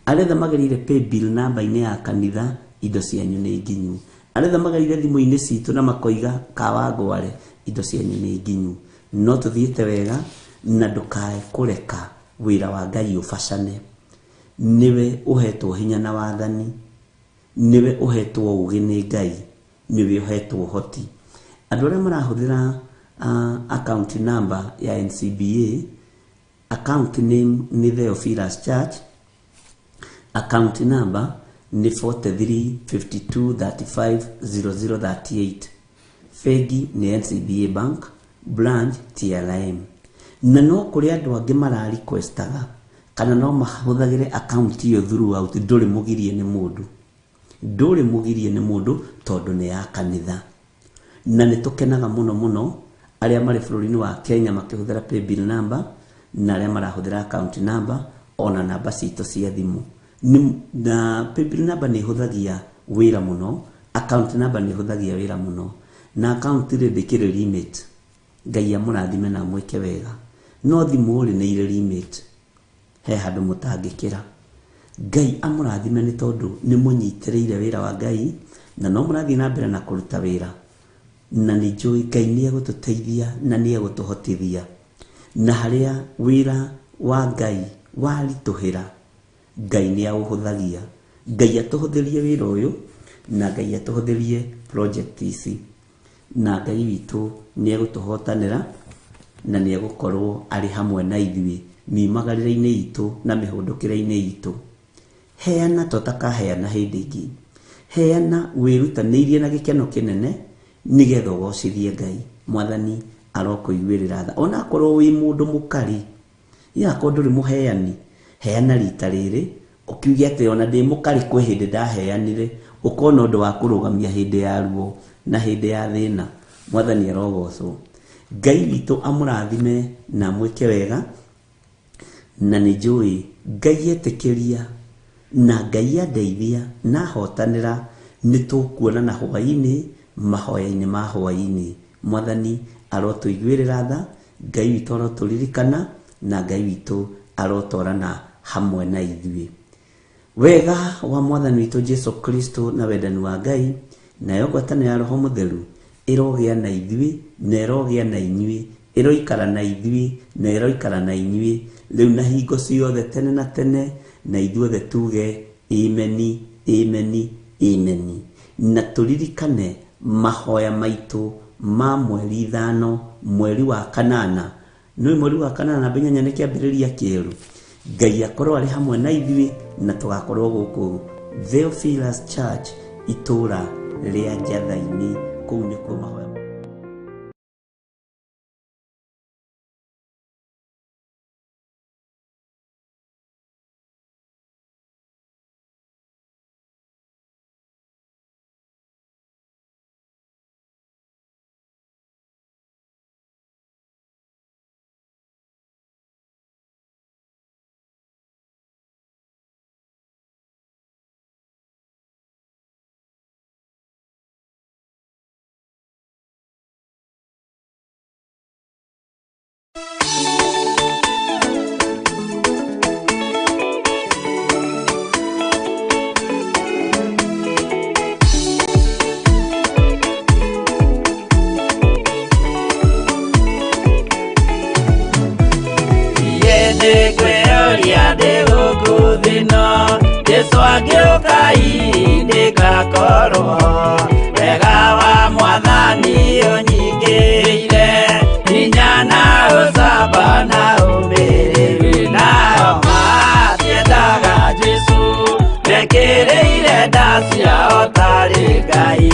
Arĩa othe magereire paybill namba-inĩ ya kanitha, indo cianyu nĩ nginyu. Arĩa othe magereire thimũ-inĩ citũ na makoiga Kawangware, indo cianyu nĩ nginyu. No tũthiĩte wega, na ndũkae kũreka wĩra wa Ngai ũbacane. Nĩwe ũhetwo hinya na wathani, nĩwe ũhetwo ũũgĩ nĩ Ngai, nĩwe ũhetwo ũhoti. Andũ arĩa marahũthĩra account number ya NCBA, account name nĩ Theophilus Church, Account number nĩ 43 52 35 00 38. Bengi nĩ NCBA Bank, branch TLM. Na no kũrĩ andũ angĩ mara requestaga kana no mahũthagĩre account ĩyo throughout, ndũrĩ mũgirie nĩ mũndũ. Ndũrĩ mũgirie nĩ mũndũ tondũ nĩ ya kanitha. Na nĩ tũkenaga mũno mũno arĩa marĩ bũrũri-inĩ wa Kenya makĩhũthĩra paybill number na arĩa marahũthĩra account number ona namba citũ cia thimũ. Na paybill number nĩ ĩhũthagia wĩra mũno, account number nĩ ĩhũthagia wĩra mũno. Na account rĩ ndĩkĩrĩ limit. Ngai amũrathime na amwĩke wega. No thimũ rĩ nĩ irĩ limit. He handũ mũtangĩkĩra. Ngai amũrathime nĩ tondũ nĩ mũnyitĩrĩire wĩra wa Ngai na no mũrathiĩ na mbere na kũruta wĩra. Na nĩ njũĩ Ngai nĩ egũtũteithia na nĩ egũtũhotithia. Na harĩa wĩra wa Ngai waritũhĩra, Ngai nĩ aũhũthagia. Ngai atũhũthĩrie wĩra ũyũ na Ngai atũhũthĩrie project ici. Na Ngai witũ nĩ egũtũhotanĩra na nĩ egũkorwo arĩ hamwe na ithuĩ miumagarĩre-inĩ itũ na mĩhũndũkĩre-inĩ itũ. Heana totakaheana hĩndĩ ĩngĩ. Heana wĩrutanĩirie na gĩkeno kĩnene nĩgetha ũgocithie Ngai. Mwathani arokũiguĩrĩra tha. Ona akorwo wĩ mũndũ mũkari, akorwo ndũrĩ mũheani, heana rita rĩrĩ ũkiuge atĩ ona ndĩ mũkari kwĩ hĩndĩ ndaheanire, ũkona ũndũ wa kũrũgamia hĩndĩ ya ruo na hĩndĩ ya thĩna. Mwathani arogocwo. Ngai witũ amũrathime na amwĩke wega. Na nĩ njũĩ Ngai etĩkĩria na Ngai andeithia na ahotanĩra, nĩ tũkuonana hwaĩ-inĩ mahoya-inĩ ma hwaĩ-inĩ. Mwathani arotũiguĩrĩra tha, Ngai witũ arotũririkana na Ngai witũ arotwarana hamwe na ithuĩ. Wega wa Mwathani witũ Jesu Kristo na wendani wa Ngai nayo ngwatanĩro ya Roho Mũtheru ĩrogĩa na ithuĩ na ĩrogĩa na inyuĩ, ĩroikara na ithuĩ na ĩroikara na inyuĩ rĩu na hingo ciothe tene na tene, na ithuothe tuge ameni, ameni, ameni. Na tũririkane mahoya maitũ ma mweri 5, mweri wa 8. Nĩ mweri wa 8 na 8 nĩ kĩambĩrĩria kĩerũ. Ngai akorwo arĩ hamwe na ithuĩ na tũgakorwo gũkũ Theophilus Church itũũra rĩa Njatha-inĩ. Kũu nĩkuo mahoya. Jesu angĩũka ndĩgakorwo wega wa Mwathani ũnyingĩrĩire, hinya na ũcamba na ũmĩrĩru. Nao matiendaga Jesu mekĩrĩire nda ciao tarĩ Ngai.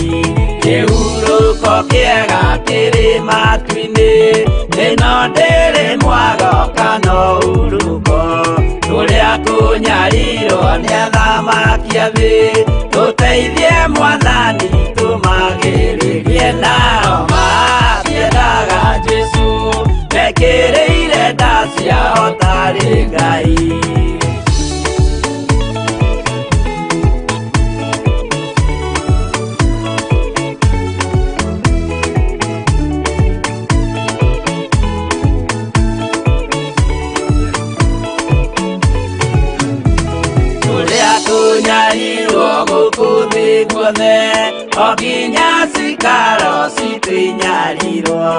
Kĩhurũko kĩega kĩrĩ matu-inĩ, ĩno ndĩrĩ mwago kana ũhurũko. Kũrĩa kũnyarirwo nĩ athamaki a thĩ, tũteithie Mwathani tũmagĩrĩrie. Nao matiendaga Jesu mekĩrĩire nda ciao tarĩ Ngai. Kũnyarirwo gũkũ thĩ guothe, o nginya cikaro citũ inyarirwo,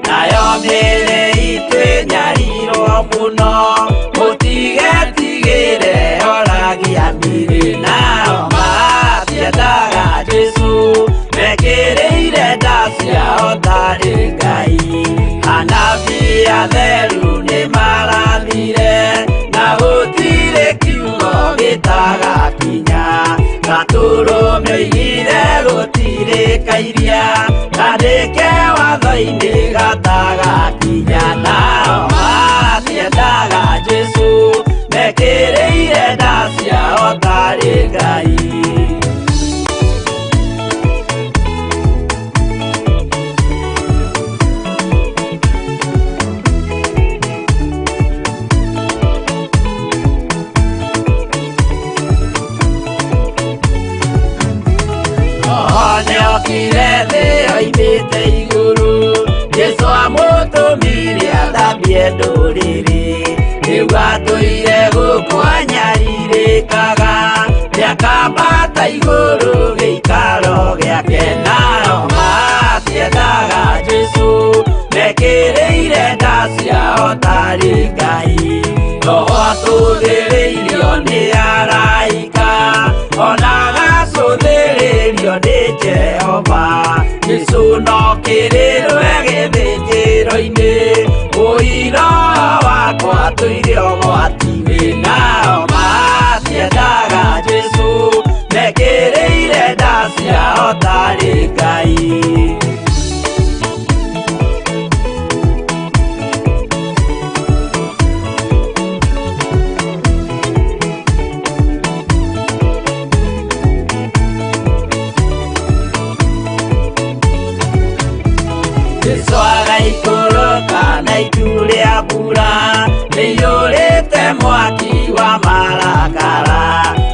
nayo mĩĩrĩ itũ ĩnyarirwo mũno. Mũtigetigĩre oragia mĩĩrĩ. Nao matiendaga Jesu mekĩrĩire nda ciao tarĩ Ngai. Anabii atheru nĩmarathire, na gũtirĩ kiugo gĩtaga iria kandĩke watho-inĩ gatagakinya nao matiendaga Jesũ mekĩrĩire nda ciao tarĩ Ngai. Nĩokire thĩ oimĩte igũrũ Jesũ amũtũmire athambie ndũrĩrĩ rĩu atũire gũkũ anyarirĩkaga nĩakambata igũrũ gĩikaro gĩake nao matiendaga Jesũ mekĩrĩire nda ciao tarĩ Ngai. Roho atũthĩrĩirio nĩ araika ona agacũthĩrĩrio nĩ Jehova Jesũ no kĩrĩrwe gĩthĩnjĩro-inĩ ũira wakwa tũire ũgwati-inĩ nao matiendaga Jesũ mekĩrĩire nda ciao tarĩ Ngai. Jesũ agaikũrũka na itu rĩa mbura rĩiyũrĩte mwaki wa marakara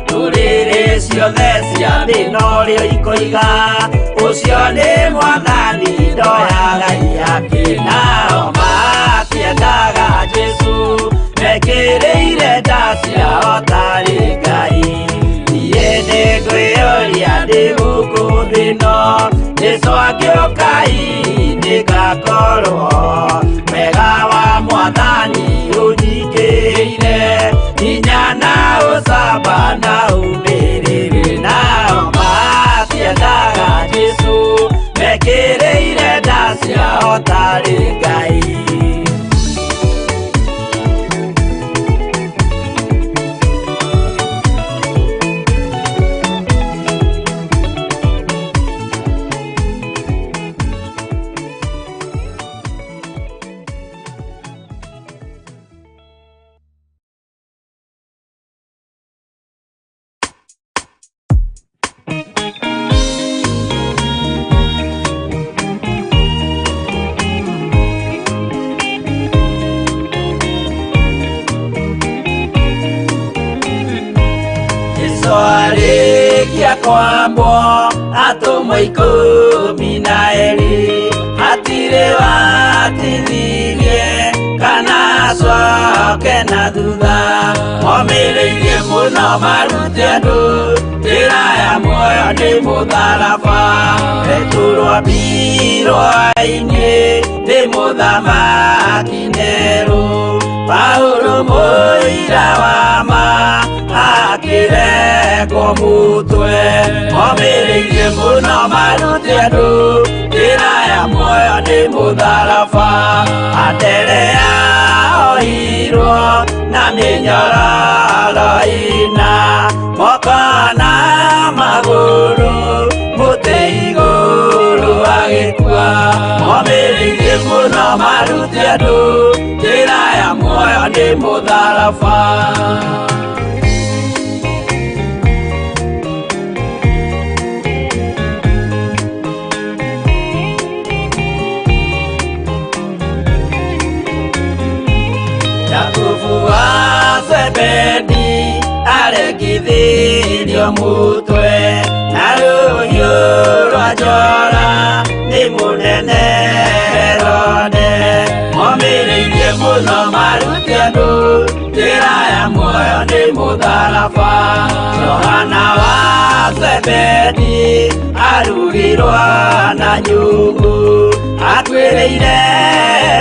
ndũrĩrĩ ciothe cia thĩ norĩo ikoiga ũcio nĩ mwathani ndoyaga iyake nao matiendaga Jesũ mekĩrĩire nda ciao tarĩ Ngai. Niĩ nĩngwĩyũria ndĩ gũkũ thĩ ĩno Jesũ angĩũka hihi nĩngakorwo wega wa mwathani ũnyingĩrĩire hinya na ũcamba na ũmĩrĩru nao matiendaga Jesũ mekĩrĩire nda ciao tarĩ Ngai. Jesũ arĩkia kwambwo atũmwo ikũmi na erĩ hatirĩ watithirie kana acoke na thutha omĩrĩirie mũno marute andũ njĩra ya muoyo nĩ mũtharaba Petero ambirwo ainĩ nĩ mũthamaki Nero Paulo mũira wa ma akĩrekwo mũtwe omĩrĩirie mũno marute andũ njĩra ya muoyo nĩ mũtharaba Anderea oirwo na mĩnyororo ĩna moko na magũrũ mũtĩ igũrũ agĩkua omĩrĩirie mũno marute andũ njĩra ya muoyo nĩ mũtharaba. Jakubu wa Zebedi aregithirio mutwe na rũhiũ rwa njora nĩ mũnene Herode omĩrĩirie mũno marute andũ njĩra ya muoyo nĩ mũtharaba Johana wa Zebedi arugirwo na nyũngũ atuĩrĩire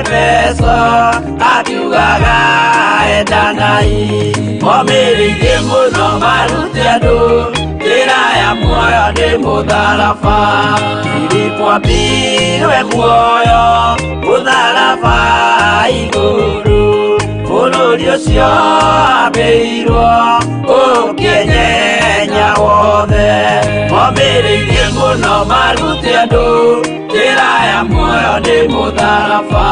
mbeca akiugaga endanai omĩrĩirie mũno marute andũ njĩra ya muoyo nĩ mũtharaba Filipo ambirwe muoyo mũtharaba igũrũ bũrũri ũcio ambĩirwo ũkĩenyenya wothe omĩrĩirie Momĩrĩirie mũno marute andũ njĩra ya muoyo nĩ mũtharaba.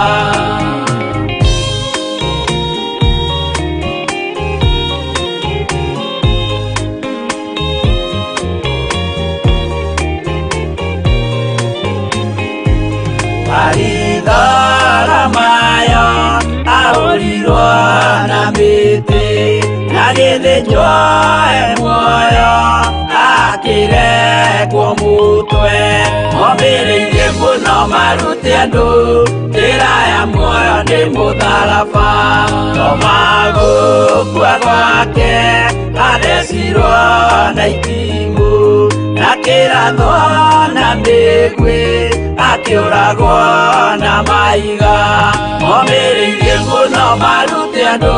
Maritharamayo ahũrirwo na mĩtĩ agĩthĩnjwo e muoyo akĩrekwo mũtwe. Momĩrĩirie mũno marute andũ njĩra ya muoyo nĩ mũtharaba. Toma gũkua gwake athecirwo na itimũ na kĩrathwo na mĩguĩ akĩũragwo na maiga. Momĩrĩirie mũno marute andũ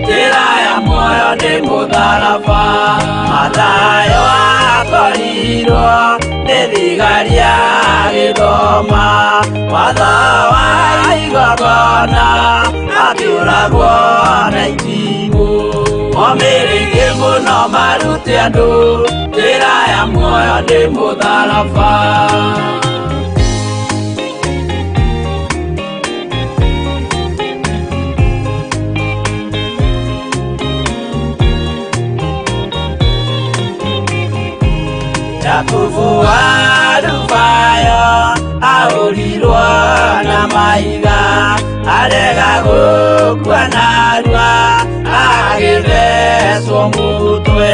njĩra ya muoyo nĩ mũtharaba. Mathayo akorirwo nĩ thigari agĩthoma watho wa igongona akĩũragwo na itimũ. Momĩrĩirie mũno marute andũ njĩra ya muoyo nĩ mũtharaba. Jakubu wa Alufayo ahũrirwo na mahiga arega gũkua narua agĩthecwo mũtwe.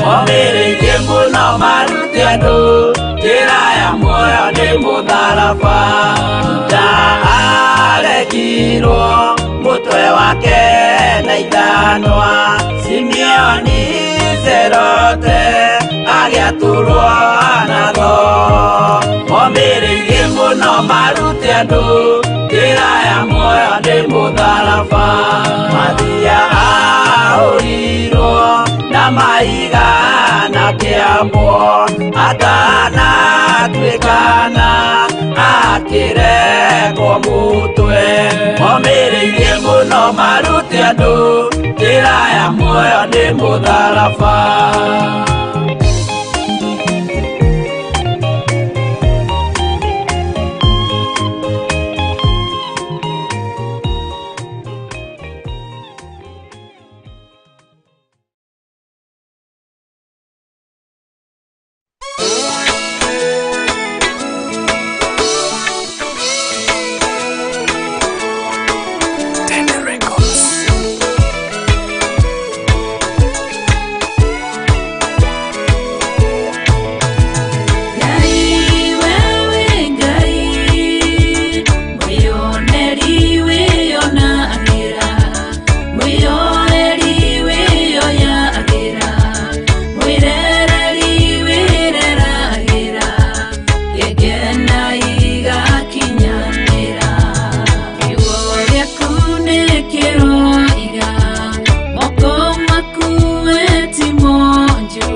Momĩrĩirie mũno marute andũ njĩra ya muoyo nĩ mũtharaba. Juda aregirwo mũtwe wake na ithanwa Simeoni Zerote agĩatũrwo na thoo. Momĩrĩirie mũno marute andũ njĩra ya muoyo nĩ mũtharaba. Mathia ahũrirwo na mahiga na kĩambwo atanatuĩkana akĩrekwo mũtwe. Momĩrĩirie mũno marute andũ njĩra ya muoyo nĩ mũtharaba. Ngai wewe Ngai mwĩoneri wĩonagĩra mwĩyoeri wĩyoyagĩra mwĩrereri wĩreragĩra gĩkena igakinyanĩra kiugo gĩaku nĩ kĩroiga moko maku we ti monju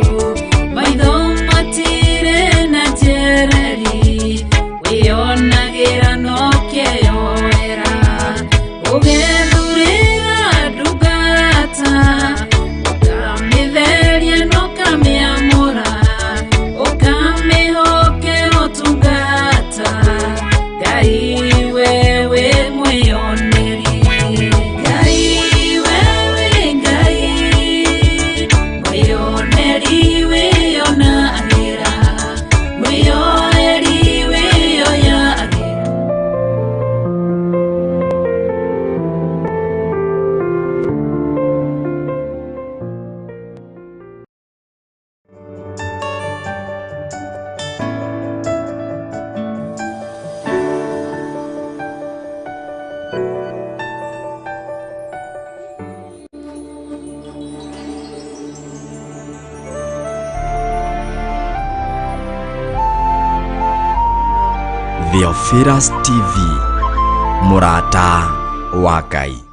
maitho matirĩ na njereri wĩonagĩra no kĩyoera ũgethurĩra ndungata ũkamĩtheria na ũkamĩamũra ũkamĩhokera ũtungata Ngai wewe mwĩoneri Ngai wewe Ngai mwĩoneri wĩonagĩra mwĩyoeri wĩyoyagĩra. Theophilus TV, mũrata wa Ngai.